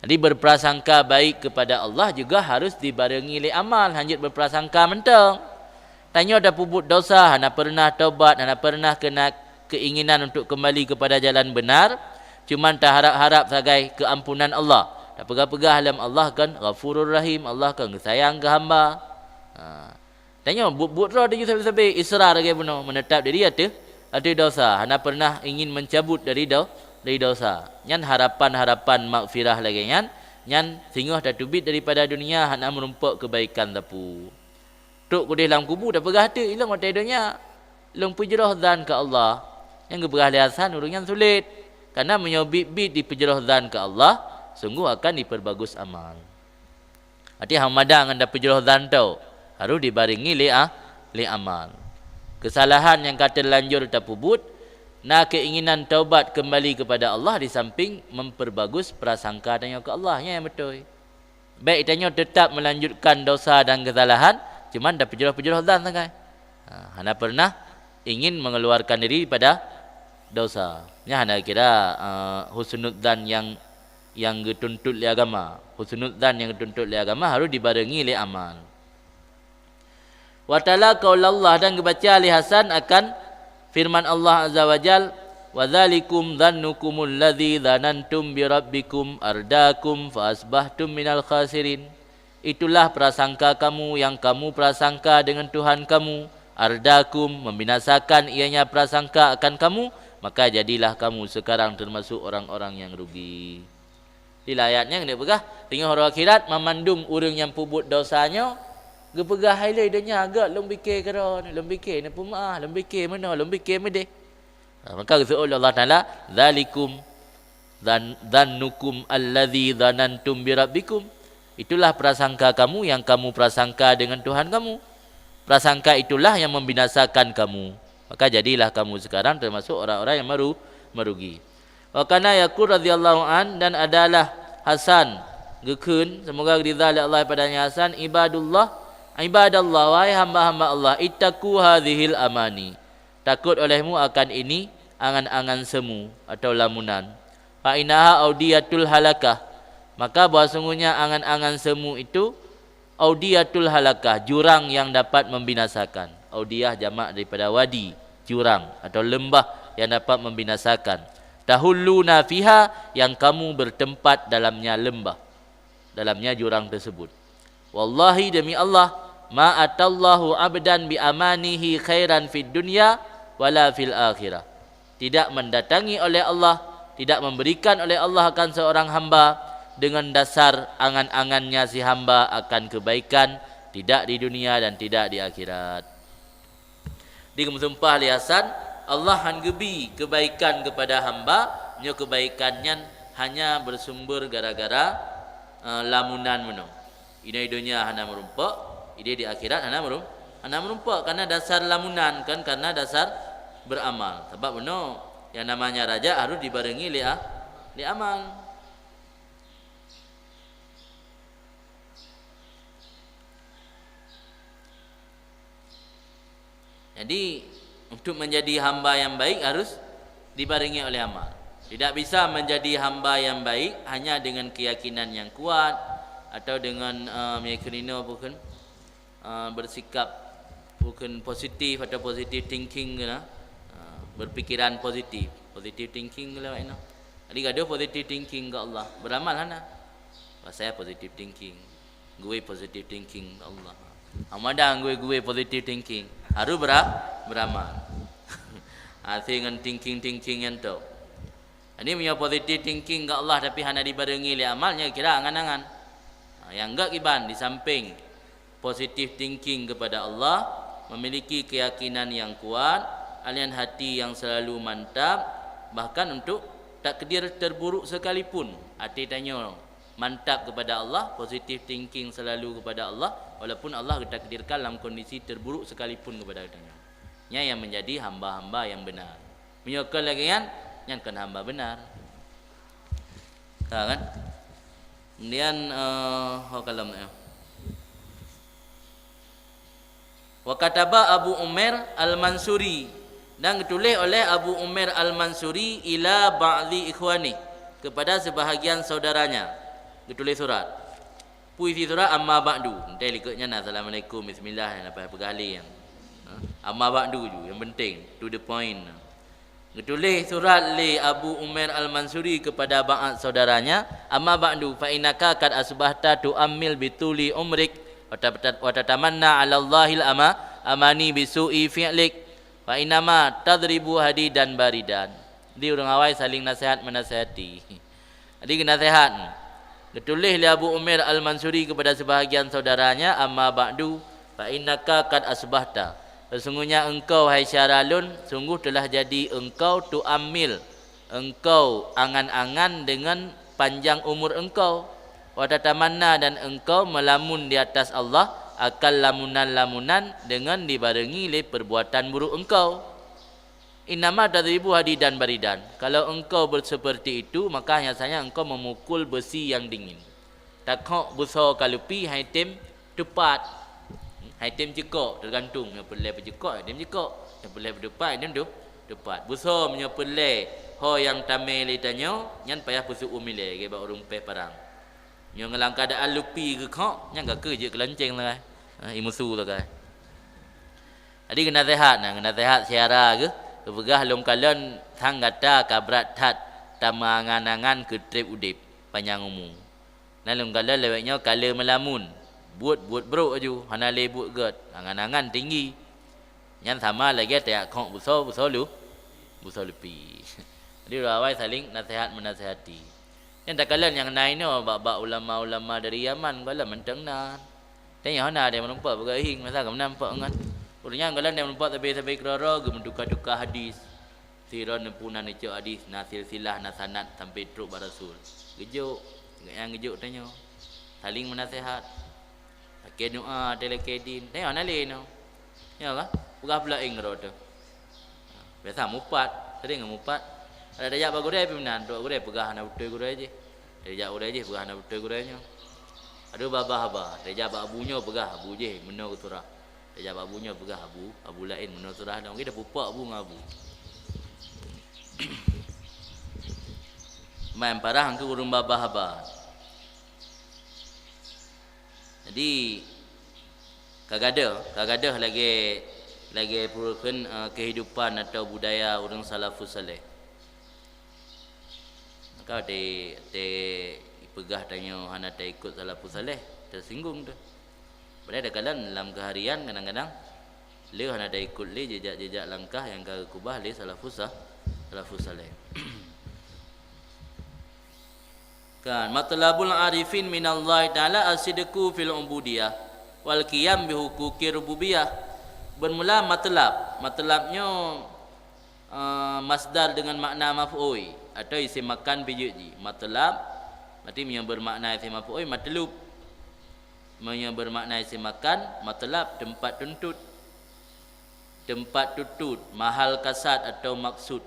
Jadi, berprasangka baik kepada Allah juga harus dibarengi lé amal, hanjeuet berprasangka mantong. Tanyoe tapeubuet dosa, hana pernah tobat, hana pernah kena keinginan untuk kembali kepada jalan benar, cuman taharap-harap sagai keampunan Allah. Tapeugah-peugah lom Allah kan Ghafurur Rahim, Allah kan geusayang keu hamba. Ha. Tanyoe buet-buet droe tuju sabe-sabe, israr lagèe bunoe, menetap diri ateueh, ateueh dosa, hana pernah ingin mencabut dari do-, dari dosa. Nyan harapan-harapan maghfirah lagèe nyan, nyan singoh tateubiet daripada dunia hana meurumpok kebaikan sapeue. Trok keudeh lam kubu tapeugah teuk, "Ilong watèe donya lôn peujroh zan keu Allah." Nyang geupeugah lé Hasan, ureueng nyan sulet. Karena meunyoe biet-biet dipeujroh zan keu Allah, sungguh akan diperbagus amal. Arti hana mada ngon tapeujroh zan tok, harus dibarengi lé a-, lé amal. Kesalahan nyang ka terlanjur tapeubuet, na keinginan taubat kembali kepada Allah di samping memperbagus prasangka tanyoe keu Allah, nyan nyang beutôi. Baik tanyoe tetap melanjutkan dosa dan kesalahan, cuman tapeujroh-peujroh zan sagai. Ha, hana pernah ingin mengeluarkan diri pada dosa. Nyan hana kira, eh, husnudzan nyang, nyang geutuntut lé agama. Husnudzan nyang geutuntut lé agama harus dibarengi lé amal. Wa tala qaulallah, dan geubaca lé Hasan akan firman Allah Azza wa Jal, "Wa dzalikum dzannukumul ladzi dzanantum bi rabbikum ardaakum fa asbahtum minal khasirin." Itulah prasangka kamu yang kamu prasangka dengan Tuhan kamu, ardaakum, membinasakan ianya prasangka akan kamu, maka jadilah kamu sekarang termasuk orang-orang yang rugi. Di ayat nyan geupeugah, teungoh uroe akhirat, mamandum ureuëng nyang peubuet dosa nyoe, geupeugah hai lé donya, "Gét lôn bike keudroe, lôn bike neupeumeu'ah, lôn bike meunoe, lôn bike meudeh." Ha, maka geuseuôt lé Allah Taala, "Dzalikum dzan-, dzannukum alladzi dzanantum bi rabbikum." Itulah prasangka kamu yang kamu prasangka dengan Tuhan kamu. Prasangka itulah yang membinasakan kamu. Maka jadilah kamu sekarang termasuk orang-orang yang meru-, merugi. Wa kana yaqul radhiyallahu an, dan adalah Hasan geukheun, semoga ridha lé Allah padanya Hasan, "Ibadullah, ibadallah, wahai hamba-hamba Allah, ittaqu hadzihil amani." Takot olehmu akan ini angan-angan semu atau lamunan. Fa innaha audiyatul halakah. Maka bahwa sungguhnya angan-angan semu itu audiyatul halakah, jurang yang dapat membinasakan. Audiyah jamak daripada wadi, jurang atau lembah yang dapat membinasakan. Tahulluna fiha, yang kamu bertempat dalamnya lembah, dalamnya jurang tersebut. Wallahi, demi Allah, "Ma atallahu abdan bi amanihi khairan fid dunya wala fil akhirah." Tidak mendatangi oleh Allah, tidak memberikan oleh Allah akan seorang hamba dengan dasar angan-angannya si hamba akan kebaikan, tidak di dunia dan tidak di akhirat. Di geumeusumpah lé Hasan, Allah han geubi keubaikan keupada hamba, nyoe keubaikan nyan hanya beusumber gara-gara, eh, lamunan meunoe. Inoe i donya hana meurumpok, ideh di akhirat hana meurum-, hana meurumpok, karena dasar lamunan, kan, karena dasar beuramal. Sabab meunoe, yang namanya raja harus dibarengi lé a-, lé amal. Jadi, untuk menjadi hamba yang baik harus dibarengi oleh amal. Tidak bisa menjadi hamba yang baik hanya dengan keyakinan yang kuat atau dengan, eh, meukeureunoe bukon, eh, bersikap bukon positif atau positive thinking ke na. Eh, berpikiran positif. Positive thinking ke lewat inoe. Jadi gadoh positive thinking ke Allah, beramal hana. Pasal positive thinking. Gui positive thinking Allah. Hamadan gui-gui positive thinking. Harus bera-, beramal. Hase ngon thinking-thinking nyan tu. Jadi meunyoe positive thinking ke Allah tapi hana dibarengi lé amal, nyan kira angan-angan. Ha, nyang gak kiban di samping positive thinking kepada Allah, memiliki keyakinan yang kuat, alian hati yang selalu mantap, bahkan untuk takdir terburuk sekalipun, hati tanyoe mantap kepada Allah, positive thinking selalu kepada Allah, walaupun Allah geutakdirkan lam kondisi terburuk sekalipun kepada geutanyoe. Nyan yang menjadi hamba-hamba yang benar. Meunyoe kon lagée nyan, nyan kon hamba benar. Ka kan? Kemudian, eh, ho kalon, eh. Wa kataba Abu Umair Al-Mansuri, dan geutuléh oleh Abu Umair Al-Mansuri ila ba'dhi ikhwani, kepada sebahagian saudaranya, geutuléh surat. Peue isi surat, "Amma ba'du." Entah likot nyan, "Assalamualaikum, bismillah," nyang leupah peugah lé nyan. Ha? "Amma ba'du" ju, yang penting, to the point. Geutuléh surat lé Abu Umair Al-Mansuri kepada ba'at saudaranya, "Amma ba'du, fa innaka qad asbahta tu'ammil bituli umrik, wa tat-, wa tatamanna 'alallahil ama-, amani bisu'i fi'lik, fa innama tadribu hadidan baridan." Di ureuëng awai saling nasihat menasihati. Jadi geunaseuhat. Geutuléh lé Abu Umair Al-Mansuri kepada sebahagian saudaranya, "Amma ba'du, fa innaka qad asbahta." Sesungguhnya engkau, hai syedara lôn, sungguh telah jadi engkau tu'ammil, engkau angan-angan dengan panjang umur engkau. Wa tatamanna, dan engkau melamun di atas Allah akan lamunan-lamunan dengan dibarengi lé perbuatan buruk engkau. "Innama tadribu hadidan baridan." Kalau engkau berseperti itu, maka hanya saja engkau memukul besi yang dingin. Takhok beusoe ka leupi, han tem teupat. Han tem ceukok, tergantung. Nyang peureulée peuceukok, han tem ceukok. Nyang peureulée peuteupat, han tem teu-, teupat. Beusoe meunyoe peureulée ho nyang tamé lé tanyoe, nyan payah peuseu'uem ilée, lagée bak ureuëng péh parang. Nyoe ngon lam keuadaan leupi geukhok, nyan ka keuh jeuet keu lonceng sagai. Ha, imusu sagai. Jadi geunaseuhat, nah, geunaseuhat syedara geuh, geupeugah lôn kalon sang gata ka brat that tameuangan-angan keu treb udeb panyang umu. Nah, lôn kalon lewat nyoe ka le meulamun, buet-buet brok aju, hana le buet gét, angan-angan tinggi. Nyan sama lagée tajak khok beusoe, beusoe lu-, beusoe leupi. Jadi, ureuëng awai saling naseuhat meunaseuhati. Nyan takalon nyang na inoe bak-bak ulama-ulama dari Yaman, gohlom mantong na. Tanyoe hana ada nyang meureumpok peugah hieng, masa geuh meunan pok ngon. Ureuëng nyan gohlom ada nyang meureumpok sabe-sabe keudroe-droe geumeutuka-tuka hadis. Sidroe neupuna neucok hadis, na silsilah, na sanad sampai trok bak Rasul. Geujok, nyang geujok tanyoe. Saling meunaseuhat. Lakée doa, teuh lakée din. Tanyoe hana le inoe. Nyoe ka? Peugah pula ing rot tu. Biasa mupat, sering mupat. Ada tajak bak gurée pih meunan, trok gurée peugah hana beutôi gurée jih. Tajak gurée jih peugah hana beutôi gurée nyoe. Aduh babah haba, tajak bak abu nyoe peugah abu jih meunoe keu surah. Tajak bak abu nyoe peugah abu, abu laén meunoe surah dong. Kita pupok abu ngon abu. Main parah engkau ureuëng babah haba. Jadi, ka gadôh, ka gadôh lagée, lagée peue kheun, eh, kehidupan atau budaya ureuëng salafus saleh. Maka di, di peugah tanyoe hana taikot salafus saleh, tersinggung tu. Padahai takalon lam keuharian kadang-kadang le hana taikot le jejak-jejak langkah nyang ka geukeubah lé salafus sa-, salafus saleh. Kan, matlabul arifin minallahi ta'ala as-sidqu fil ubudiyah wal qiyam bi huquqir rububiyah. Bermula matlab. Matlab nyoe, eh, masdar dengan makna maf'ul atau isim makan bijek jih. Matlab, berarti meunyoe bermakna isim maf'ul, matlub. Meunyoe bermakna isim makan, matlab, tempat tuntut. Tempat tuntut, mahal kasad atau maksud.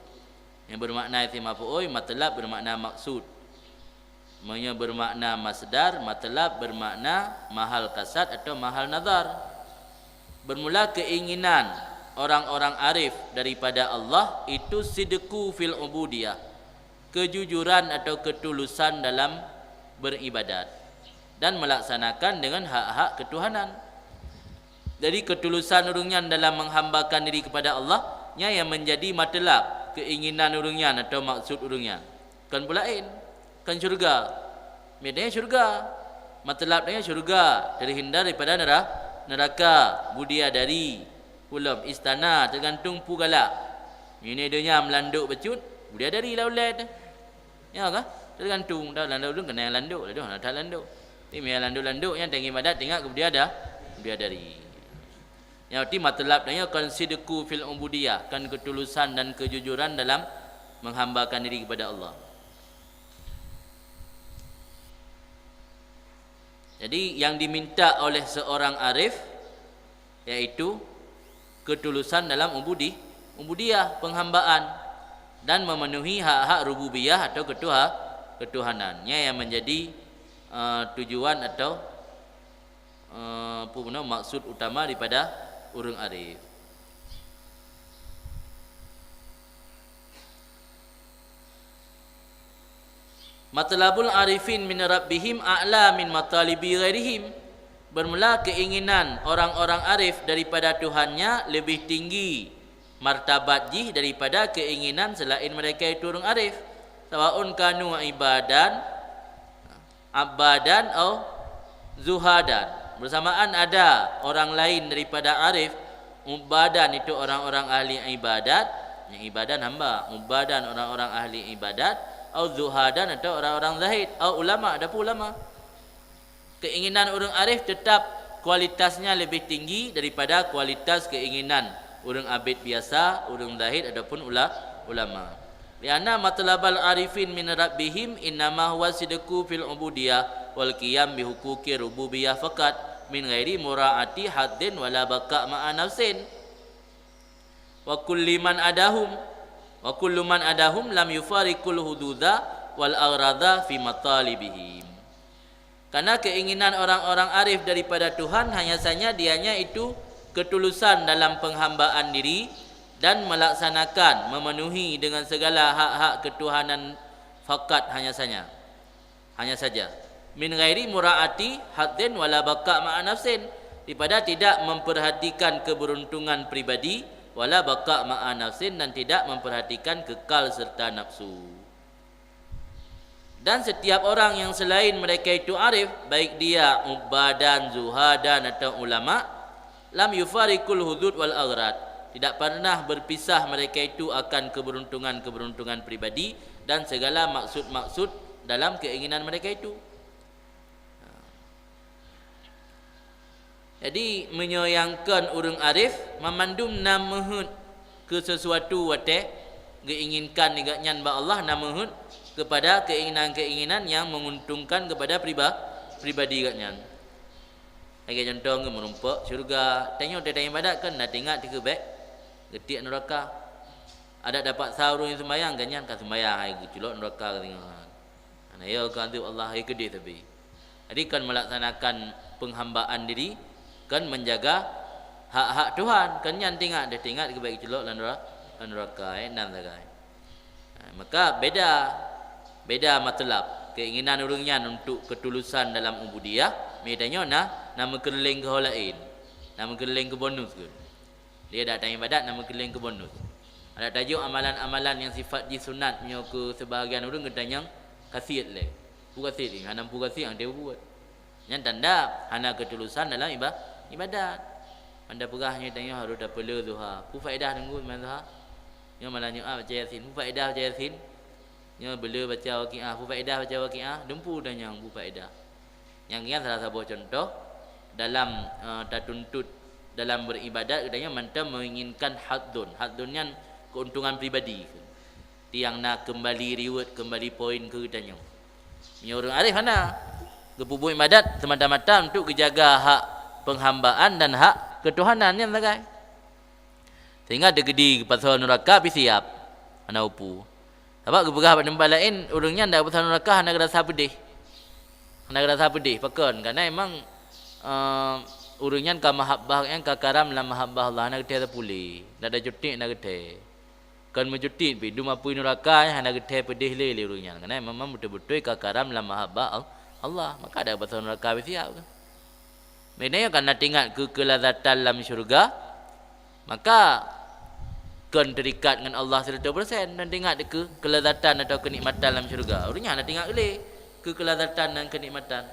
Nyang bermakna isim maf'ul, matlab bermakna maksud. Meunyoe bermakna masdar, matlab bermakna mahal kasad atau mahal nazar. Bermula keinginan orang-orang arif daripada Allah itu sidqu fil ubudiyah, kejujuran atau ketulusan dalam beribadat dan melaksanakan dengan hak-hak ketuhanan. Jadi, ketulusan ureuëng nyan dalam menghambakan diri kepada Allah, nyan nyang menjadi matlab, keinginan ureuëng nyan atau maksud ureuëng nyan. Kon peue laén, kon syeuruga. Miet nyan syeuruga. Matlab nyan syeuruga, terhindar daripada nera-, neraka, budiadari, ulom, istana, tergantung peue galak. Meunyoe donya meulandok bacut, budiadari lah ulée teuh. Ya kah? Tergantung, dah landok ulôn keuneuk landok, dah hana that landok. Tapi meunyoe landok-landok nyan tangieng ibadat teuingat keu budiada-, budiadari. Nyang berarti matlab nyan kon sidqu fil ubudiyah, kan ketulusan dan kejujuran dalam menghambakan diri kepada Allah. Jadi, yang diminta oleh seorang arif yaitu ketulusan dalam ubudi-, ubudiyah, penghambaan, dan memenuhi hak-hak rububiyah atau ketuha-, ketuhanan. Nyan nyang menjadi, eh, tujuan atau, eh, apa guna maksud utama daripada ureuëng arif. Matlabul arifin min rabbihim a'la min matalibi ghairihim. Bermula keinginan orang-orang arif daripada Tuhannya lebih tinggi martabat jih daripada keinginan selain mereka itu ureuëng arif. Sawaun kanu ibadan, abbadan au zuhadan. Bersamaan ada orang lain daripada arif, ubbadan itu orang-orang ahli ibadat, nyang ibadan hamba, ubbadan orang-orang ahli ibadat, au zuhadan atau orang-orang zahid, au ulama, ataupun ulama. Keinginan ureuëng arif tetap kualitasnya lebih tinggi daripada kualitas keinginan ureuëng abid biasa, ureuëng zahid ataupun ula-, ulama. Lianna matlabal arifin min rabbihim innama huwa sidqu fil ubudiyah wal qiyam bi huquqir rububiyah faqat min ghairi mura'ati haddin wala baqa ma'a nafsin. Wa kulli man adahum, wa kullu man adahum lam yufariqul hududa wal aghrada fi matalibihim. Karena keinginan orang-orang arif daripada Tuhan hanya saja dianya itu ketulusan dalam penghambaan diri dan melaksanakan, memenuhi dengan segala hak-hak ketuhanan fakat hanya saja. Hanya saja. Min ghairi mura'ati haddin wala baqa ma'a nafsin, daripada tidak memperhatikan keberuntungan pribadi, wala baqa ma'a nafsin, dan tidak memperhatikan kekal serta nafsu. Dan setiap orang yang selain mereka itu arif, baik dia ubbadan, zuhadan, atau ulama, lam yufariqul hudud wal aghrad, tidak pernah berpisah mereka itu akan keberuntungan-keberuntungan pribadi dan segala maksud-maksud dalam keinginan mereka itu. Jadi, meunyoe nyang kon ureuëng arif, mamandum na meuheuet keu sesuatu watée geuinginkan lé gobnyan bak Allah, na meuheuet kepada keinginan-keinginan nyang menguntungkan kepada priba-, pribadi gobnyan. Lagée contoh, ngon meurumpok syeuruga, tanyoe teuh tangieng ibadat kan na teuingat teukeubek geutiek neuraka. Adak dapat sa ureuëng nyang seumayang, gobnyan ka seumayang, hai geuculok neuraka ka singoh. Hana yo keu azeueb Allah, hai keudeh sabe. Jadi, kon melaksanakan penghambaan diri, kon menjaga hak-hak Tuhan, kon nyan teuingat, teuingat keu bék geuculok lam nera-, lam neuraka, eh, nan sagai. Ha, maka beda, beda matlab. Keinginan ureuëng nyan untuk ketulusan dalam ubudiyah, meutanyoe na, na meukeulileng keu ho laén, na meukeulileng keu bonus keu. Dia datang ibadat na meukeulileng keu bonus. Adak tajok amalan-amalan nyang sifat jih sunat, meunyoe keu sibahagian ureuëng geutanyong kasiet lé. Peue kasiet nyan? Hana peue kasiet nyang teubuet. Nyan tanda hana ketulusan dalam iba-, ibadat. Manda peugah nyoe tanyoe harôh tapeuleueh duha. Peue faedah teungku seumbahyang duha? Nyoe malam Jumat baca Yasin. Peue faedah baca Yasin? Nyoe beuleueh baca Waqiah. Peue faedah baca Waqiah? Dumpeue tanyoe peue faedah. Nyang nyan salah saboh cuntoh dalam, eh, tatuntut dalam beribadat, geutanyoe mantong menginginkan hadzun. Hadzun nyan keuntungan pribadi. Tiang na keumbali reward, keumbali poin keu geutanyoe. Meunyoe ureuëng arif hana, geupeubuet ibadat semata-mata untuk geujaga hak penghambaan dan hak ketuhanan nyan sagai. Sehingga teukeudi geupasoe nuraka pih siap, hana upu. Sabab geupeugah bak teumpat laén, ureuëng nyan dak geupasoe nuraka hana geurasa peudeh. Hana geurasa peudeh, pakon? Karena emang, eh, ureuëng nyan ka mahabbah, nyan ka karam lam mahabbah Allah, hana geuthèe sapeue lé, dak da cutik hana geuthèe. Kon meucutit pih, dum apui nuraka nyan hana geuthèe peudeh lé, lé ureuëng nyan. Karena memang beutôi-beutôi ka karam lam mahabbah Al-, Allah. Maka dak geupasoe nuraka pih siap. Meunyoe ka na teuingat keu keulazatan lam syeuruga, maka kon teurikat ngon Allah siratoe persen, dan teuingat keu keulazatan atau keunikmatan lam syeuruga. Ureuëng nyan hana teuingat lé keu keulazatan dan keunikmatan.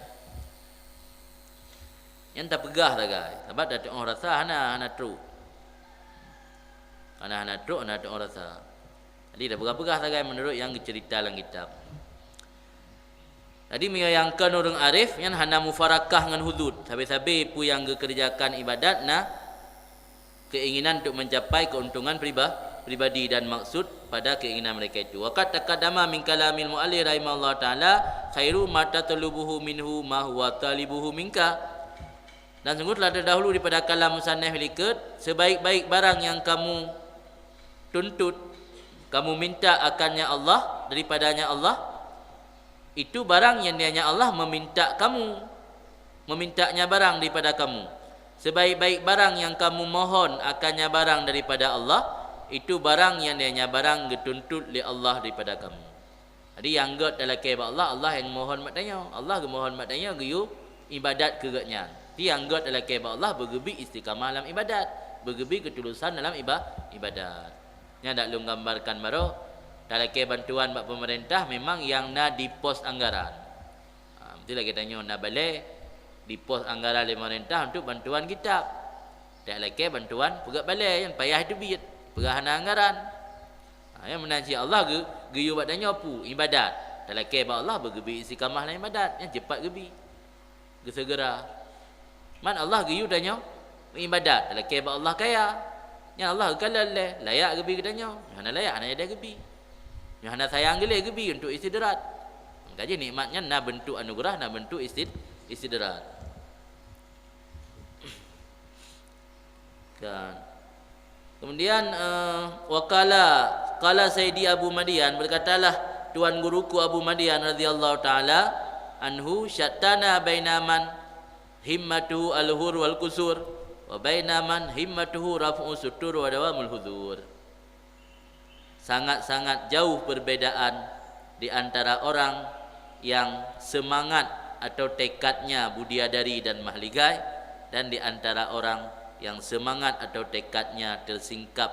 Nyan tapeugah sagai, sabab tatu'oh rasa hana, hana trok. Hana, hana trok, hana tatu'oh rasa. Jadi, tapeugah-peugah sagai meunurot nyang geuceurita lam kitab. Jadi, meunyoe nyang kon ureuëng arif, nyan hana mufarakah ngon hudud. Sabe-sabe peue nyang geukeureujakan ibadat na keinginan untuk mencapai keuntungan priba-, pribadi dan maksud pada keinginan mereka itu. Wa qad taqaddama min kalamil mu'allif rahimahullah ta'ala, "Khairu ma tatlubuhu minhu ma huwa talibuhu minka." Dan sungguh telah terdahulu daripada kalam musannif likot, sebaik-baik barang yang kamu tuntut, kamu minta akannya Allah, daripadanya Allah, itu barang yang dianya Allah meminta kamu, memintanya barang daripada kamu. Sebaik-baik barang yang kamu mohon akannya barang daripada Allah, itu barang yang dianya barang geutuntut lé Allah daripada kamu. Jadi, nyang gét talakée bak Allah, Allah nyang mohon bak tanyoe. Allah geumohon bak tanyoe geuyue ibadat keu Gobnyan. Tapi nyang gét talakée bak Allah, beugeubi istiqamah lam ibadat, beugeubi keutulusan dalam iba-, ibadat. Nyan dak lôn gambarkan baroe, talakée bantuan bak peumeurintah memang nyang na di pos anggaran. Ha, beutôi lagée tanyoe na balée di pos anggaran lé peumeurintah untuk bantuan kitab. Talakée bantuan peugét balée nyang payah teubiet, peugah hana anggaran. Ha, nyang meunan cit Allah geu-, geuyue bak tanyoe peue? Ibadat. Talakée bak Allah beugeubi istiqamah lam ibadat, nyang cepat geubi. Geuseugera. Man Allah geuyue tanyoe ibadat, talakée bak Allah kaya. Nyang Allah geukalon lé, layak geubi geutanyoe. Nyang hana layak, hana jadi geubi. Nyang hana sayang geulé geubi untuk istidraj. Maka jih nikmat nyan na beuntuk anugeurah, na beuntuk istid-, istidraj. Kan. Kemudian, eh, wa qala, qala Sayyidi Abu Madian, berkatalah Tuan Guruku Abu Madian radhiyallahu ta'ala anhu, "Syattana baina man himmatuhu al-hur wal qusur, wa baina man himmatuhu raf'u sutur wa dawamul huzur." Sangat-sangat jauh perbedaan di antara orang yang semangat atau tekadnya budiadari dan mahligai, dan di antara orang yang semangat atau tekadnya tersingkap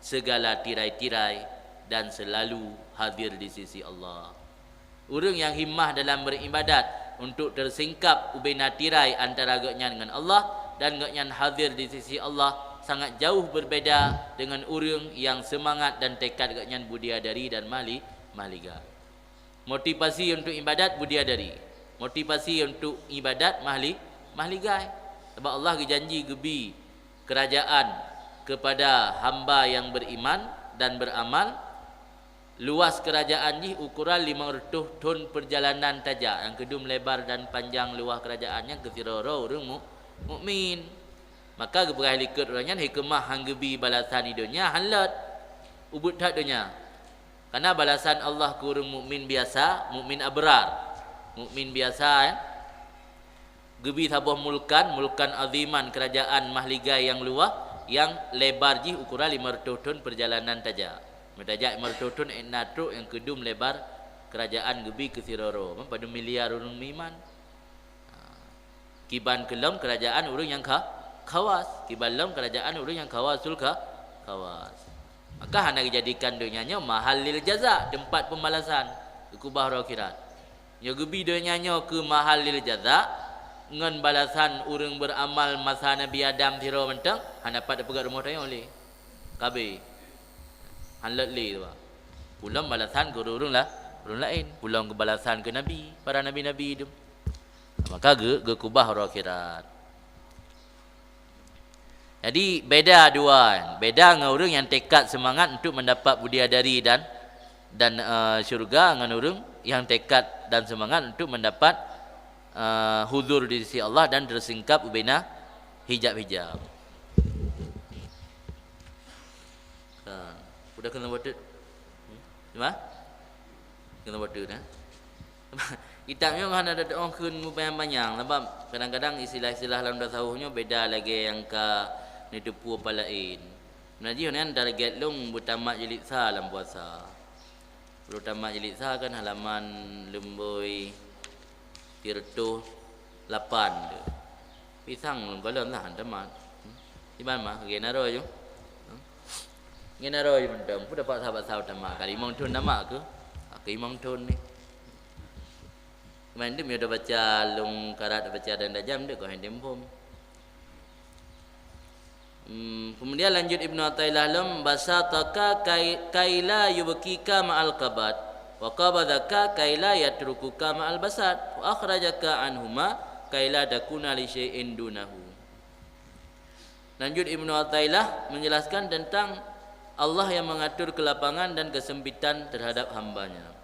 segala tirai-tirai dan selalu hadir di sisi Allah. Ureuëng nyang himmah dalam beribadat untuk tersingkap ubena tirai antara gobnyan ngon Allah dan gobnyan hadir di sisi Allah sangat jauh berbeda dengan ureuëng nyang seumangat dan teukat gobnyan budiadari dan mahli-, mahligai. Motivasi untuk ibadat budiadari, motivasi untuk ibadat mahli-, mahligai. Sabab Allah geujanji geubi keurajaan kepada hamba nyang beriman dan beramal. Luas keurajaan jih ukoran limong reutôh thon peurjalanan tajak, nyang keudum lebar dan panjang luwah keurajaan nyan keu sidroe-droe ureuëng mu-, mukmin. Maka geupeugah likot uroe nyan hikmah han geubi balasan di donya han lôt ubit that donya. Karena balasan Allah keu ureuëng mukmin biasa, mukmin abrar, mukmin biasa, eh, geubi saboh mulkan, mulkan aziman, keurajaan mahligai nyang luwah, nyang lebar jih ukoran limong reutôh thon peurjalanan tajak. Meutajak limong reutôh thon ék na trok nyang keudum lebar keurajaan geubi keu sidroe-droe, padum miliar ureuëng meuiman. Ha. Kiban keulom keurajaan ureuëng nyang kha-, khawas, kiban lom keurajaan ureuëng nyang khawasul kha-, khawas. Maka hana geujadikan donya nyoe mahal lil jaza, teumpat peubalasan, keu keubah uroe akhirat. Nyoe geubi donya nyoe keu mahal lil jaza, Ngon balasan ureuëng beuramal masa Nabi Adam sidroe mantong, hana pat teupeugét rumoh tanyoe lé. Ka abéh. Han lôt lé tu, bah. Peue lom balasan keu ureuëng la-, ureuëng laén. Peue lom keu balasan keu nabi, para nabi-nabi tu. Maka geu-, geukeubah uroe akhirat. Jadi, beda dua, beda ngon ureuëng nyang teukat seumangat untuk mendapat bidadari dan, dan, eh, syurga, ngon ureuëng nyang teukat dan seumangat untuk mendapat, eh, huzur di sisi Allah dan tersingkap ubena hijab-hijab. Ha, udah kena bacut? Hmm? Cuma? Kena bacut, eh? Kitab nyoe hana tatu'oh kheun meupanyang-panyang, sabab kadang-kadang istilah-istilah lam tasawuf nyoe beda lagée nyang ka neuteupeue palaén. Meunajih nyan target lôn beutamat jilid sa lam puasa. Beutamat jilid sa kan halaman lumbôi sireutôh lapan tu. Pisang lôn kalon lah tamat. Hmm? Iban mah, gen aroe ju. Hmm? Gen aroe ju mantong. Peue dapat sahabat sa tamat. Ka limong thon tamat ke? Ka limong thon ni. Kemarin tu, meudah baca lôn karat baca dan dajam tu, kau hindem phom. Hmm, kemudian lanjut Ibnu Athaillah lom, "Basataka kai-, kaila yubqika ma'al qabad, wa qabadaka kaila yatrukuka ma'al basat, wa akhrajaka anhuma kaila takuna li syai'in dunahu." Lanjut Ibnu Athaillah menjelaskan tentang Allah yang mengatur kelapangan dan kesempitan terhadap hamba-Nya.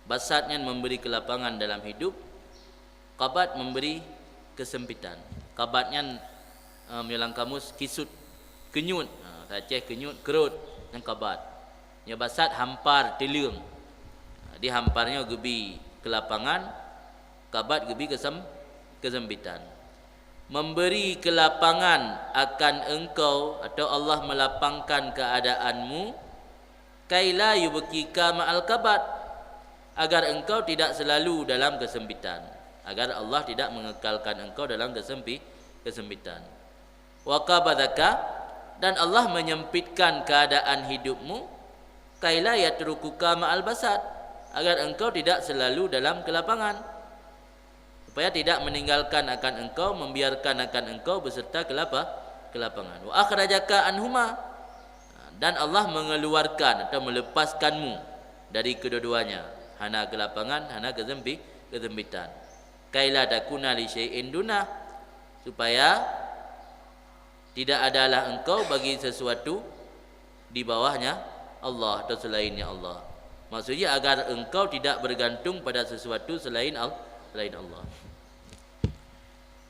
Basat nyan memberi kelapangan dalam hidup, Qabad memberi kesempitan. Qabad nyan, eh, meunyoe lam kamus kisut, keunyut. Ha, Aceh keunyut, keurot, nyan qabad. Nyoe basat hampar, teuleueng. Ha, di hampar nyoe geubi keulapangan, qabad geubi keusem-, keusempitan. Memberi keulapangan akan engkau, atau Allah melapangkan keadaanmu, kaila yubqika ma'al qabad, agar engkau tidak selalu dalam kesempitan, agar Allah tidak mengekalkan engkau dalam kesempi-, kesempitan. Wa qabadaka, dan Allah menyempitkan keadaan hidupmu, kaila yatrukuka ma'al basat, agar engkau tidak selalu dalam kelapangan. Supaya tidak meninggalkan akan engkau, membiarkan akan engkau beserta kelapa-, kelapangan. Wa akhrajaka anhuma, dan Allah mengeluarkan atau melepaskanmu dari kedua-duanya, hana kelapangan, hana kesempi-, kesempitan. Kaila takuna li syai'in dunah, supaya tidak adalah engkau bagi sesuatu di bawahnya Allah atau selainnya Allah. Maksudnya, agar engkau tidak bergantung pada sesuatu selain Al-, selain Allah.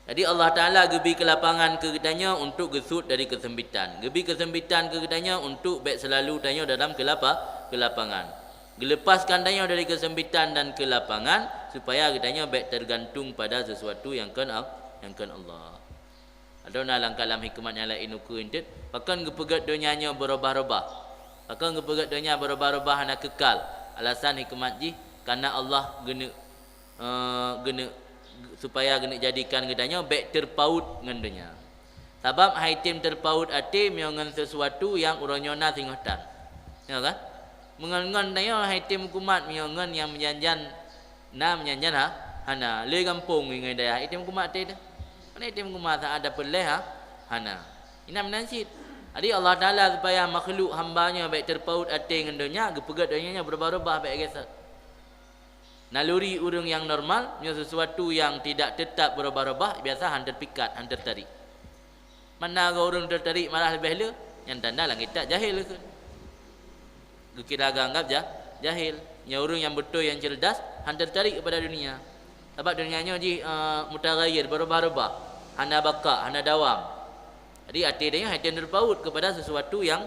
Jadi, Allah Taala geubi keulapangan keu geutanyoe untuk geusut dari keusempitan. Geubi keusempitan keu geutanyoe untuk bék seulalu tanyoe dalam keulapa-, keulapangan. Geuleupaskan tanyoe dari keusempitan dan keulapangan, supaya geutanyoe bék teugantung pada sesuatu nyang kon Al-, nyang kon Allah. Adoe na lam kalam hikmat nyang laén ukeue eunteuk, pakon geupeugét donya nyoe beurubah-rubah? Pakon geupeugét donya beurubah-rubah hana keukal? Alasan hikmat jih, karena Allah geuneuk, eh, geuneuk, supaya geuneuk jadikan geutanyoe bék teupaut ngon donya. Sabab hai tem teupaut até meunyoe ngon sesuatu nyang uroe nyoe na singoh tan. Ya kan? Meungon-ngon tanyoe hai tem kumat meunyoe ngon nyang meujan-jan Na meujan-jan ha? Hana. Lé gampông ngon dayah item kumat teuh. Mana item kumat saat dapeuet lé ha? Hana. Inan meunan cit. Jadi Allah Taala supaya makhluk hamba-Nya bék teupaut até ngon donya, geupeugét donya nyoe beurubah-rubah bék gét. Naluri ureuëng nyang normal, nyoe sesuatu nyang tidak tetap beurubah-rubah, biasa han teupikat, han teutarik. Mana ureuëng teutarik malah leubeh le, nyan tanda langét that jahil keu. Geukira geuanggap ja-, jahil. Nyan ureuëng nyang beutôi nyang cerdas han teutarik keupada dunia. Sabab dunia nyoe jih, eh, mutaghayyir, beurubah-rubah, hana baka, hana dawam. Jadi até tanyoe hana teupaut keupada sesuatu nyang,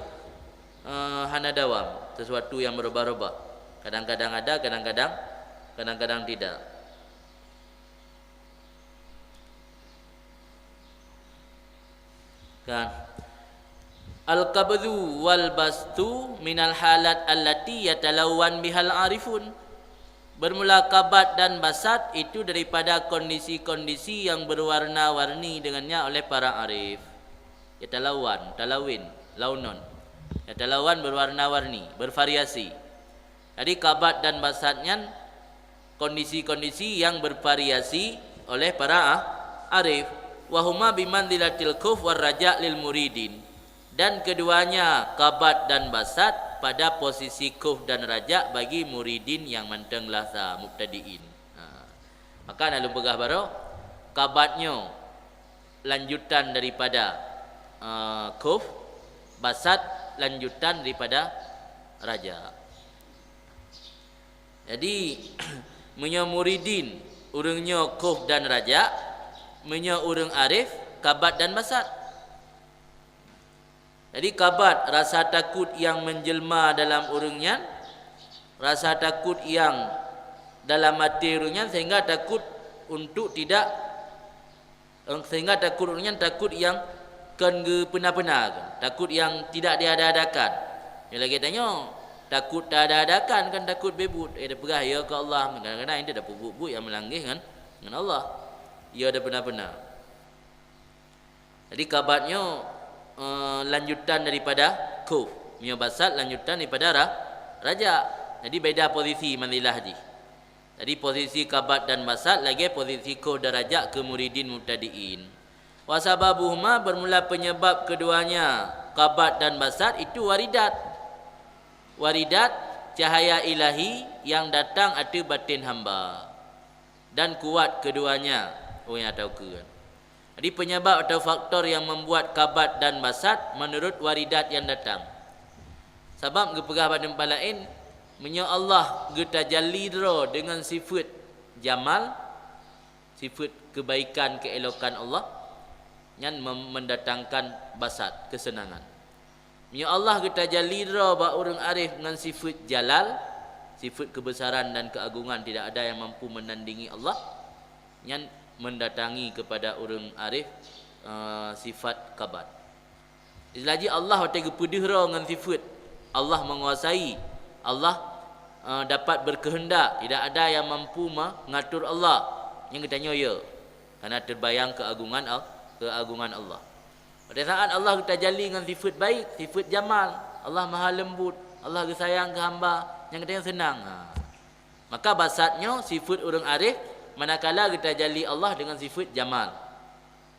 eh, hana dawam, sesuatu nyang beurubah-rubah. Kadang-kadang ada, kadang-kadang, kadang-kadang tidak. Kan? Al-qabdhu wal bastu minal halat allati yatalawwan bihal arifun. Bermula kabat dan basat itu daripada kondisi-kondisi yang berwarna-warni dengannya oleh para arif. Yatalawwan, talawin, launon. Yatalawwan berwarna-warni, bervariasi. Jadi kabat dan basat nyan kondisi-kondisi yang bervariasi oleh para ah-, Arif, wa huma bimanzilatil khauf war raja lil muridin. Dan keduanya, kabat dan basat, pada posisi khauf dan raja bagi muridin nyang mantong lasa, mubtadiin. Ha. Maka na lôn peugah baroe, kabat nyoe lanjutan daripada, eh, khauf, basat lanjutan daripada raja. Jadi, meunyoe muridin, ureuëng nyoe khauf dan raja, meunyoe ureuëng arif, kabat dan basat. Jadi, kabat, rasa takut yang menjelma dalam ureuëng nyan, rasa takut yang dalam até ureuëng nyan, sehingga takut untuk tidak, sehingga takut ureuëng nyan takut yang kon geupeuna-peuna, takut yang tidak diada-adakan. Nyang lagée tanyoe, takut tak ada-adakan kan takut beubuet. Eh, tapeugah ya keu Allah, kadang-kadang intu tapubuet-buet nyang meulangeh ngon, ngon Allah. Ya tapeuna-peuna. Jadi, kabat nyoe, eh, lanjutan daripada khauf. Meunyoe basat lanjutan daripada ra-, raja. Jadi, beda posisi manzilah jih. Jadi, posisi kabat dan basat lagée posisi khauf dan raja keu muridin mubtadiin. Wa sababuhuma, bermula penyebab keduanya, kabat dan basat, itu waridat. Waridat, cahaya ilahi yang datang ateueh batin hamba. Dan kuat keduanya, oh, nyang taukeue. Jadi, penyebab atau faktor yang membuat kabat dan basat menurut waridat yang datang. Sabab geupeugah bak teumpat laén, meunyoe Allah geutajalli droe deungon sifeuet jamal, sifeuet kebaikan, keelokan Allah, nyan mem-, mendatangkan basat, kesenangan. Meunyoe Allah geutajalli droe bak ureuëng arif ngon sifeuet jalal, sifeuet kebesaran dan keagungan, tidak ada yang mampu menandingi Allah, nyan mendatangi kepada ureuëng arif, eh, sifat kabat. Istilah jih Allah watée geupeudeuh droe ngon sifeuet Allah menguasai, Allah, eh, dapat berkehendak, tidak ada yang mampu mengatur Allah. Nyang geutanyoe ya, karena terbayang keagungan Al-, keagungan Allah. Pada saat Allah geutajalli ngon sifeuet baik, sifeuet jamal, Allah maha lembut, Allah geusayang keu hamba, nyang geutanyoe seunang. Ha. Maka basat nyoe sifeuet ureuëng arif, manakala geutajalli Allah deungon sifeuet jamal.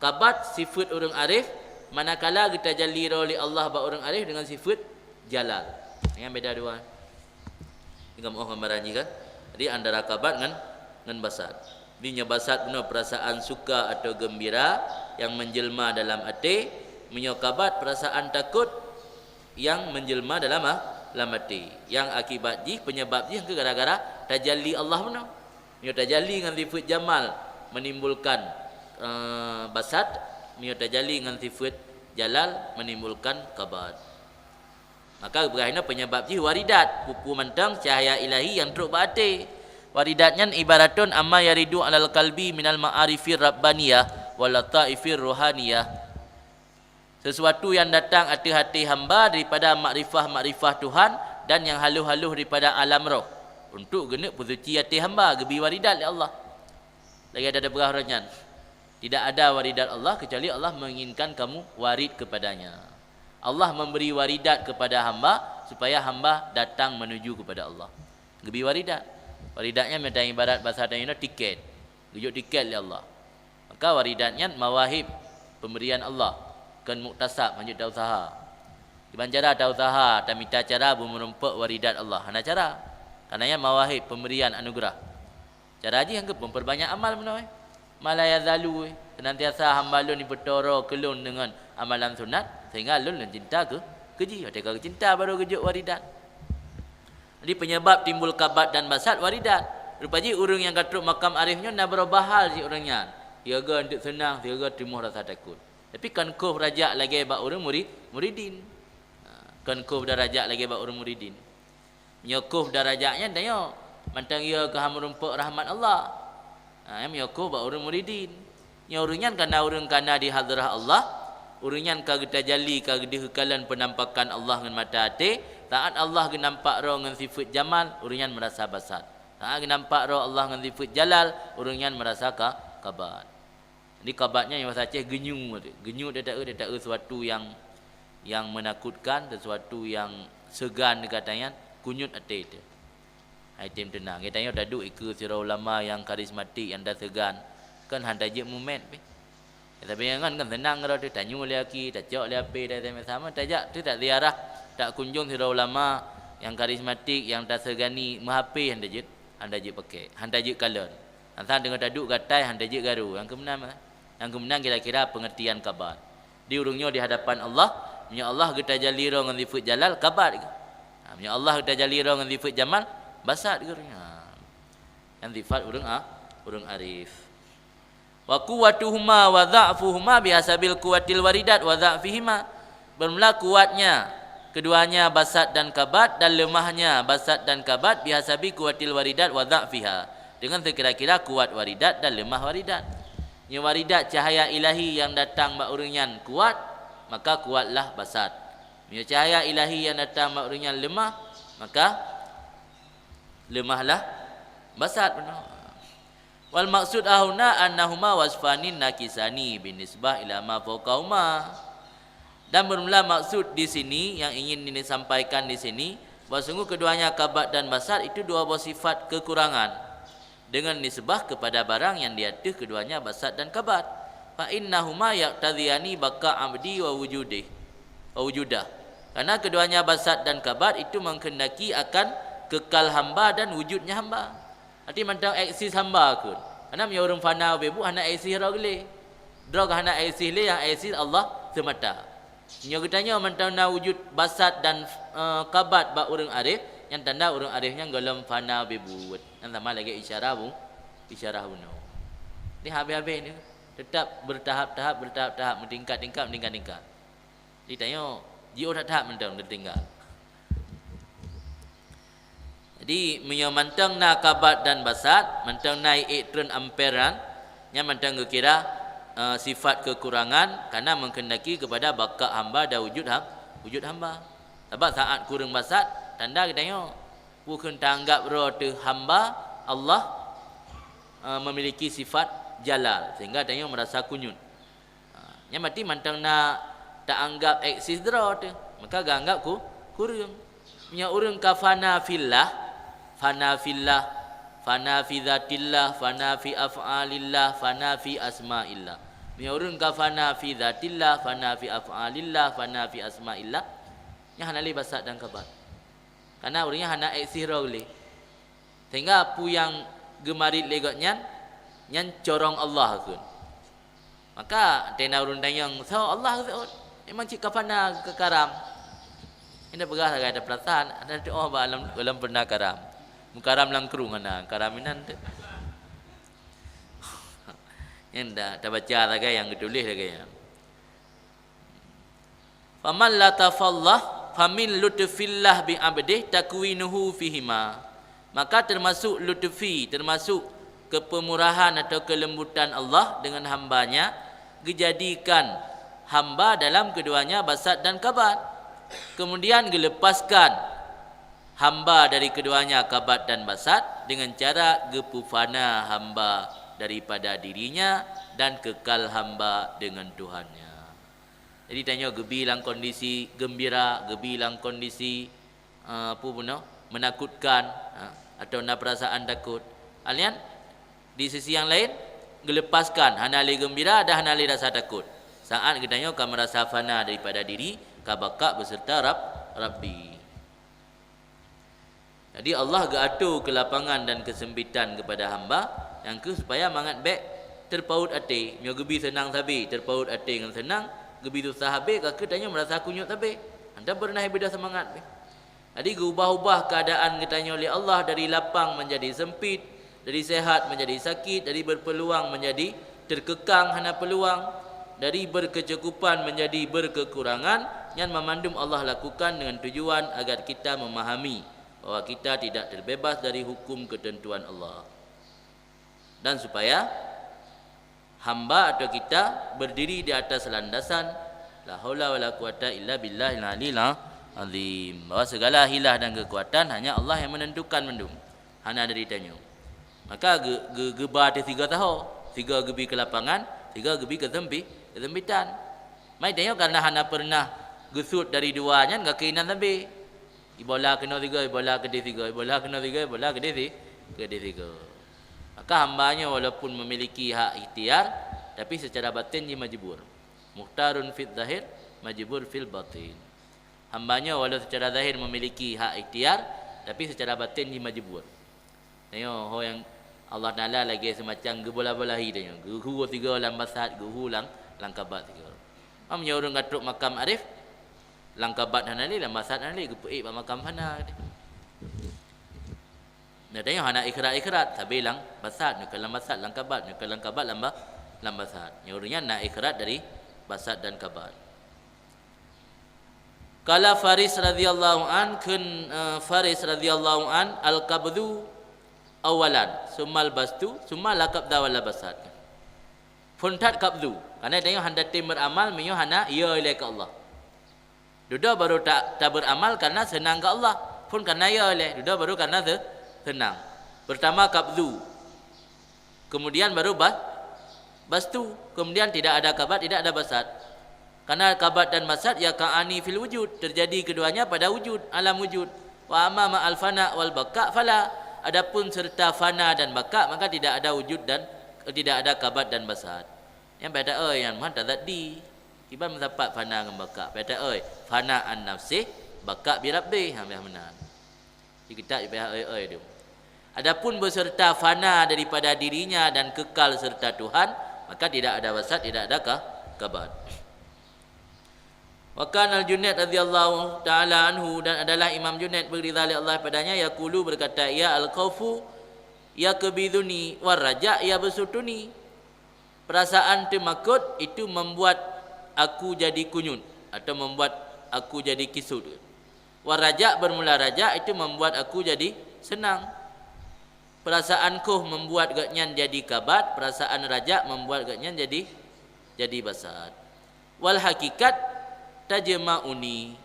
Kabat sifeuet ureuëng arif, manakala geutajalli droe lé Allah bak ureuëng arif deungon sifeuet jalal. Nyan beda dua. Ingat oh gambaran jih kan? Jadi, antara kabat ngon, ngon basat. Jadi, nyoe basat bunoe perasaan suka atau gembira yang menjelma dalam até, meunyoe kabat perasaan takut yang menjelma dalam, ah, dalam até. Yang akibat jih, penyebab jih ke gara-gara tajalli Allah bunoe. Meunyoe tajalli ngon sifeuet jamal menimbulkan, eh, basat, meunyoe tajalli ngon sifeuet jalal menimbulkan kabat. Maka geupeugah inoe penyebab jih waridat, peue-peue mantong cahaya ilahi nyang trok bak até. Waridat nyan ibaratun amma yaridu alal qalbi minal ma'arifir rabbaniyah wal lataifir rohaniyah. Sesuatu yang datang ateueh até hamba daripada makrifah-makrifah Tuhan dan nyang halôh-halôh daripada alam roh, untuk geuneuk peusuci até hamba, geubi waridat lé Allah. Lagée tapeugah uroe nyan, tidak ada waridat Allah kecuali Allah menginginkan kamu warid kepada-Nya. Allah memberi waridat kepada hamba supaya hamba datang menuju kepada Allah. Geubi waridat. Waridat nyan meuibarat basa tanyoe tiket. Geujok tiket lé Allah. Maka waridat nyan mawahib pemberian Allah, kon muktasab, hanjeuet tausaha. Kiban cara tausaha, tamita cara beumeurumpok waridat Allah? Hana cara. Karena nyan mawahib pemberian anugerah. Cara jih nyang keupeue? Perbanyak amal meunoe. Ma la yazalu, senantiasa hamba lôn jipeutoro keu lôn deungon amalan sunat, sehingga lôn, lôn cinta keu, keu jih. Watée ka geucinta baru geujok waridat. Jadi, penyebab timbul kabat dan basat waridat. Rupa jih ureuëng nyang ka trok makam arif nyoe na beurubah hal jih ureuëng nyan. Sigoe eunteuk seunang, sigoe timoh rasa takot. Tapi kon khof raja lagée bak ureuëng murid, muridin. Ha, kon khof darajat lagée bak ureuëng muridin. Meunyoe khof darajat nyan tanyoe, mantong yo keuham meurumpok rahmat Allah. Ha, nyan meunyoe khof bak ureuëng muridin. Nyoe ureuëng nyan kana ureuëng kana di hadrah Allah, ureuëng nyan ka geutajalli, ka geudeuh geukalon peunampakan Allah ngon mata até, saat Allah geunampak droe ngon sifeuet jamal, ureuëng nyan meurasa basat. Saat geunampak droe Allah ngon sifeuet jalal, ureuëng nyan meurasa ka, kabat. Jadi kabat nyan nyang basa Aceh geunyu, geunyu tataeu, tataeu suatu yang, yang menakutkan, sesuatu yang segan gata nyan, kunyut até teuh. Hai tem teunang. Geutanyoe taduek ikeue sidroe ulama nyang karismatik, nyang da seugan. Kan hana jeuet mumet pih. Tapi ngon kan seunang keudroe teuh, tanyong lé aki, tacok lé apé, dan sama-sama tajak teuh, taziarah, takunjong sidroe ulama nyang karismatik, nyang tasegani, meuhapé han tajeuet, han tajeuet pakèk, han tajeuet kalon. Asai teungoh taduek gatai han tajeuet garu. Nyang keumeunang, nyang keumeunang kira-kira peungeurtian kabat. Di ureuëng nyoe di hadapan Allah, meunyoe Allah geutajalli droe ngon sifeuet jalal, kabat geuh. Ha, meunyoe Allah geutajalli droe ngon sifeuet jamal, basat geuh. Ha. Nyan sifat ureuëng a-, ureuëng arif. Wa quwwatuhuma wa dha'fuhuma bihasabil quwwatil waridat wa dha'fihima. Bermula kuatnya keduanya basat dan kabat, dan lemahnya basat dan kabat bihasabi quwwatil waridat wa dha'fiha, dengan sekira-kira kuat waridat dan lemah waridat. Nyoe waridat cahaya ilahi nyang datang bak ureuëng nyan kuat, maka kuatlah basat. Nyoe cahaya ilahi nyang datang bak ureuëng nyan lemah, maka lemahlah basat bunoe. Wal maqsud hahuna annahuma wasfani nakisani binisbah ila ma fauqahuma. Dan bermula maksud di sini yang ingin ini sampaikan di sini, bahwa sungguh keduanya kabat dan basat itu dua buah sifat kekurangan dengan nisbah kepada barang yang di ateuh keduanya basat dan kabat. Fa innahuma yaqtadhiyani baqa abdi wa wujudih, wa wujudah. Karena keduanya basat dan kabat itu menghendaki akan kekal hamba dan wujudnya hamba. Arti mantong eksis hamba kheun. Karena meunyoe ureuëng fana ubé buet hana eksis droe glé. Droe hana eksis lé, nyang eksis Allah seumata. Nyoe geutanyoe mantong na wujud basat dan, eh, kabat bak ureuëng arif, nyang tanda ureuëng arif nyan gohlom fana ubé buet. Nyan sama lagée isyarah bu-, isyarah bunoe. Ni habéh-habéh ni, tetap bertahap-tahap, bertahap-tahap, meutingkat-tingkat, meutingkat-tingkat. Di tanyoe jiôh that-that mantong teutinggai. Jadi meunyoe mantong na kabat dan basat, mantong na ék treun amper nyan, nyan mantong geukira, eh, sifat kekurangan, karena menghendaki kepada baqa hamba dan wujud ham-, wujud hamba. Sabab saat kureueng basat, tanda geutanyoe, bukon taanggab droe teuh hamba Allah, eh, memiliki sifat jalal, sehingga tanyoe merasa kunyut. Ha, nyan berarti mantong na taanggab eksis droe teuh, maka geuanggab ku-, kureueng. Meunyoe ureuëng ka fana fillah, fana fillah, fana fi zatillah, fana fi af'alillah, fana fi asma'illah. Meunyoe ureuëng ka fana fi zatillah, fana fi af'alillah, fana fi asma'illah, nyan hana lé basat dan kabat. Karena ureuëng nyan hana eksis droe lé. Sehingga peue nyang geumarit lé gobnyan, nyan corong Allah kheun. Maka tena ureuëng tanyong, "Soe Allah?" Memang cit ka fana keu karam. Indak peugah sagai ada perasaan, ada doa ba alam, alam pernah karam. Meukaram lam krueng hana, karam inan tu. Nyan dah tabaca sagai nyang geutuléh sagai nyan. Faman latafallah, famin lutfillah bi abdih takwinuhu fihima. Maka termasuk lutfi, termasuk kepemurahan atau kelembutan Allah dengan hambanya, gejadikan hamba dalam keduanya basat dan kabat. Kemudian gelepaskan hamba dari keduanya kabat dan basat dengan cara geupufana hamba daripada dirinya dan kekal hamba dengan Tuhannya. Jadi tanyoe geubi lam kondisi gembira, geubi lam kondisi, eh, apa bunoe, menakutkan, ha, atau na perasaan takut. Alian di sisi yang lain, geulepaskan, hana lé gembira dan hana lé rasa takut. Saat geutanyoe ka merasa fana daripada diri, ka bakat beserta Rab, Rabbi. Jadi Allah geuatur kelapangan dan kesempitan kepada hamba nyang keuh supaya mangat bék terpaut até. Nyoe geubi seunang sabe, terpaut até ngon seunang, geubi susah habéh, ka keuh tanyoe merasa kunyut sabe. Hantom peureunah ibadah seumangat beh. Jadi geuubah-ubah keadaan geutanyoe lé Allah dari lapang menjadi sempit, dari sehat menjadi sakit, dari berpeluang menjadi terkekang hana peluang, dari berkecukupan menjadi berkekurangan, nyan mamandum Allah lakukan dengan tujuan agar kita memahami bahwa kita tidak terbebas dari hukum ketentuan Allah. Dan supaya hamba atau kita berdiri di atas landasan la haula wala quwata illa billahil aliyil azim. Bahwa segala hilah dan kekuatan hanya Allah yang menentukan mandum. Hana dari tanyoe. Maka ge-, ge-, geuba teuh sigoe saho, sigoe geubi keu lapangan, sigoe geubi keu sempi-, keu sempitan. Mai tanyoe karena hana peureunah geusut dari dua nyan, ka keuinan sabe. Ibola keunoe sigoe, ibola keudeh sigoe, ibola keunoe sigoe, ibola keudeh si-, keudeh sigoe. Maka hamba nyoe walaupun memiliki hak ikhtiar, Tapi secara batin jih majbur. Mukhtarun fil zahir, majbur fil batin. Hamba nyoe walau secara zahir memiliki hak ikhtiar, tapi secara batin jih majbur. Tanyoe ho nyang Allah Taala lagée semacam geubola-bolahi tanyoe. Geuhu sigoe lam basat, geuhu lam, lam kabat sigoe. Meunyoe ureuëng ka trok makam arif, lam kabat hana lé, lam basat hana lé, geupeuék bak makam fana. Nah, tanyoe hana ikhrat-ikhrat, sabe lam basat, nyoe ka lam basat, lam kabat, nyoe ka lam kabat, lam ba-, lam basat. Nyoe ureuëng nyan na ikhrat dari basat dan kabat. Qala Faris radhiyallahu an, kheun, eh, Faris radhiyallahu an, "Al-qabdhu awalan, summal bastu, summa la qabdha wala basat." Phon that qabdhu, karena tanyoe hana tem beramal meunyoe hana yo ilée keu Allah. Dudoe baru ta-, taberamal karena seunang keu Allah, phon karena yo ilée. Dudoe baru karena se-, seunang. Pertama qabdhu, kemudian baru ba-, bastu, kemudian tidak ada kabat, tidak ada basat. Karena kabat dan basat yaqa'ani fil wujud, terjadi keduanya pada wujud, alam wujud. Wa amma ma'al fana wal baqa fala. Adapun serta fana dan baqa, maka tidak ada wujud dan, eh, tidak ada kabat dan basat. Nyang beda oi, nyang mantap tadi. Kiban meusapat fana ngon baqa. Beda oi, fana an nafsih, baqa bi rabbih. Ha, biar meunan. Di kitab payah oi-oi tu. Adapun beserta fana daripada dirinya dan kekal serta Tuhan, maka tidak ada basat, tidak ada ka-, kabat. Wa kana Al-Junaid radhiyallahu ta'ala anhu, dan adalah Imam Junaid, beri ridha Allah padanya, yaqulu, berkata ia, "Al-khaufu yaqbiduni, war raja yabsutuni." Perasaan teumakot itu membuat aku jadi kunyut atau membuat aku jadi kisut. Wa raja, bermula raja, itu membuat aku jadi senang. Perasaan khof membuat gobnyan jadi kabat, perasaan raja membuat gobnyan jadi, jadi basat. Wal hakikat tajma'uni.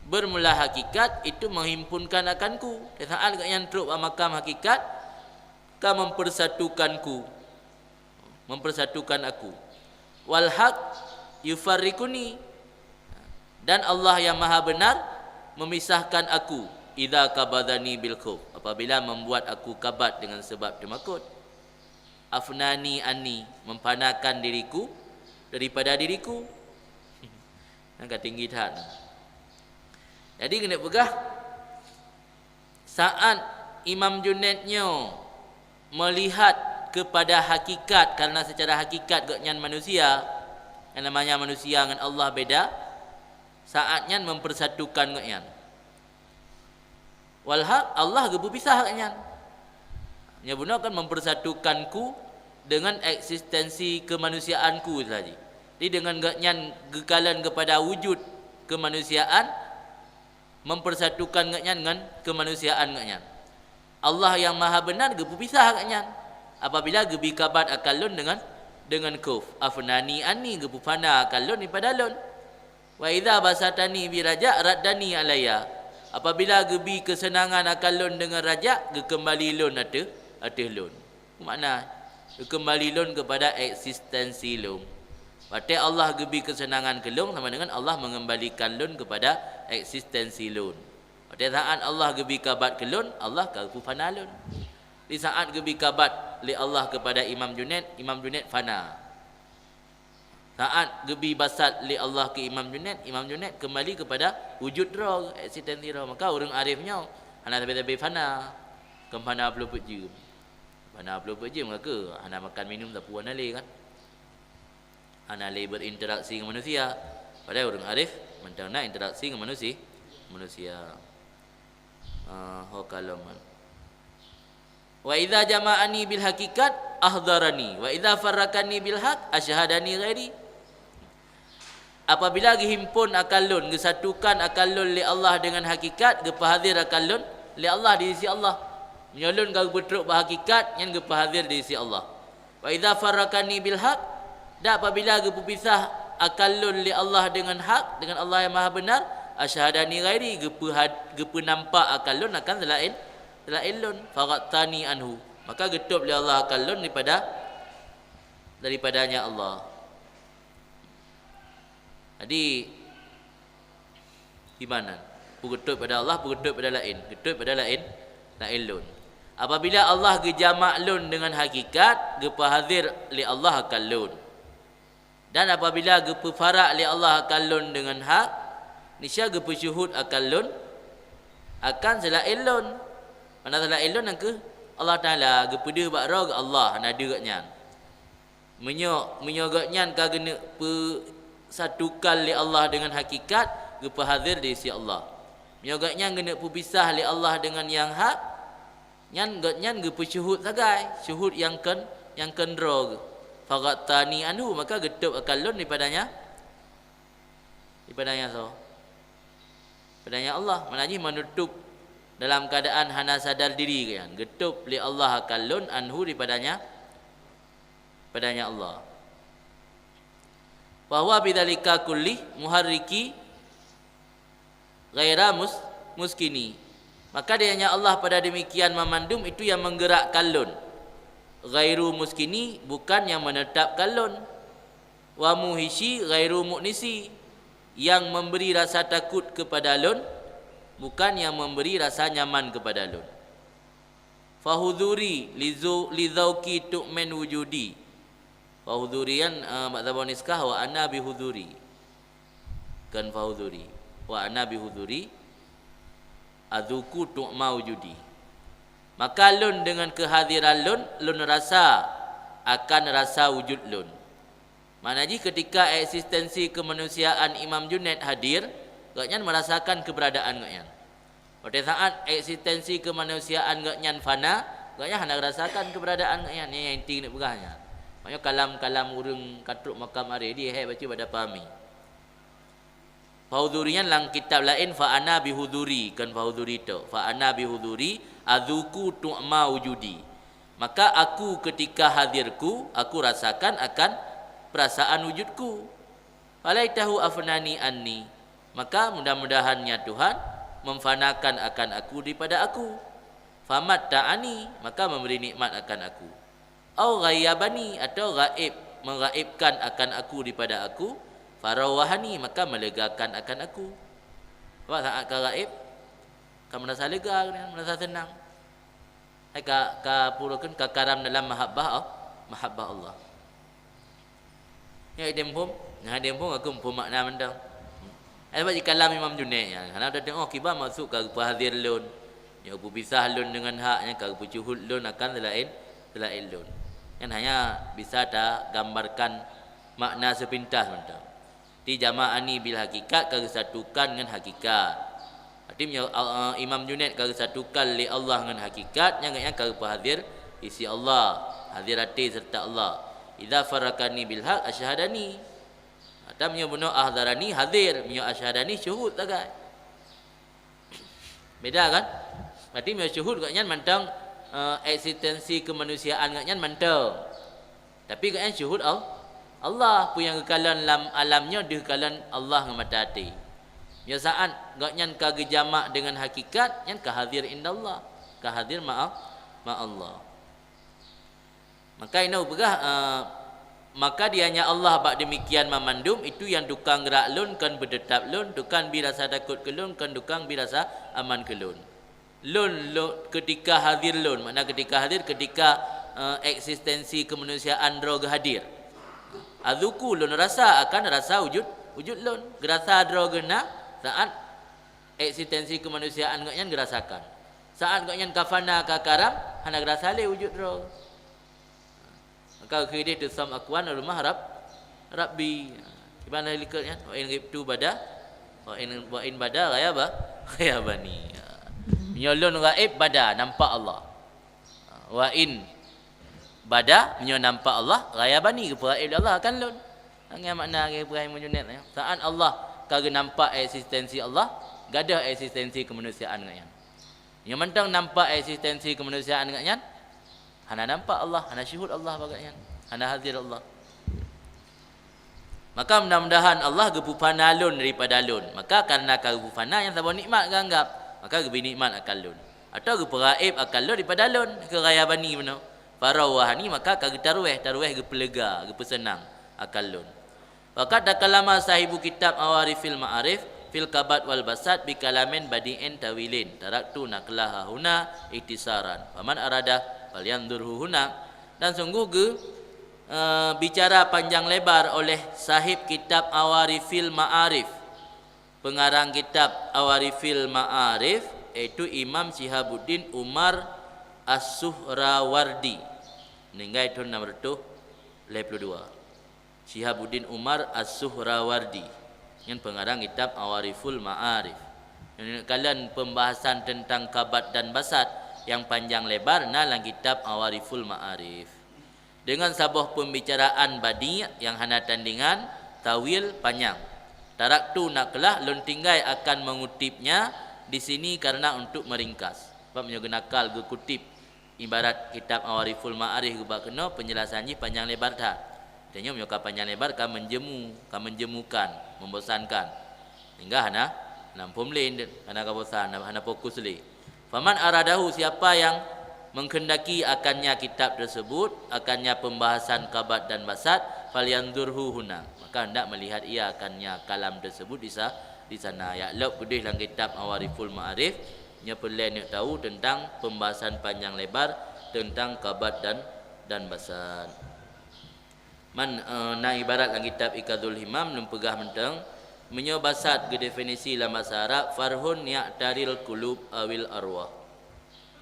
Bermula hakikat itu menghimpunkan akanku. Di saat gobnyan trok bak makam hakikat, ka mempersatukanku, mempersatukan aku. Wal haq yufarriquni, dan Allah yang Maha Benar memisahkan aku. Idza qabadani bil khauf, apabila membuat aku kabat dengan sebab teumakot. Afnani anni, memfanakan diriku daripada diriku. Nyang ka tinggi that. Jadi keuneuk peugah, saat Imam Junaid nyoe melihat kepada hakikat, karena secara hakikat gobnyan manusia, yang namanya manusia ngon Allah beda, saat nyan mempersatukan gobnyan. Walhaq, Allah geupeupisah gobnyan. Nyan bunoe kan mempersatukanku dengan eksistensi kemanusiaanku saja. Jadi dengan gobnyan geukalon kepada wujud kemanusiaan, mempersatukan gobnyan ngon kemanusiaan gobnyan. Allah yang Maha Benar geupeupisah gobnyan apabila geubi kabat akan lôn dengan, dengan khauf. Afnani anni, geupeufana akan lôn daripada lôn. Wa idza basatani bi raja raddani alayya. Apabila geubi keuseunangan akan lôn deungon raja, geukeumbali lôn ateueh, ateueh lôn. Makna, geukeumbali lôn keupada eksistensi lôn. Watée Allah geubi keuseunangan keu lôn, sama dengan Allah mengembalikan lôn keupada eksistensi lôn. Watée saat Allah geubi kabat keu lôn, Allah ka geupeu fana lôn. Di saat geubi kabat lé Allah keupada Imam Junaid, Imam Junaid fana. Saat geubi basat lé Allah keu Imam Junaid, Imam Junaid keumbali keupada wujud droe, eksistensi droe. Maka ureuëng arif nyoe hana sabe-sabe fana, kon fana ploh peuet jeuem. Fana ploh peuet jeuem ka keuh hana makan minum sapeue hana lé kan. Hana lé berinteraksi ngon manusia. Padahai ureuëng arif mantong na interaksi ngon manusi-, manusia. Ah, ho kalon man. Wa idza jama'ani bil haqiqat ahdarani, wa idza farraqani bil haq asyhadani ghairi. Apabila geuhimpon akan lôn, geusatukan akan lôn lé Allah deungon hakikat, geupeuhadér akan lôn lé Allah di sisi Allah. Meunyoe lôn ka geupeutrok bak hakikat, nyan geupeuhadér di sisi Allah. Wa idza farraqani bil haq, dan apabila geupeupisah akan lôn lé Allah deungon hak, deungon Allah nyang Maha Benar, asyhadani ghairi, geupeuhad-, geupeunampak akan lôn akan seulaén, seulaén lôn, faghattani anhu, maka geutôb lé Allah akan lôn daripada, daripadanya Allah. Jadi, di mana? Peugeutôb pada Allah, peugeutôb pada laén, geutôb pada laén, laén lôn. Apabila Allah geujamak lôn deungon hakikat, geupeuhazir lé Allah akan lôn. Dan apabila geupeufarak lé Allah akan lôn deungon hak, niscaya geupeusyuhud akan lôn, akan seulaén lôn. Mana seulaén lôn nyang kheueh Allah Taala, geupeudeuh bak droe geuh Allah, hana deuh gobnyan. Meunyoe, meunyoe gobnyan ka geuneuk peusatukan lé Allah deungon hakikat, geupeuhazir di sisi Allah. Meunyoe gobnyan geuneuk peupisah lé Allah deungon nyang hak, nyan gobnyan geupeusyuhud sagai, syuhud nyang kon, nyang kon droe geuh. Faghattani anhu, maka geutôb akan lôn daripada nya, daripada nya soe? Daripada nya Allah. Makna jih menutup dalam keadaan hana sadar diri, kan? Geutôb lé Allah akan lôn anhu daripada nya, daripada nya Allah. Wa huwa bidzalika kullih muharriki ghaira mus-, muskini. Maka di nya Allah pada demikian mamandum itu yang menggerakkan lôn. Ghairu muskini, bukan yang menetapkan lôn. Wa muhishi ghairu mu'nisi, yang memberi rasa takut kepada lôn, bukan yang memberi rasa nyaman kepada lôn. Fahudhuri lizu-, lizauki tu'min wujudi. Fahudhuri nyan, eh, bak saboh niskah, wa ana bihudhuri. Kon fahudhuri. Wa ana bihudhuri, adzuku tu'ma wujudi. Maka lôn deungon keuhadiran lôn, lôn rasa akan rasa wujud lôn. Makna jih, ketika eksistensi kemanusiaan Imam Junaid hadir, gobnyan merasakan keberadaan gobnyan. Watée saát eksistensi kemanusiaan gobnyan fana, gobnyan hana rasakan keberadaan gobnyan. Nyan nyang inti keuneuk peugah nyan. Maknyoe kalam-kalam ureuëng ka trok makam aré, di hai baca bak dapami. Fahudhuri nyan lam kitab laén, fa ana bihudhuri, kon fahudhuri tok. Fa ana bihudhuri, adzuku tu'ma wujudi. Maka aku ketika hadirku, aku rasakan akan perasaan wujudku. Falaitahu afnani anni. Maka mudah-mudahan nya Tuhan memfanakan akan aku daripada aku. Famatta'ani, maka memberi nikmat akan aku. Au ghayyabani, atau gaib, menggaibkan akan aku daripada aku, farawwahani, maka melegakan akan aku. Sebab saat ka gaib, ka merasa lega, merasa senang. Hai ka, ka purukun, ka karam dalam mahabbah, mahabbah Allah. Nyan idem phom, nyan idem phom aku phom makna mantong. Ai sebab jikalam Imam Junaid nyan, hana teudeungoe kiban maksud ka geupeuhazir lôn, nyoe geupisah lôn deungon hak, nyan ka geupeusyuhud lôn akan seulaén, seulaén lôn. Nyan hanya bisa tagambarkan makna seupintas mantong. Ti jama'ani bil hakikat ka geusatukan ngon hakikat. Arti meunyoe, eh, Imam Junaid ka geusatukan lé Allah ngon hakikat, nyan gobnyan ka geupeuhazir isi Allah, hazir até seureuta Allah. Idza farraqani bil haq asyhadani. Atau meunyoe bunoe ahdzarani, hazir, meunyoe asyhadani, syuhud sagai. Beda kan? Berarti meunyoe syuhud gobnyan mantong, eh, eksistensi kemanusiaan gobnyan mantong. Tapi gobnyan syuhud Al-, Allah, peue nyang geukalon lam alam nyoe deuh kalon Allah ngon mata até. Nyoe saat gobnyan ka geujamak deungon hakikat, nyan ka hadir indallah, ka hadir ma-, ma Allah. Maka inoe peugah, eh, maka di nya Allah bak demikian mamandum, itu yang tukang gerak lôn kon beuteutap lôn, tukang bi rasa takot keu lôn, kon tukang bi rasa aman keu lôn. Lôn, lôn, ketika hadir lôn, makna ketika hadir, ketika, eh, eksistensi kemanusiaan droe geuh hadir. Adzuku, lôn rasa akan rasa wujud, wujud lôn. Geurasa droe geuh na saat eksistensi kemanusiaan gobnyan geurasakan. Saat gobnyan ka fana, ka karam, hana geurasa lé wujud droe. Maka keu ideh teusam akuan rumah Rab-, Rabbi. Iban dari likot nyan, wa in ghibtu bada, wa in, wa in bada ghayaba, ghayabani. Meunyoe lôn gaib bada, nampak Allah. Wa in bada, meunyoe nampak Allah, ghayabani, geupeugaib lé Allah akan lôn. Nyan makna geupeugaib Imam Junaid nyan. Saat Allah ka geunampak eksistensi Allah, gadôh eksistensi kemanusiaan gobnyan. Nyoe mantong nampak eksistensi kemanusiaan gobnyan, hana nampak Allah, hana syuhud Allah bak gobnyan, hana hadir Allah. Maka mudah-mudahan Allah geupeufana lôn daripada lôn. Maka kareuna ka geupeufana, nyang saboh nikmat geuanggab, maka geubri nikmat akan lôn. Atau geupeugaib akan lôn daripada lôn, keu ghayabani bunoe. Farawwahani, maka ka geutarweh, tarweh geupeulega, geupeuseunang akan lôn. Wa qad takallama sahibu kitab Awarifil Ma'arif fil kabad wal basat bi kalamin badi'in tawilin, taraktu naqla hahuna ikhtisaran, faman arada falyanzurhu huna. Dan sungguh geu, eh, bicara panjang lebar oleh sahib kitab Awarifil Ma'arif, pengarang kitab Awarifil Ma'arif, yaitu Imam Syihabuddin Umar As-Suhrawardi, meninggai thon enam ratus lhèe puluh dua. Syihabuddin Umar As-Suhrawardi, nyan pengarang kitab Awariful Ma'arif. Nyan kalon pembahasan tentang kabad dan basat yang panjang lebar na lam kitab Awariful Ma'arif. Dengan saboh pembicaraan badi' yang hana tandingan, tawil, panyang. Taraktu naqlah, lôn tinggai akan mengutipnya di sini karena untuk meringkas. Sebab meunyoe geunakal geukutip ibarat kitab Awariful Ma'arif geuba keunoe, penjelasan jih panyang lebar that. Tanyoe meunyoe ka panyang lebar, ka menjemu, ka menjemukan, membosankan. Sehingga hana, hana muphom lé, hana ka bosan, hana, hana fokus lé. Faman aradahu, siapa yang menghendaki akannya kitab tersebut, akannya pembahasan kabad dan basat, falyanzurhu huna, maka hendak melihat ia akannya kalam tersebut di sa-, di sana. Jak lop keudeh lam kitab Awariful Ma'arif, nyoe peureulèe neuk tahu tentang pembahasan panjang lebar tentang kabad dan, dan basat. Man, eh, na ibarat lam kitab Iqazul Himam lôn peugah mantong, meunyoe basat geudefinisi lam basa Arab, farhun ya'taril qulub awil arwah.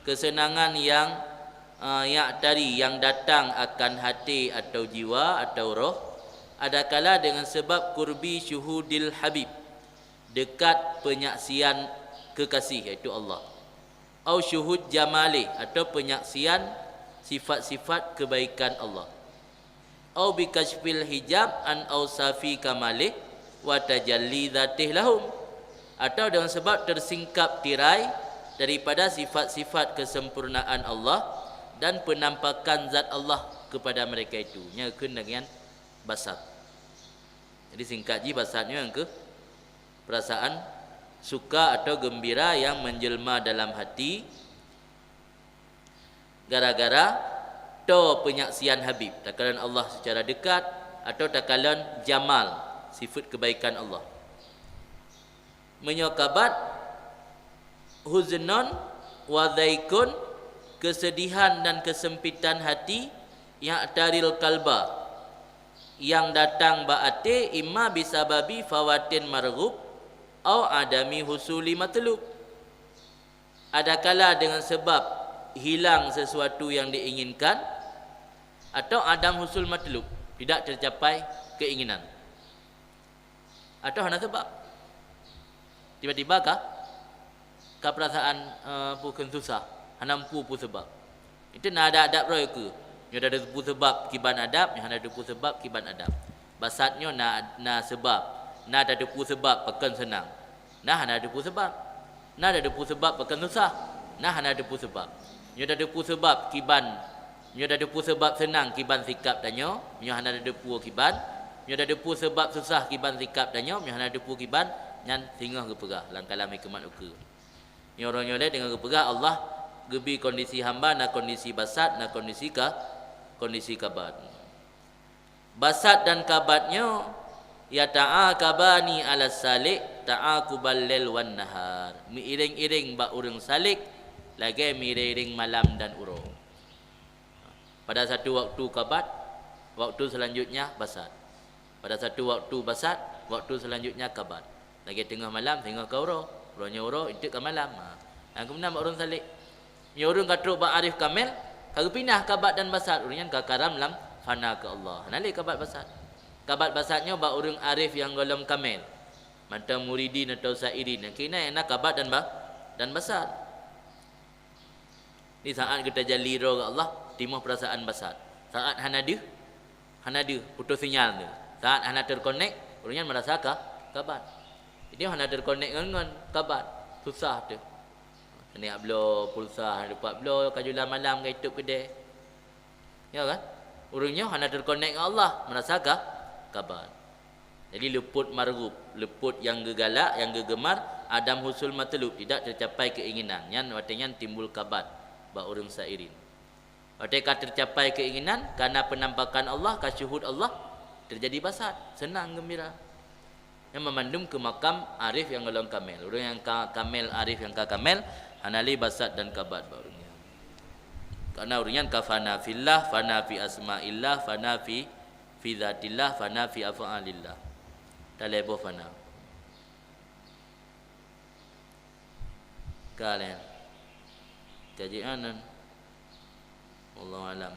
Keuseunangan yang, eh, ya'tari, yang datang akan haté atau jiwa atau roh, adakala dengan sebab qurbi syuhudil habib, dekat penyaksian kekasih, yaitu Allah. Au syuhud jamalih, atau penyaksian sifat-sifat kebaikan Allah. Au bikasyfil hijab an ausafi kamalih wa tajalli dzatih lahum, atau dengan sebab tersingkap tirai daripada sifat-sifat kesempurnaan Allah dan penampakan zat Allah kepada mereka itu. Nyan keuh nyan basat. Jadi singkat jih basat nyoe nyang keuh perasaan suka atau gembira yang menjelma dalam hati gara-gara toe penyaksian Habib, takalon Allah secara dekat, atau takalon jamal, sifat kebaikan Allah. Meunyoe kabad, huznon wa dhaikon, kesedihan dan kesempitan hati, ya'taril kalba, yang datang bak até, imma bisababi fawatin marghub au adami husuli matlub. Adakala dengan sebab hilang sesuatu yang diinginkan, atau adam husul matlub, tidak tercapai keinginan. Atau hana sebab. Tiba-tiba ka, ka perasaan, eh, peue kheun susah, hana mupu peue sebab. Itu na adab-adab roh keuh. Nyoe tateupeue sebab kiban adab, nyoe hana tateupeue sebab kiban adab. Basat nyoe na, na sebab, na tateupeue sebab pakon seunang. Na hana tateupeue sebab. Na tateupeue sebab pakon susah. Na hana tateupeue sebab. Nyoe tateupeue sebab kiban, nyoe tateupeue sebab seunang kiban sikap tanyoe, nyoe hana tateupeue kiban. Nyoe tateupeue sebab susah kiban sikap tanyoe, nyoe hana tateupeue kiban, nyan singoh geupeugah lam kalam hikmat ukeue. Nyoe uroe nyoe lé deungon geupeugah Allah geubi kondisi hamba na kondisi basat, na kondisi ka, kondisi kabad. Basat dan kabad nyoe yata'aqabani 'alas salik ta'aqubal lail wan nahar. Meuiréng-iréng bak ureuëng salik lagée meuiréng-iréng malam dan uroe. Pada satu waktu kabad, waktu selanjutnya basat. Pada satu waktu basat, waktu selanjutnya kabad. Lagée teungoh malam, teungoh ka uroe. Uroe nyoe uroe, enteuk ka malam. Ha. Nyang keunan bak ureuëng salik. Meunyoe ureuëng ka trok bak arif kamel, ka geupinah kabad dan basat, ureuëng nyan ka karam lam fana keu Allah. Hana lé kabad basat. Kabad basat nyoe bak ureuëng arif nyang gohlom kamel. Mantong muridin atau sairin. Nyang keunan na kabad dan ba-, dan basat. Di saat geutajalli droe geuh Allah, timoh perasaan basat. Saat hana deuh, hana deuh, putus sinyal tu. Saat hana terkonek, ureuëng nyan merasa ka, kabad. Jadi hana terkonek ngon, ngon kabad, susah tu. Neuk bloe pulsa, hana dapat bloe, ka jula malam ka itôp keudè. Ya kan? Ureuëng nyoe hana terkonek ngon Allah, merasa ka, kabad. Jadi luput marghub, luput nyang geugalak, nyang geugeumar, adam husul matlub, tidak tercapai keinginan. Nyan watée nyan timbul kabad bak ureuëng sairin. Watée ka tercapai keinginan, kana penampakan Allah, ka syuhud Allah, terjadi basat, senang gembira. Nyan meumandum keu makam arif nyang golom kamel. Ureuëng nyang ka kamel, arif nyang ka kamel, hana lé basat dan kabat bak ureuëng nyan. Karena ureuëng nyan ka fana fillah, fana fi asma'illah, fana fi, fi dzatillah, fana fi af'alillah. Talèboh fana. Ka lé. Ka jeuet anan. Wallahu alam.